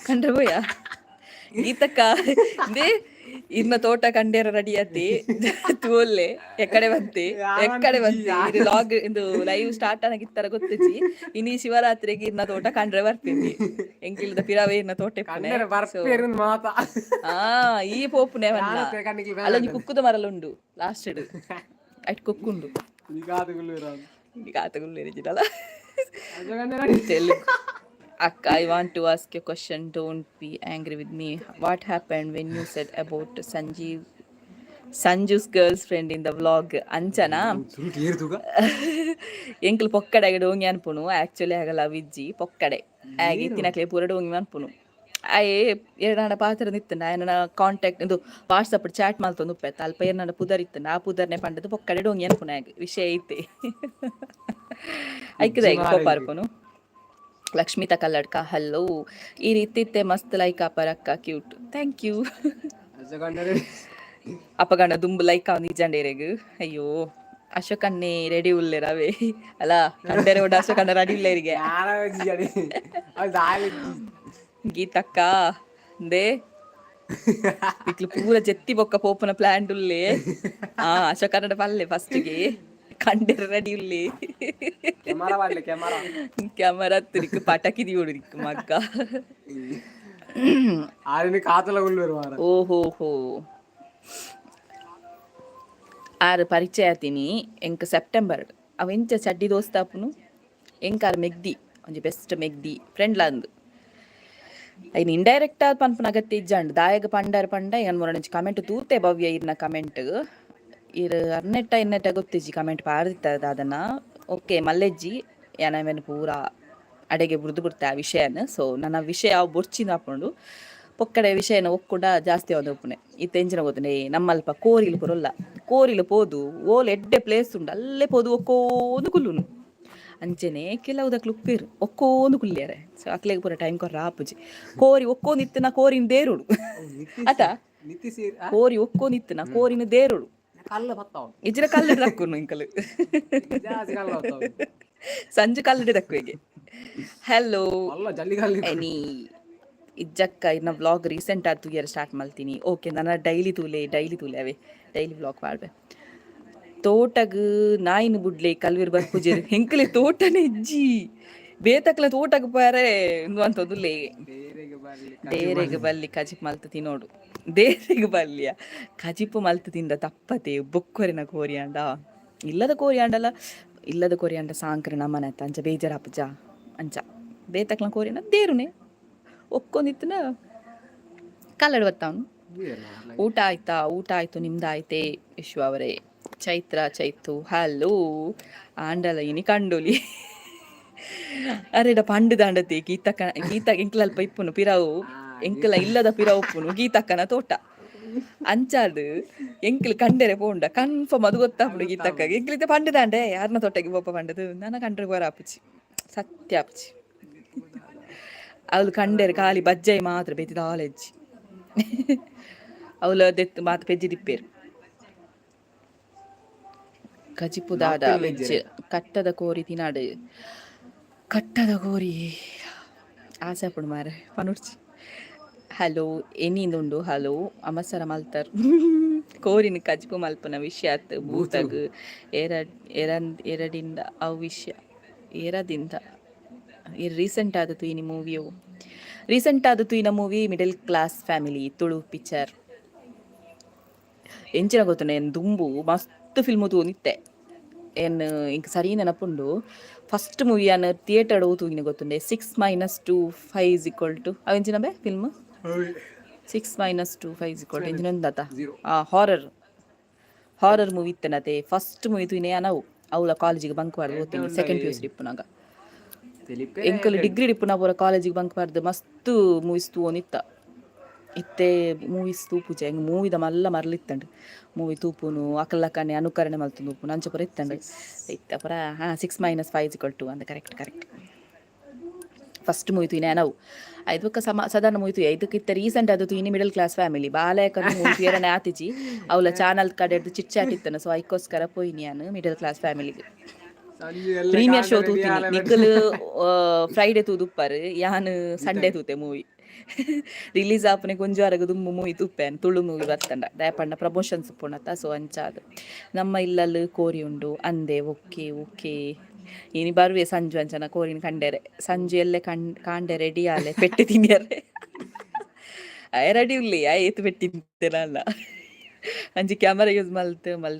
ಕಂಡ್ರೆ ಬೋಯ ಗೀತಕ್ಕ they ಇರ್ನ ತೋಟ ಕಂಡೇರ ರೆಡಿ ಆತಿ ತೂಲೆ. ಎಕ್ಕಡೆ ಬಂತಿ, ಎಕ್ಕಡೆ ಬಂತಿ? ಇದು ಲಾಗ್, ಇದು ಲೈವ್ ಸ್ಟಾರ್ಟ್ ಆನಾಗಿತ್ತರ ಗೊತ್ತಿಜ್ಜಿ. ಇನಿ ಶಿವರಾತ್ರಿಗೆ ಇರ್ನ ತೋಟ ಕಂಡ್ರೆ ಬರ್ತೀನಿ. ಎಂಕಿಲ್ದ ಪಿರಾವೆ ಇರ್ನ ತೋಟ ಇಪ್ಪುನೆ.
ಕಂಡರೆ ಬರ್ಪೇರು ಮಾತ.
ಆ ಈ ಪೋಪುನೆ ವನ್ನ.
ಕಣ್ಣಿಗೆ.
ಅಲ್ಲೊಂಜಿ ಕುಕ್ಕುದ ಮರಲ ಉಂಡು ಲಾಸ್ಟ್ ಅಟ್ ಕುಕ್ಕುಂಡು.
ಈಗ ಆದುಗುಳ್ಳು.
ಈಗ ಆತಗುಲ್ಲೇರಿಜಿಡಲ್ಲ. Telugu ಅಕ್ಕ, I want to ask a question. Don't be angry with me. What happened when you said about Sanjeev, Sanju's girl's friend in the vlog? ಅಂಚನಾ?
ಸುರುಟ್ ಏರ್ತುಗ.
ಎಂಕ್ಲು ಪೊಕ್ಕಡೆಗೆ ಡೋಂಗಿ ಅನ್ಪುನು. ಆಕ್ಚುಲಿ ಆಗ ಲವ್ ಇಜ್ಜಿ, ಪೊಕ್ಕಡೆ ಆಗ ಇತ್ತಿನಕ್ಲೆ ಪೂರ ಡೋಂಗಿ ಅನ್ಪುನು. ಆಯೆ ಎರಡಾಂಡ ಪಾತ್ರ ನಿತ್ತಂಡ, ಆಯನ ಕಾಂಟ್ಯಾಕ್ಟ್ ಇದು ವಾಟ್ಸಪ್ ಚಾಟ್ ಮಲ್ತೊಂದು ಉಪ್ಪೆತ್ತ. ಅಲ್ಪ ಏರ್ನಾಂಡ ಪುದರ್ ಇತ್ತಂಡ, ಆ ಪುದರ್ನೆ ಪಂಡದು ಪೊಕ್ಕಡೆ ಡೋಂಗಿ ಅನ್ಪುನು. ಆಗ ವಿಷಯ ಐತೆ, ಐಕದ ಕೋಪಾರ್ಪುನು. ಲಕ್ಷ್ಮಿತಾ ಕಲ್ಲಡ್ಕ, ಹಲೋ. ಈ ರೀತಿ ಮಸ್ತ್ ಲೈಕ್ ಆಪರಕ್ಕ, ಕ್ಯೂಟ್, thank you. ಅಪಗಂಡ ದುಂಬು ಲೈಕ್ ಅವ್ ನಿಜಂಡೇರೆಗ್. ಅಯ್ಯೋ, ಅಶೋಕನ್ನೇ ರೆಡಿ ಉಲ್ಲೇರವೇ ಅಲ್ಲ, ಕಂಡರೆ ಒಡ್ಡ ಅಶೋಕಣ್ಣ ರೆಡಿ ಉಲ್ಲೇರಿಗೆ. ಗೀತಕ್ಕ they ಇಕ್ಲು ಪೂರ ಜೆತ್ತಿ ಬೊಕ್ಕ ಪೋಪುನ ಪ್ಲಾನ್ ಉಲ್ಲೆ. ಆ ಅಶೋಕನ್ನಡ ಪಲ್ಲೆ ಫಸ್ಟ್ಗೆ ಕಂಡೆರ ರೆಡಿ ಉಲ್ಲೆ.
ಕ್ಯಾಮರಾ ಮಾಡ್ಲಿ, ಕ್ಯಾಮರಾ.
ಕ್ಯಾಮರಾ ತಿರಿಕ್ ಪಟಾಕಿ ದಿಯೋಡು ಮಗ್ಗ.
ಆರಿನ ಕಾತಲ ಉಳ್ಳೂರು ಮಾರ.
ಓಹೋ ಹೋ, ಆರು ಪರಿಚಯ ಆತೀನಿ ಎಂಕ್ ಸೆಪ್ಟೆಂಬರ್. ಅವ ಎಂಚ ಚಡ್ಡಿ ದೋಸ್ತ ಅಪ್ಪುನು. ಎಂಕ್ ಆರ್ ಮೆಗ್ದಿ, ಒಂಜಿ ಬೆಸ್ಟ್ ಮೆಗ್ದಿ ಫ್ರೆಂಡ್ಲ ಅಂದು. ಐನ್ ಇಂಡೈರೆಕ್ಟ್ ಆದ್ ಪನ್ಪುನ ಅಗತ್ಯ ಇಜ್ಜಂಡ್. ದಾಯೆಗ್ ಪಂಡರ್ ಪಂಡ, ಯಾನ್ ಮೊರಣಂಚಿ ಕಮೆಂಟ್ ತೂತೆ. ಭವ್ಯ ಇರ್ನ ಕಮೆಂಟ್, ಇರ್ ಅರ್ನೆಟ್ಟ ಇನ್ನೆಟ್ಟ ಗೊತ್ತಿಜ್ಜಿ, ಕಮೆಂಟ್ ಪಾಡ್ದಿತ್ತ ದಾದನ. ಓಕೆ, ಮಲ್ಲೆಜ್ಜಿ, ಯಾನ್ ಅವೆನ್ ಪೂರ ಅಡೆಗೆ ಬುಡ್ದು ಬಿಡ್ತೆ ಆ ವಿಷಯನ. ಸೊ ನನ್ನ ವಿಷಯ ಅವು ಬೊರ್ಚಿನ ಆಪುಂಡು. ಪೊಕ್ಕಡೆ ವಿಷಯನ ಒಕ್ಕುಂಡ ಜಾಸ್ತಿ ಆವೊಂದು ಉಪ್ಪುನೆ. ಇತ್ತೆ ಎಂಚಿನ ಗೊತ್ತುಂಡೆ, ನಮ್ಮಲ್ಪ ಕೋರಿಲು ಪುರೊಲ್ಲ. ಕೋರಿಲು ಪೋದು ಓಲ್ ಎಡ್ಡೆ ಪ್ಲೇಸ್ ಉಂಡು ಅಲ್ಲೇ ಪೋದು ಒಕ್ಕೋಂದು ಕುಲ್ಲುನು. ಅಂಚೆನೆ ಕೆಲವುದಕ್ಲು ಉಪ್ಪೇರು, ಒಕ್ಕೋಂದು ಕುಲ್ಲಿಯರೆ. ಸೊ ಅಕ್ಲೆಗ್ ಪೂರ ಟೈಮ್ ಕೊರ್ರ ಆಪುಜಿ. ಕೋರಿ ಒಕ್ಕೋಂದು ಇತ್ತಿನ ಕೋರಿನ ದೇರುಡು ಅತ.
ನಿತಿ ಸೀರ್.
ಕೋರಿ ಒಕ್ಕೋಂದು ಇತ್ತಿನ ಕೋರಿನ ದೇರುಡು.
ಕಲ್ಲ ಬತ್ತಾವ.
ಇಜ್ಜಿಡ ಕಲ್ಲುಡು ದಕ್ಕುನು ಇಂಕಲು.
ಜಾಸ್ತಿ ಕಲ್ಲ ಬತ್ತಾವ.
ಸಂಜೆ ಕಲ್ಲುಡು ದಕ್ಕುವೆಗೆ. ಹಲೋ.
ಅಲ್ಲ, ಜಲ್ಲಿ ಕಲ್ಲಿ.
ಎನಿ ಇಜ್ಜಕ್ಕ, ಇನ್ನ ವ್ಲಾಗ್ ರೀಸೆಂಟ್ ಆದ್ ತೂಯರ ಸ್ಟಾರ್ಟ್ ಮಲ್ತೀನಿ. ಓಕೆ, ನನ್ನ ಡೈಲಿ ತೂಲೆ, ಡೈಲಿ ತೂಲೆ. ಅವೇ ಡೈಲಿ ವ್ಲಾಗ್ ಮಾಡ್ಬೆ. ತೋಟಗ್ ನಾಯಿನ ಬುಡ್ಲೆ, ಕಲ್ವಿರ್ ಬರ್ಪುಜೆರ್. ಎಂಕಲೆ ತೋಟನೆ ಇಜ್ಜಿ. ಬೇತಕ್ಲ ತೋಟಗ್ ಪೋಯರೆ ಇಂದು ಅಂತೊಂದುಲ್ಲೆ.
ಬೇರೆಗೆ ಬರ್ಲಿ.
ದೇರೆಗ್ ಬಲ್ಲಿ, ಕಜಿಪ್ ಮಲ್ತ್ ತಿನೋಡು. ದೇರೆಗ್ ಬಲ್ಲಿಯ, ಕಜಿಪು ಮಲ್ತ್ ತಿಂದ ತಪ್ಪತೆ. ಬೊಕ್ಕೊರಿನ ಕೋರಿಯಾಂಡ, ಇಲ್ಲದ ಕೋರಿಯಾಂಡಲ, ಇಲ್ಲದ ಕೋರಿಯಾಂಡ ಸಾಂಕ್ರೆ ನಮ್ಮನೆ ಅತ್ತ, ಅಂಚ ಬೇಜಾರಾಪುಜ. ಅಂಚ ಬೇತಕ್ಲ ಕೋರಿಯಾಂಡ ದೇರುನೆ, ಒಕ್ಕೊಂದಿತ್ತನ ಕಲ್ಲಡ್ ಬತ್ತಾವನು. ಊಟ ಆಯ್ತಾ? ಊಟ ಆಯ್ತು, ನಿಮ್ದು ಆಯ್ತೆ ವಿಶ್ವ ಅವರೇ? ಚೈತ್ರ, ಚೈತು, ಹಲೋ. ಆಂಡಲ ಇನಿ ಕಂಡೊಲಿ. ಅರೆಡ ಪಂಡು ದಾಂಡತಿ ಗೀತಕ್ಕ. ಗೀತ ಎಂಕ್ಲಲ್ಪ ಇಪ್ಪುನು ಪಿರವು, ಎಂಕಲ ಇಲ್ಲದ ಪಿರವು ಉಪ್ಪುನು ಗೀತಕ್ಕನ ತೋಟ. ಅಂಚಾದ್ ಎಂಕ್ಲು ಕಂಡೆರೆ ಪೋಂಡ ಕನ್ಫರ್ಮ್ ಅದು ಗೊತ್ತಾಪುಂಡು ಗೀತಕ್ಕಗೆ. ಎಂಕ್ಲಿತ ಪಂಡು ದಾಂಡೆ, ಯಾರನ ತೋಟಕ್ಕೆ ಪೋಪ ಪಂಡದು. ನನ ಕಂಡ್ರೆ ಗೋರ ಆಪುಜಿ, ಸತ್ಯ ಆಪುಜಿ. ಅವಳು ಕಂಡೆರೆ ಖಾಲಿ ಬಜ್ಜೈ ಮಾತ್ರ, ಬೇತಿ ದಾಲೆಜ್ಜಿ. ಅವಳು ದೆತ್ತು ಮಾತು ಪೆಜ್ಜಿ ದಿಪ್ಪೇರು. ಕಜಿಪು ದಾದ? ವೆಜ್ ಕಟ್ಟದ ಕೋರಿ ತಿನಾಡು. ಕಟ್ಟದ ಕೋರಿ ಆಸೆ ಆಪುಂಡು ಮಾರೆ, ಪನೊಡ್ಚಿ. ಹಲೋ, ಎನಿಂದುಂಡು. ಹಲೋ, ಅಮಸರ ಮಲ್ತರ್. ಕೋರಿನ ಕಜಿಪು ಮಲ್ಪುನ ವಿಷಯ ಆತ್. ಭೂತಗ್ ಎರಡ್ ಎರನ್ ಎರಡಿಂದ ಅವು ವಿಷಯ ಏರದಿಂದ. ರೀಸೆಂಟ್ ಆದ ತೂಯಿನಿ ಮೂವಿಯು? ರೀಸೆಂಟ್ ಆದ ತೂಯಿನ movie middle class family, Tulu picture. ಎಂಚಿನ ಗೊತ್ತುಂಡೆ, ಏನ್ ದುಂಬು ಮಸ್ತ್ ಫಿಲ್ಮ್ ತೂನಿತ್ತೆ ಏನ್. ಇಂಕ್ ಸರಿ ನೆನಪುಂಡು, ಫಸ್ಟ್ ಮೂವಿ ಯಾನ್ theatre ತೂಯಿನ ಗೊತ್ತುಂಡೆ, 6 minus 2 5 is equal to ಅವು ಎಂಚಿನ ಬೇ ಫಿಲ್ಮ್, 6 minus 2 5 equal to ಎಂಚಿನ ದಾತ.
Zero.
ಹಾರರ್, ಹಾರರ್ ಮೂವಿ ಇತ್ತನತೆ. ಫಸ್ಟ್ ಮೂವಿ ತೂಯಿನೆ ಅವು. ಅವಳ ಕಾಲೇಜಿಗೆ ಬಂಕ್ ಪಾಡ್ದು ಓದ್ತೀನಿ, ಸೆಕೆಂಡ್ ಪಿಯುಸಿ ಇಪ್ಪುನಾಗ.
ತೆಲಿಪೆ.
ಎಂಕಲ್ ಡಿಗ್ರಿ ಇಪ್ಪುನ ಪೂರ ಕಾಲೇಜಿಗೆ ಬಂಕ್ ಪಾಡ್ದು ಮಸ್ತ್ ಮೂವೀಸ್ ತೂವೊಂದಿತ್ತ. ಇತ್ತೆ ಮೂವೀಸ್ ತೂಪುಜೆ. ಎಂಕ್ ಮೂವಿದ ಮಲ್ಲ ಮರ್ಲಿತ್ತಂಡು. ಮೂವಿ ತೂಪುನು, ಅಕಲ್ಲಕ್ಕನೆ ಅನುಕರಣೆ ಮಲ್ತು ತೂಪುನು, ಅಂಚ ಪೂರ ಇತ್ತಂಡು. ಇತ್ತೆ ಪೂರ. ಹಾಂ, 6 minus 5 equal 2 ಅಂದ. Correct correct. ಫಸ್ಟ್ ಮೂವಿ ತೂಯಿನೆ ಅನವು. ಐದು ಬೊಕ್ಕ ಸಮ ಸಾಧಾರಣ ಮೂವಿ ತೂಯ. ಇದಕ್ಕೆ ಇತ್ತೆ ರೀಸೆಂಟ್ ಅದು ತೂಯಿನಿ ಮಿಡಲ್ ಕ್ಲಾಸ್ ಫ್ಯಾಮಿಲಿ. ಬಾಲಯಕ ಮೂವಿ ತೂಯರನೆ ಆತಿಜಿ. ಅವಳ ಚಾನಲ್ ಕಡೆಡ್ದು ಚಿಟ್ ಚಾಟ್ ಇತ್ತನ. ಸೊ ಐಕೋಸ್ಕರ ಪೋಯಿನಿ ಯಾನು ಮಿಡಲ್ ಕ್ಲಾಸ್ ಫ್ಯಾಮಿಲಿಗೆ.
ಸಂಜೆ ಎಲ್ಲ.
ಪ್ರೀಮಿಯರ್ ಶೋ ತೂತೀನಿ. ನಿಖಲ್ ಫ್ರೈಡೆ ತೂದುಪ್ಪಾರು, ಯಾನ್ ಸಂಡೇ ತೂತೆ. ಮೂವಿ ರಿಲೀಸ್ ಆಪನೆ ಗೊಂಜಾರಗ ದುಂಬು ಮೂವಿ ತೂಪೇನ್, ತುಳು ಮೂವಿ ಬರ್ತಂಡ. ದಯಪಂಡ ಪ್ರಮೋಷನ್ಸ್ ಉಪ್ಪುಂಡತ್ತ, ಸೊ ಅಂಚಾದ್. ನಮ್ಮ ಇಲ್ಲಲ್ಲಿ ಕೋರಿ ಉಂಡು ಅಂದೆ. ಓಕೆ ಓಕೆ, ಇನಿ ಬರುವೆ ಸಂಜು ಅಂಚನ ಕೋರಿನ ಕಂಡೆರೆ. ಸಂಜು ಎಲ್ಲೆ ಕಣ್ ಕಾಂಡೆ ರೆಡಿ ಆಲೆ, ಪೆಟ್ಟಿ ತಿನ್ನಿಯರೆ. ಆಯ್ ರೆಡಿ ಉಲ್ಲಿ. ಆಯ್ ಏತು ಪೆಟ್ಟಿ ತಿಂತೇನಲ್ಲ. ಅಂಚಿ ಕ್ಯಾಮರಾ ಯೂಸ್ ಮಲ್ತ್ ಮಲ್ತ್.